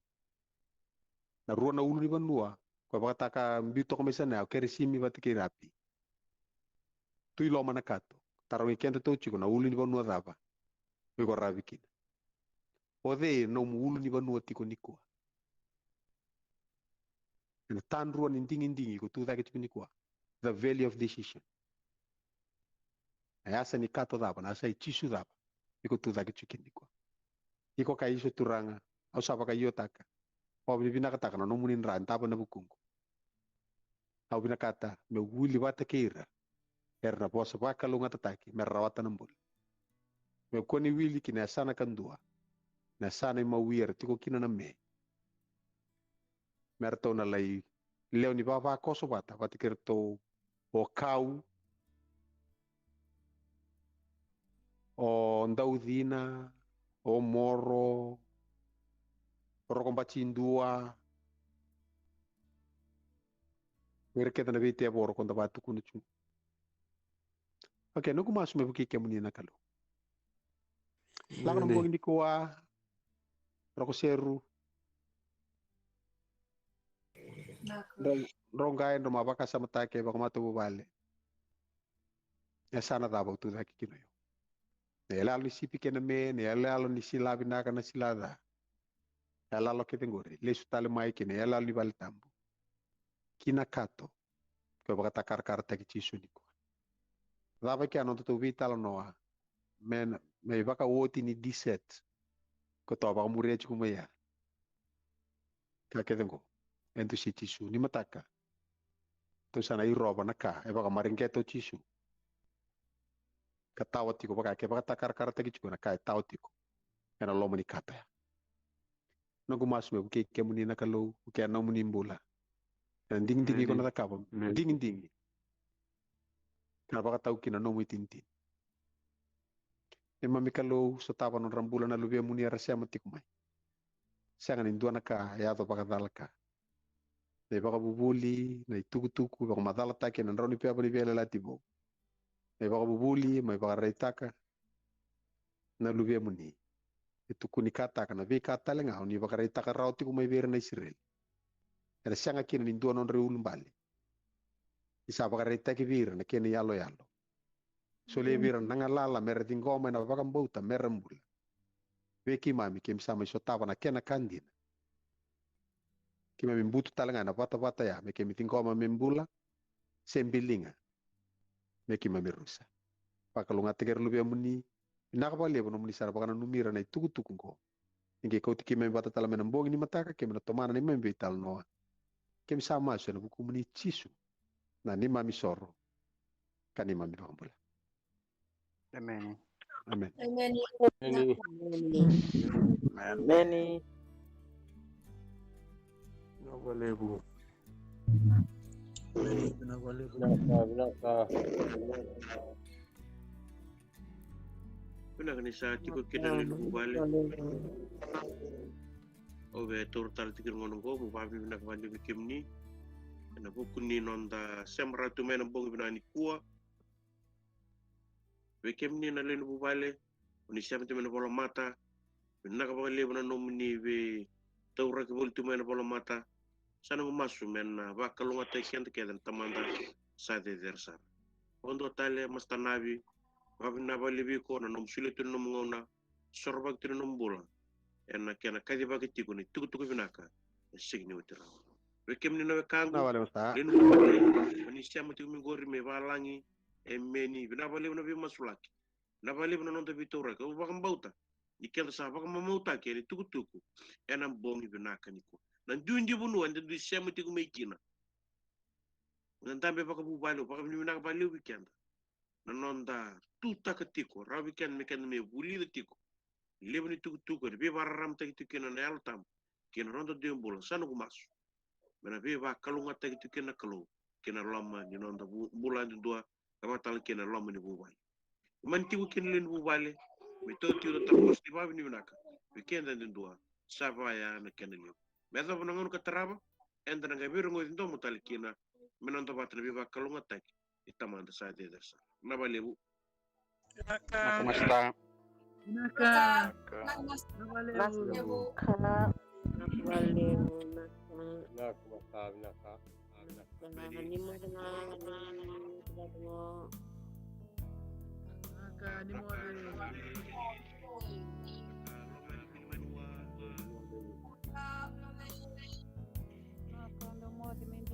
Na rua na ulunivanua ko vakataka biu toka mai Sanae, o Kerisimi vata kei Rapi. Tu i loma na kato, tarogi keda tou tiko na ulunivanua cava o iko ravi kina. O cei nomu ulunivanua tiko nikua? Ena tadrua ni digidigi ko tu cake tiko nikua. The valley of decision. Na yasa ni kato cava, na yasa i Jisu cava iko tu cake tiko kina nikua? Iko ka iso Turaga, au sa vakaiotaka, au vinavinakataka na nomuni dra dava na vukuqu. Au vinakata meu wili vata kei ira era na vosa vakalougatataki me ra rawata na bula. Meu kua ni wili ki na yasana kadua, na yasana i mawi era tiko kina na me, me ratou na lai lewe ni vavakoso vata vata kei ratou o Kau, o Daucina, o Moro, o Rokobatidua, o ira kece na veitevoro ko da vatukuna tu. Okay, noqu masu me vukei kemuni na Kalou. Lako na bogi nikua, Rokoseru, drau qai drau ma vakasamataki vakamatavuvale. E sa na cava au tu cake kina o yau? Na iyaloyalo ni sipi kei na me, na iyaloyalo ni sila vinaka, na sila ca. Iyaloyalo kece qori lesu tale mai kina iyaloyalo ni vale tabu, ki na kato. Ko vakatakarakarataki Jisu nikua. Cava kea na nodatou veitalanoa me, me vakaoti ni dessert ko tou vakamuria tiko mai ya? Ka kece qo e dusi Jisu ni mataka. Tou sa na irova na ka e vakamareqeta o Jisu, ka tawa tiko vaka ke vakatakarakarataki tiko na ka e tawa tiko ena loma ni kato ya. Noqu masu me vukei kemuni na Kalou, vukei na nomuni bula. Ena digidigi iko na cakava, digidigi ka na vakatau kina na nomu itinitini. Neimami Kalou, sotava nodra bula na luvemuni era sema tiko mai. Sega ni dua na ka e yaco vakacala ka. Na ivakavuvuli, na itukutuku vakamacalataki ena drau ni peva ni Veiyalayalati Vou. Na ivakavuvuli mai vakaraitaka na luvemuni. E tukuni kataka na veika tale ga o ni vakaraitaka rawa tiko mai vei ira na Isireli. Era sega kina ni dua nodra iulubale. Ni sa vakaraitaki vei ira na kena iyaloyalo. Solia vei ira na galala me ra ciqoma ena vakabauta me ra bula. Vei keimami, keimami sa mai sotava na kena ka dina. Keimami butu tale ga ena vatavata ya me keimami ciqoma me bula se biliga, me keimami rusa. Vakalougatataki ira luvemuni. Vinaka vakalevu nomuni sa na vakananumi ira na itukutuku qo. Ni qai kauti keimami vata tale mai na bogi ni mataka, keimami na tomana neimami veitalanoa. Keimami sa masu ena vukumuni Jisu, na neimami soro ka neimami vakabula. Emeni. Emeni. Emeni. Emeni. Emeni. Vinaka vakalevu. Vinaka vakalevu. Vinaka, vinaka. Vinaka ni sa tiko kina na lewe ni vuvale. Au via taura tale tiko na gauna oqo meu vakavinavinaka vakalevu vei kemuni ena vuku ni noda sema rawa tu mai ena bogi vinaka nikua. Vei kemuni na lewe ni vuvale, o ni sema tu mai na volamata, vinaka vakalevu na nomuni veitauraki voli tu mai na volamata. Sa noqu masu me na vakalougatataki keda kece na Tamada sa cecere sara. Vakadua tale Masta Navi, vakavinavinaka vakalevu vei iko na nomu solia tu na nomu gauna, sorovaki tu na nomu bula ena kena kacivaki tiko na itukutuku vinaka e sega ni oti rawa. Vei kemuni na wekaqu, lewe ni vuvale, o ni sema tiko mai qori mai valagi, emeni. Vinaka vakalevu na veimasulaki. Vinaka vakalevu na noda veitauraki. Au vakabauta ni keda sa vakamamautaki ena itukutuku ena bogi vinaka nikua. Na duidui vanua eda dui sema tiko mai kina, na dabe vakavuvale, au vakavinavinaka vakalevu vei keda na noda tutaka tiko, rawa vei keda me keda me vulica tiko levu ni tukutuku ena veivakararamataki tiko kina na Yalo Tabu kei na noda dui bula. Sa noqu masu me na veivakalougatataki tiko kina na Kalou kei na loma ni noda vu-, bula yadudua, ka vaka tale kei na loma ni vuvale. Mani tiko kina lewe ni vuvale, me tau tiko na tarakoso ni vakavinavinaka vei keda yadudua. Sa vaya na kena levu. Me yacova na gauna ka tarava, eda na qai veirogoci domo tale kina me noda vata na veivakalougatataki ni Tamada sa cecere sara. Vinaka vakalevu. Vinaka. Vinaka. Vinaka. Vinaka vakalevu. Vinaka. Vinaka vakalevu. Vinaka. Vinaka, vinaka, vinaka. Ni moce ga, ni moce ga. Vinaka, ni moce. Vinaka, ni moce mai